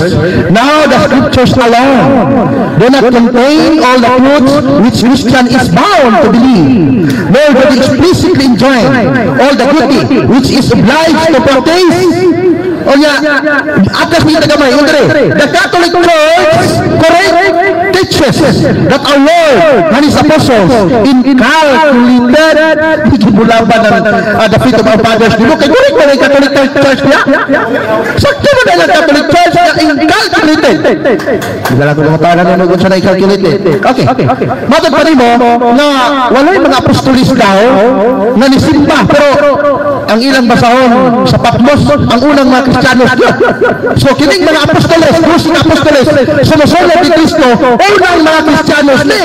"Now the scriptures alone do not contain all the truths which Christian is bound to believe, nor do they explicitly enjoin all the duty which is obliged to practice." O niya, atras niya gamay, yun dire. "The Catholic Church correct teaches that our Lord and His apostles inculcated," gibulaban ng the faith of our fathers. Di mo, kay correct na yung Catholic Church niya? Sakto mo na yung Catholic Church na inculcated. Hindi lang ko mga tanan na kung na inculcated. Okay. Matod pa rin mo na walay mga apostolis daw na nisimba, pero ang ilang basahon sa Patmos, ang unang mga Kristiyanos yun. So, kining mga apostoles, doseng apostoles, sumusunod ni Kristo, unang mga Kristiyanos ni.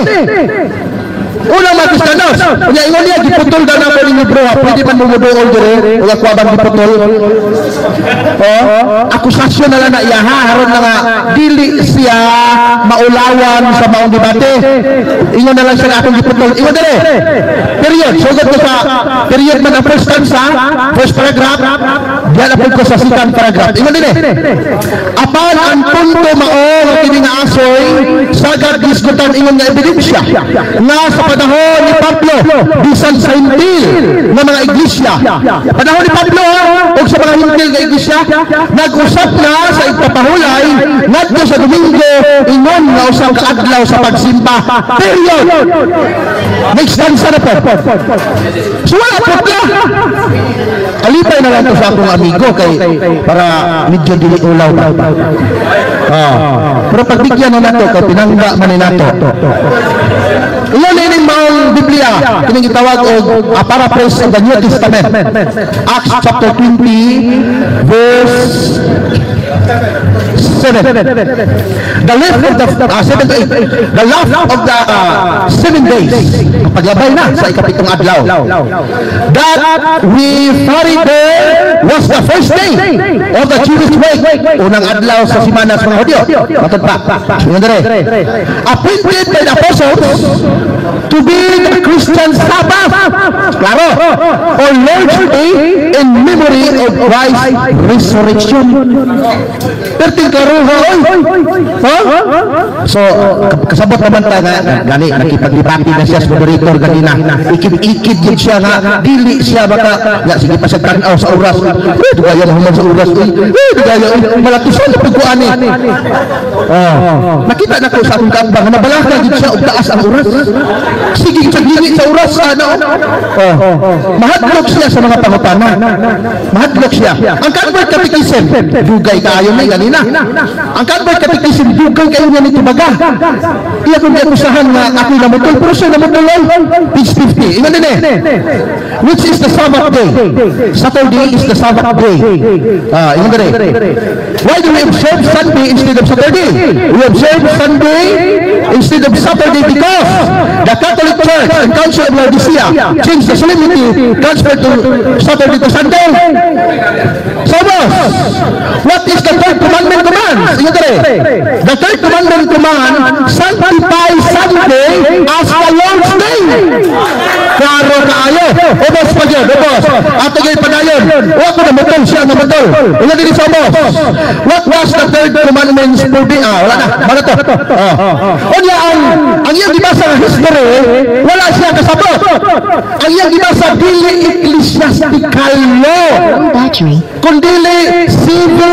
Unang mga Kristiyanos. Kanya ingon niya, giputol daw namo ninyo, bro. Ha. Pwede man mo muduol dire, o ako bang giputol? Oh, akusasyon na lang na iya ha, aron na nga dili siya maulawan sa maong debate. Ingon na lang siya nga akong giputol. Ingon dire. Period. Sugod ko sa period man ang first stanza, first paragraph, diyan na ko sa second paragraph. Ingon dire. "Apan ang punto mao nga kini nga asoy sagad gisgutan ingon nga ebidensya nga sa panahon ni Pablo bisan sa Hentil nga mga iglesia," panahon ni Pablo ha, ug sa mga Hentil nga iglesia, "nag-usap na sa igpapahulay ngadto sa Domingo ingon nga usa ka adlaw sa pagsimba." Period. Next stanza na po. So wala po ka. Alipay na lang to sa akong amigo kay para medyo dili ulaw ba. Ah. Pero pagbigyan na nato kay pinangga man ni nato. Iyon ining maong Biblia kining gitawag og a paraphrase of the New Testament. Acts chapter 20 verse 7. The left of the 7 to 8. "The last of the 7 days." Paglabay na sa ikapitong adlaw. "That we tarried there was the first day of the Jewish week." Unang adlaw sa simana sa mga Hudyo. Matod pa. Ingon dire. "Appointed by the apostles to be the Christian Sabbath." Klaro. "Or Lord's Day in memory of Christ's resurrection." Perting klaro ha, oy. Ha? So, kasabot naman ta nga, gani, nakipagdebate na siya sa moderator ganina. Ikid-ikid yun siya nga, dili siya baka, nga, sige pa siya tanaw sa oras. Eh, dugaya na human sa oras. Eh, dugaya, eh, malatusan na pagkuan eh. Oh. Nakita na ko sa akong kaambang, nga nabalaka gid siya og taas ang oras. Sige, siya dili sa oras, ano. Oh. Mahadlok siya sa mga pangutana. Mahadlok siya. Ang Convert Catechism, dugay kaayo ni ganina. Ang Convert Catechism, dugay kayo niya ni tubaga. Iya kung giakusahan nga ako'y namutol, pero siya namutol ay. Page 50. Ingon din eh. "Which is the Sabbath day?" Saturday is the Sabbath day. Ah, ingon din eh. "Why do we observe Sunday instead of Saturday? We observe Sunday instead of Saturday because the Catholic Church and Council of Laodicea changed the solemnity, transferred to Saturday to Sunday." So, boss, what is the third commandment commands? Ingon din eh. "The third commandment command, sanctify Sunday as the Lord's Day." Klaro kaayo. Ubos pa yun, ubos. Ato gay padayon. Wa ko namutol, siya namutol. Ingon din sa ubos. "What was the third commandment forbid?" Ah, wala na. Wala to. Oh. Unya ang iyang gibasa nga history, wala siya kasabot. Ang iyang gibasa dili ecclesiastical law, Battery. Kundili civil.